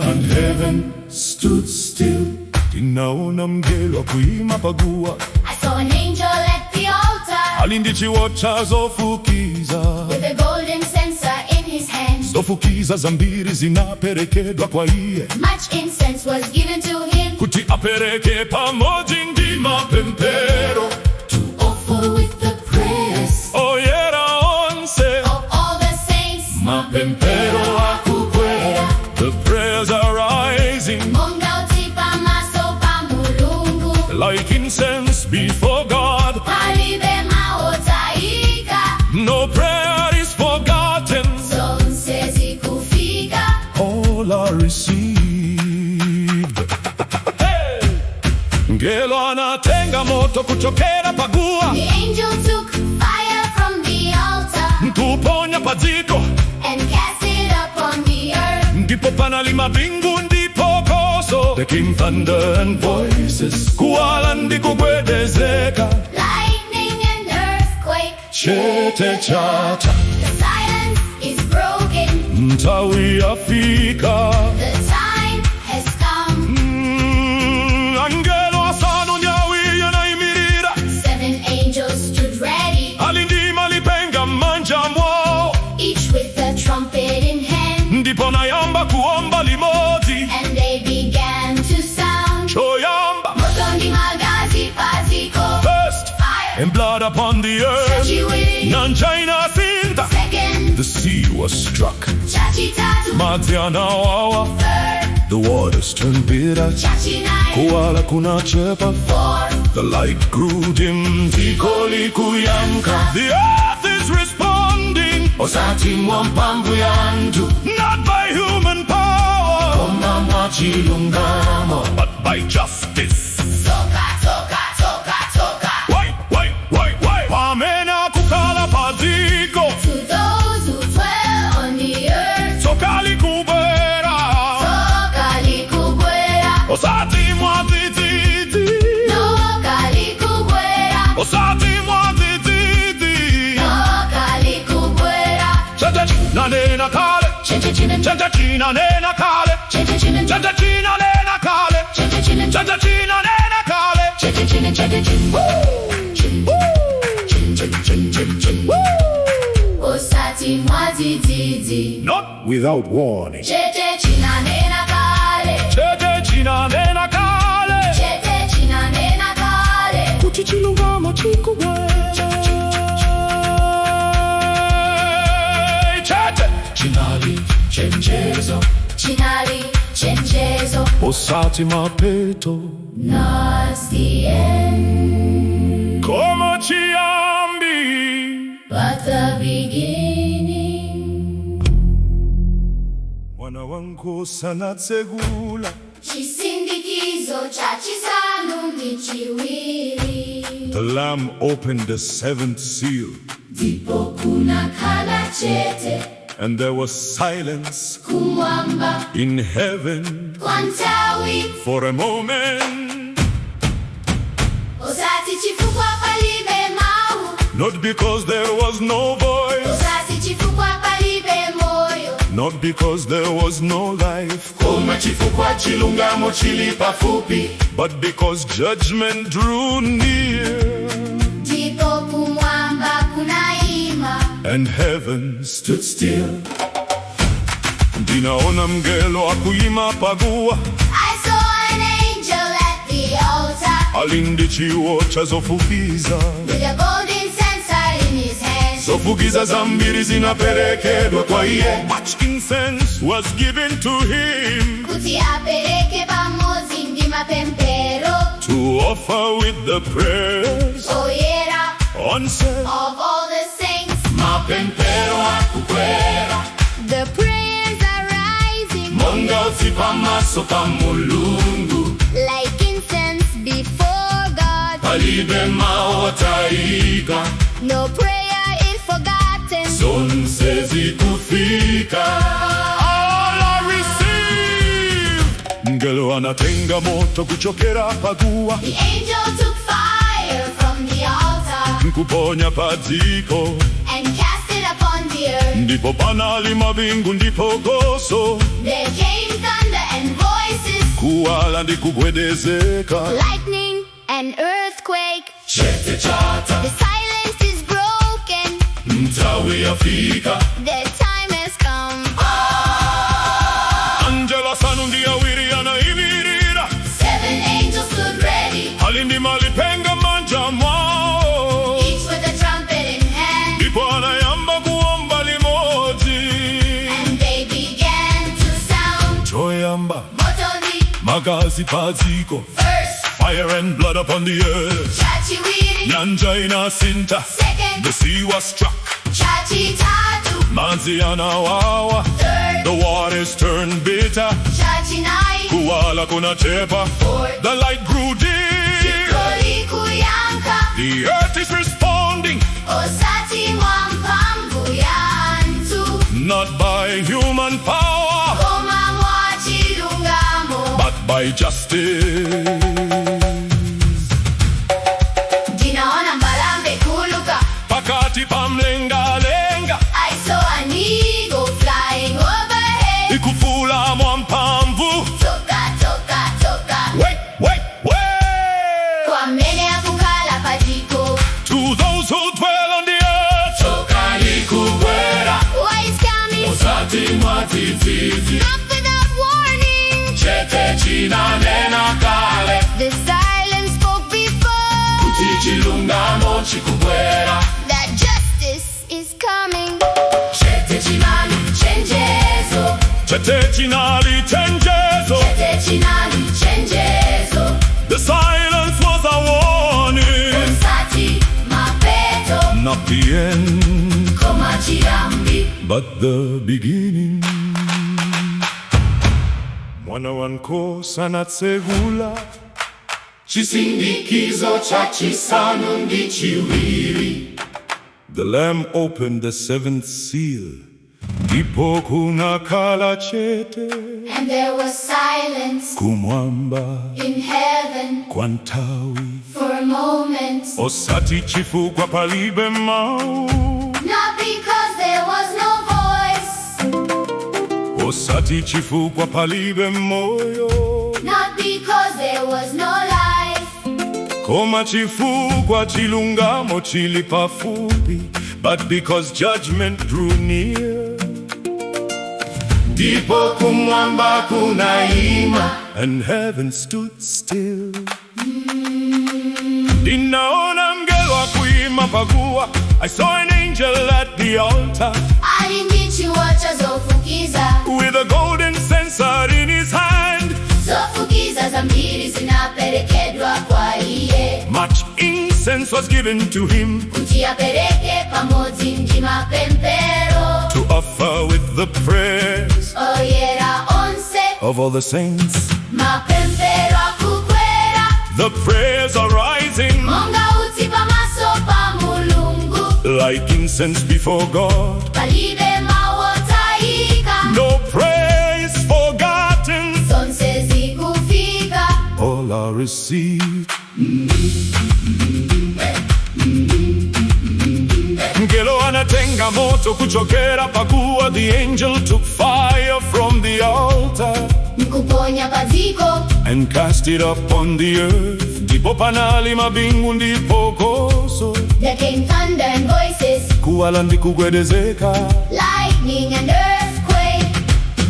And heaven stood still. Tinaona mngelo akuima paguwa, I saw an angel at the altar ali ndi chiwotcha zofukiza, with a golden censer in his hand. Zofukiza zambiri zinaperekedwa kwa iye, Much incense was given to him kuti apereke pamodzi ndi mapemphero to offer with the prayers oyera onse. Of all the saints. Mapemphero akukwera. The prayers are rising Monga utsi pamaso pa Mulungu. Like incense before God. Palibe mawu otayika. No prayer is forgotten. Zonse zikufika. All are received. Hey! Mngelo anatenga moto kuchokera paguwa, The angel took fire from the altar nkuponya padziko, and cast it upon the earth. Ndipo panali mabingu ndi phokoso. There came thunder and voices, kuwala ndi kugwedezeka. Lightning and earthquake. Chete chatha. The silence is broken. Nthawi yafika. The time has come. Angelo asanu ndi awiri anaimirira, Seven angels stood ready, ali ndi malipenga m'manja mwawo, each with a trumpet in hand, ndipo anayamba kuomba limodzi. And they began to sound. Choyamba, Moto ndi magazi padziko. First, Fire. And blood upon the earth. Chachiwiri. Nyanja inasintha. Second. The sea was struck. Chachitatu. Madzi anawawa. Third. The waters turned bitter. Chachinayi. Kuwala kunachepa. Fourth. The light grew dim. Dziko likuyankha. The earth is responding. Osati mwa mphamvu ya anthu, Not by human power, koma mwa chilungamo, but by justice. Tsoka, tsoka, tsoka, tsoka. Wai, wai, wai, wai. Kwa amene akukhala padziko. To those who dwell on the earth. Tsoka likubwera. Tsoka likubwera. Osati mwadzidzidzi. Tsoka likubwera. Osati mwadzidzidzi. Tsoka likubwera. Chete chinanena kale. Chete chinen. Chete chinanena kale. Chete chinen. Chete chinanena kale. Chete chinen. Chete chinanena kale. Chete chinen. Chete chin. Chin. Chin. Chin, chin, chin, chin. Osati mwadzidzidzi. Not without warning. Chete chinanena kale. Chete chinanena kale. Chete chinanena kale. Kuti chilungamo chikubwera. Chete Chinali chenjezo, Chinali chenjezo. Osati mapeto, Not the end, koma chiyambi. But the beginning. Wankhosa anatsegula Chisindikizo cha chisanu ndi chiwiri. The Lamb opened the seventh seal, Ndipo kunakhala chete and there was silence kumwamba in heaven kwa nthawi. For a moment. Osati chifukwa palibe mau. Not because there was no voice, Osati chifukwa palibe moyo. Not because there was no life, Koma chifukwa chilungamo chili pafupi. But because judgment drew near Ndipo kumwamba kunaima. And heaven stood still. Ndinaona mngelo akuyima paguwa. I saw an angel at the altar Ali ndi chiwocha zofukiza. with a golden censer in his hand. Zofukiza zambiri zinaperekedwa kwa iye. Much incense was given to him Kuti apereke pamodzi ndi mapemphero to offer with the prayers oyera onse of all the saints. Mapemphero akukwera The prayers are rising monga utsi pamaso pa Mulungu. Like incense before God. Palibe mawu otayika. No prayer is forgotten. Zonse zikufika. All are received. Mngelo anatenga moto kuchokera paguwa The angel took fire from the altar nkuponya padziko. And cast it upon the earth. Ndipo panali mabingu ndi phokoso, There came thunder and voices, kuwala ndi kugwedezeka. Lightning and earthquake. Chete chatha. The silence is broken. Nthawi yafika. The time has come. Angelo asanu ndi awiri anayimirira, Seven angels stood ready, ali ndi malipenga manja mwawo, each with a trumpet in hand. Ndipo anayamba kuomba limodzi. And they began to sound. Choyamba, Moto ndi magazi padziko, first, fire and blood upon the earth. Chachiwiri, Nyanja inasintha, second, the sea was struck. Chachitatu, Madzi anawawa, third, the waters turned bitter. Chachinayi, Kuwala kunachepa, fourth, the light grew dim. Dziko likuyankha, The earth is responding, osati mwa mphamvu ya anthu, not by human power, koma mwa chilungamo. But by justice. Ndinaona mbalame ikuuluka. Pakati pa mlengalenga, I saw an eagle flying overhead. Ikufuula mwamphamvu. Tsoka, tsoka, tsoka. Wait, wait, wait! Kwa amene akukhala padziko. To those who dwell on the earth, Tsoka likubwera Why is coming? osati mwadzidzidzi. Not without warning. Chete chinanena kale The silence spoke before kuti chilungamo chikubwera. that justice is coming. Chete chinali chenjezo. Chete chinali chenjezo. Chete chinali chenjezo. The silence was a warning, Osati mapeto, not the end, koma chiyambi. But the beginning. Mwana wankhosa anatsegula Chisindikizo cha chisanu ndi chiwiri. The Lamb opened the seventh seal. Ndipo kunakhala chete And there was silence kumwamba in heaven kwa nthawi. For a moment. Osati chifukwa palibe mau, Not because there was no voice, osati chifukwa palibe moyo, not because there was no life, koma chifukwa chilungamo chili pafupi, but because judgment drew near. Ndipo kumwamba kunaima And heaven stood still. Ndinaona mngelo akuima paguwa. I saw an angel at the altar Ali ndi chiwocha zofukiza. with a golden censer in his hand. Zofukiza zambiri zinaperekedwa kwa iye Much incense was given to him kuti apereke pamodzi ndi mapemphero to offer with the prayers oyera. Of all the saints. Mapemphero akukwera The prayers are rising monga utsi pamaso pa Mulungu. Like incense before God. Palibe mawu otayika. No prayer is forgotten. Zonse zikufika. All are received. Mngelo anatenga moto kuchokera paguwa. The angel took fire from the altar Nkuponya padziko. And cast it upon the earth. Ndipo panali mabingu ndi phokoso, There came thunder and voices, kuwala ndi kugwedezeka. Lightning and earthquake.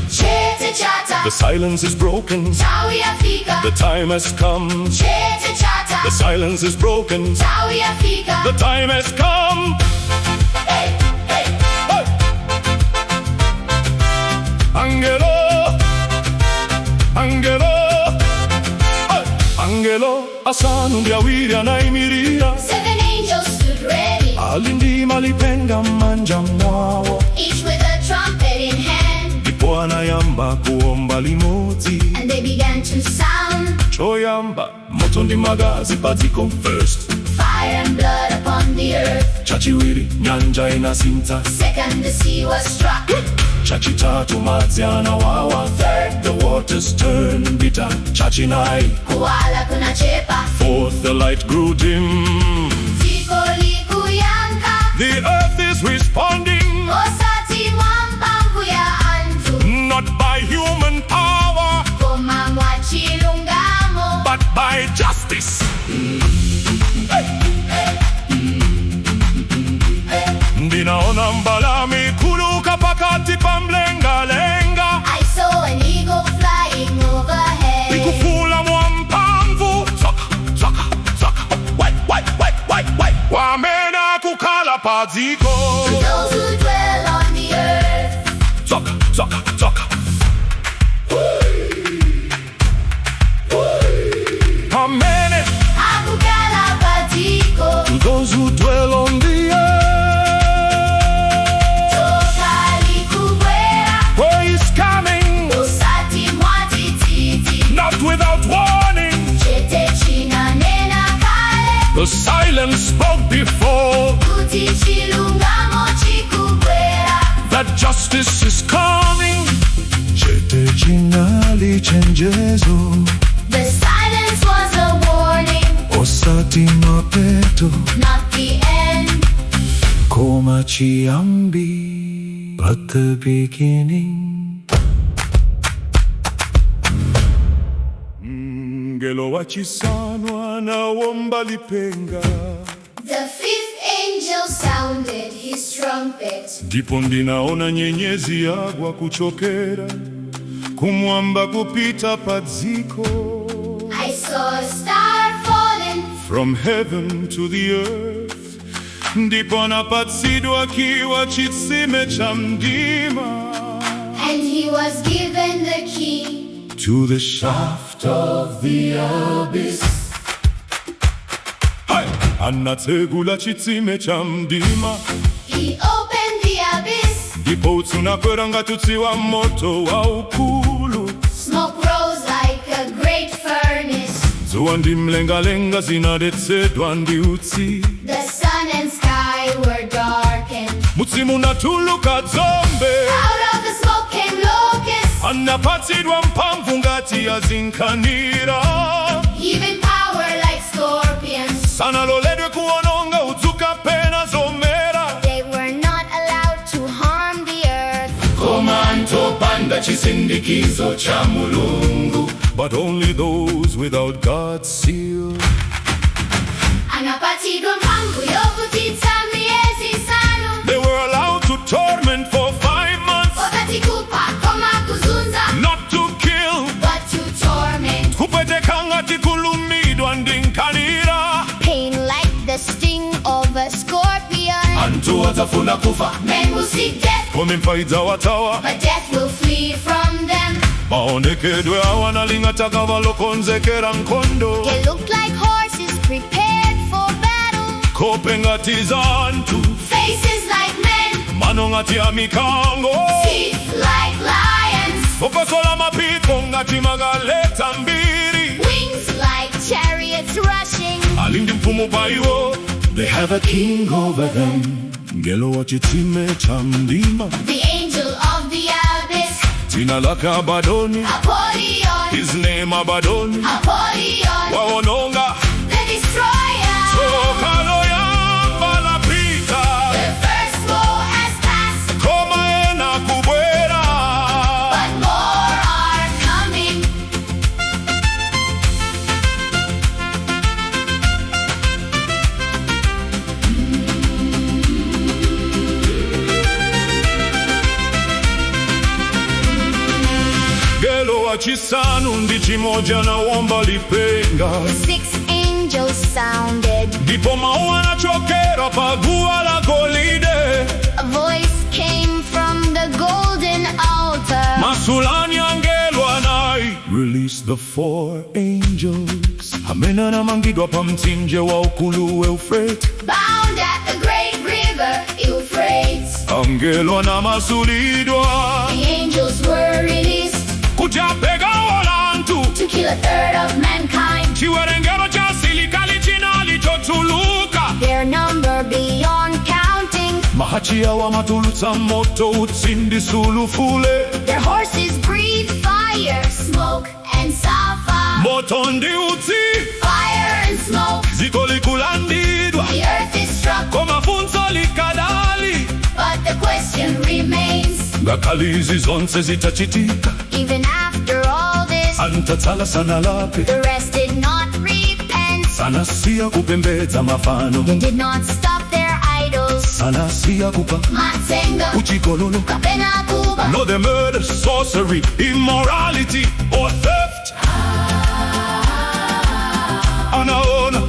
Chete chatha. The silence is broken. Nthawi yafika. The time has come. Chete chatha. The silence is broken. Nthawi yafika. The time has come. Hey, hey. Hey! Angelo, Angelo, hey! Angelo asanu ndi awiri anaimirira, Seven angels stood ready, ali ndi malipenga m'manja mwawo, each with a trumpet in hand, ndipo anayamba kuomba limodzi. And they began to sound. Choyamba moto ndi magazi padziko, first Fire and blood upon the earth. Chachiwiri nyanja inasintha, Second, the sea was struck. Chachitatu madzi anawawa, third the waters turned bitter, chachinayi Kuwala kunachepa. Fourth, the light grew dim. Dziko likuyankha. The earth is responding, Osati mwa mphamvu ya anthu, not by human power, koma mwa chilungamo. But by justice. Hey! Ndinaona mbalame ikuuluka pakati pa mlengalenga, I saw an eagle flying overhead, ikufuula mwamphamvu, tsoka, tsoka, tsoka, wai, wai, wai, wai, wai, kwa amene akukhala padziko. To those who dwell on the earth. Tsoka, tsoka, tsoka amene Akukhala padziko. To those who dwell on the earth. Tsoka likubwera. Where is coming, Osati mwadzidzidzi. Not without warning. Chete chinanena kale The silence spoke before kuti chilungamo chikubwera. That justice is coming. Chete chinali chenjezo, The silence was a warning, osati mapeto, not the end. Koma chiyambi, but the beginning. Mngelo wachisanu anawomba lipenga, The fifth angel sounded his trumpet, ndipo ndinaona nyenyezi yagwa kuchokera kumwamba kupita padziko. I saw a star falling From heaven to the earth, ndipo anapatsidwa kiyi wa chitsime cha mdima, and he was given the key to the shaft of the abyss. Hey! Anatsegula chitsime cha mdima, He opened the abyss. Ndipo utsi unakwera ngati utsi wa moto waukulu. Smoke rose like a great furnace. Dzuwa ndi mlengalenga zinadetsedwa ndi utsi. The sun and sky were darkened. M'utsi munatuluka dzombe. Out of the smoke came locusts, Anapatsidwa mphamvu ngati ya zinkhanira, even power like scorpions. Sanaloledwe kuononga udzu kapena zomera, They were not allowed to harm the earth, koma anthu opanda chisindikizo cha Mulungu, but only those without God's seal. Anapatsidwa mphamvu yovutitsa miyezi isanu. They were allowed to torment for 5 months, Osati kupha koma kuzunza, not to kill, but to torment. Kupweteka ngati kulumidwa ndi nkhanira. Pain like the sting of a scorpion. Anthu adzafuna kufa, Men will seek death, koma imfa idzawathawa. But death will flee from them. Maonekedwe awo anali ngati akavalo okonzekera nkhondo, They looked like horses prepared for battle, nkhope ngati za anthu, Faces like men, mano ngati a mikango. Teeth like lions. Phokoso la mapiko ngati magaleta ambiri. Wings like chariots rushing. Ali ndi mfumu pa iwo. They have a king over them. Mngelo wa chitsime cha mdima. The angel of the abyss. Dzina lake Abadoni. Apollyon. His name Abadoni. Apollyon. Waononga. The destroyer. Tsoka loyamba lapita. The first woe has passed, Koma ena akubwera. but more are coming. Mngelo wa chisanu ndi chimodzi anawomba lipenga. The sixth angel sounded. Ndipo mawu anachokera pa guwa la golide. A voice came from the golden altar. Masulani angelo anayi. Release the four angels. Amene anamangidwa pa mtsinje waukulu Eufrate. Bound at the great river Euphrates. Angelo anamasulidwa. The angels were released Kuti aphe gawo la anthu. to kill a third of mankind. Chiwerengero cha asilikali chinali chochuluka. Their number beyond counting. Mahachi awo amatulutsa moto, utsi ndi sulufule. Their horses breathe fire, smoke, and sulfur. Moto ndi utsi. Fire and smoke. Dziko likulandidwa. The earth is struck, Koma funso likadali. but the question remains. Ngakhale izi zonse zitachitika. Even after all this, Anthu atsala sanalape. the rest did not repent. Sanasiye kupembedza mafano. They did not stop their idols. Sanasiye kupha. Matsenga, Uchigololo. kapena kuba. No, the murder, sorcery, immorality, or theft. Anaona.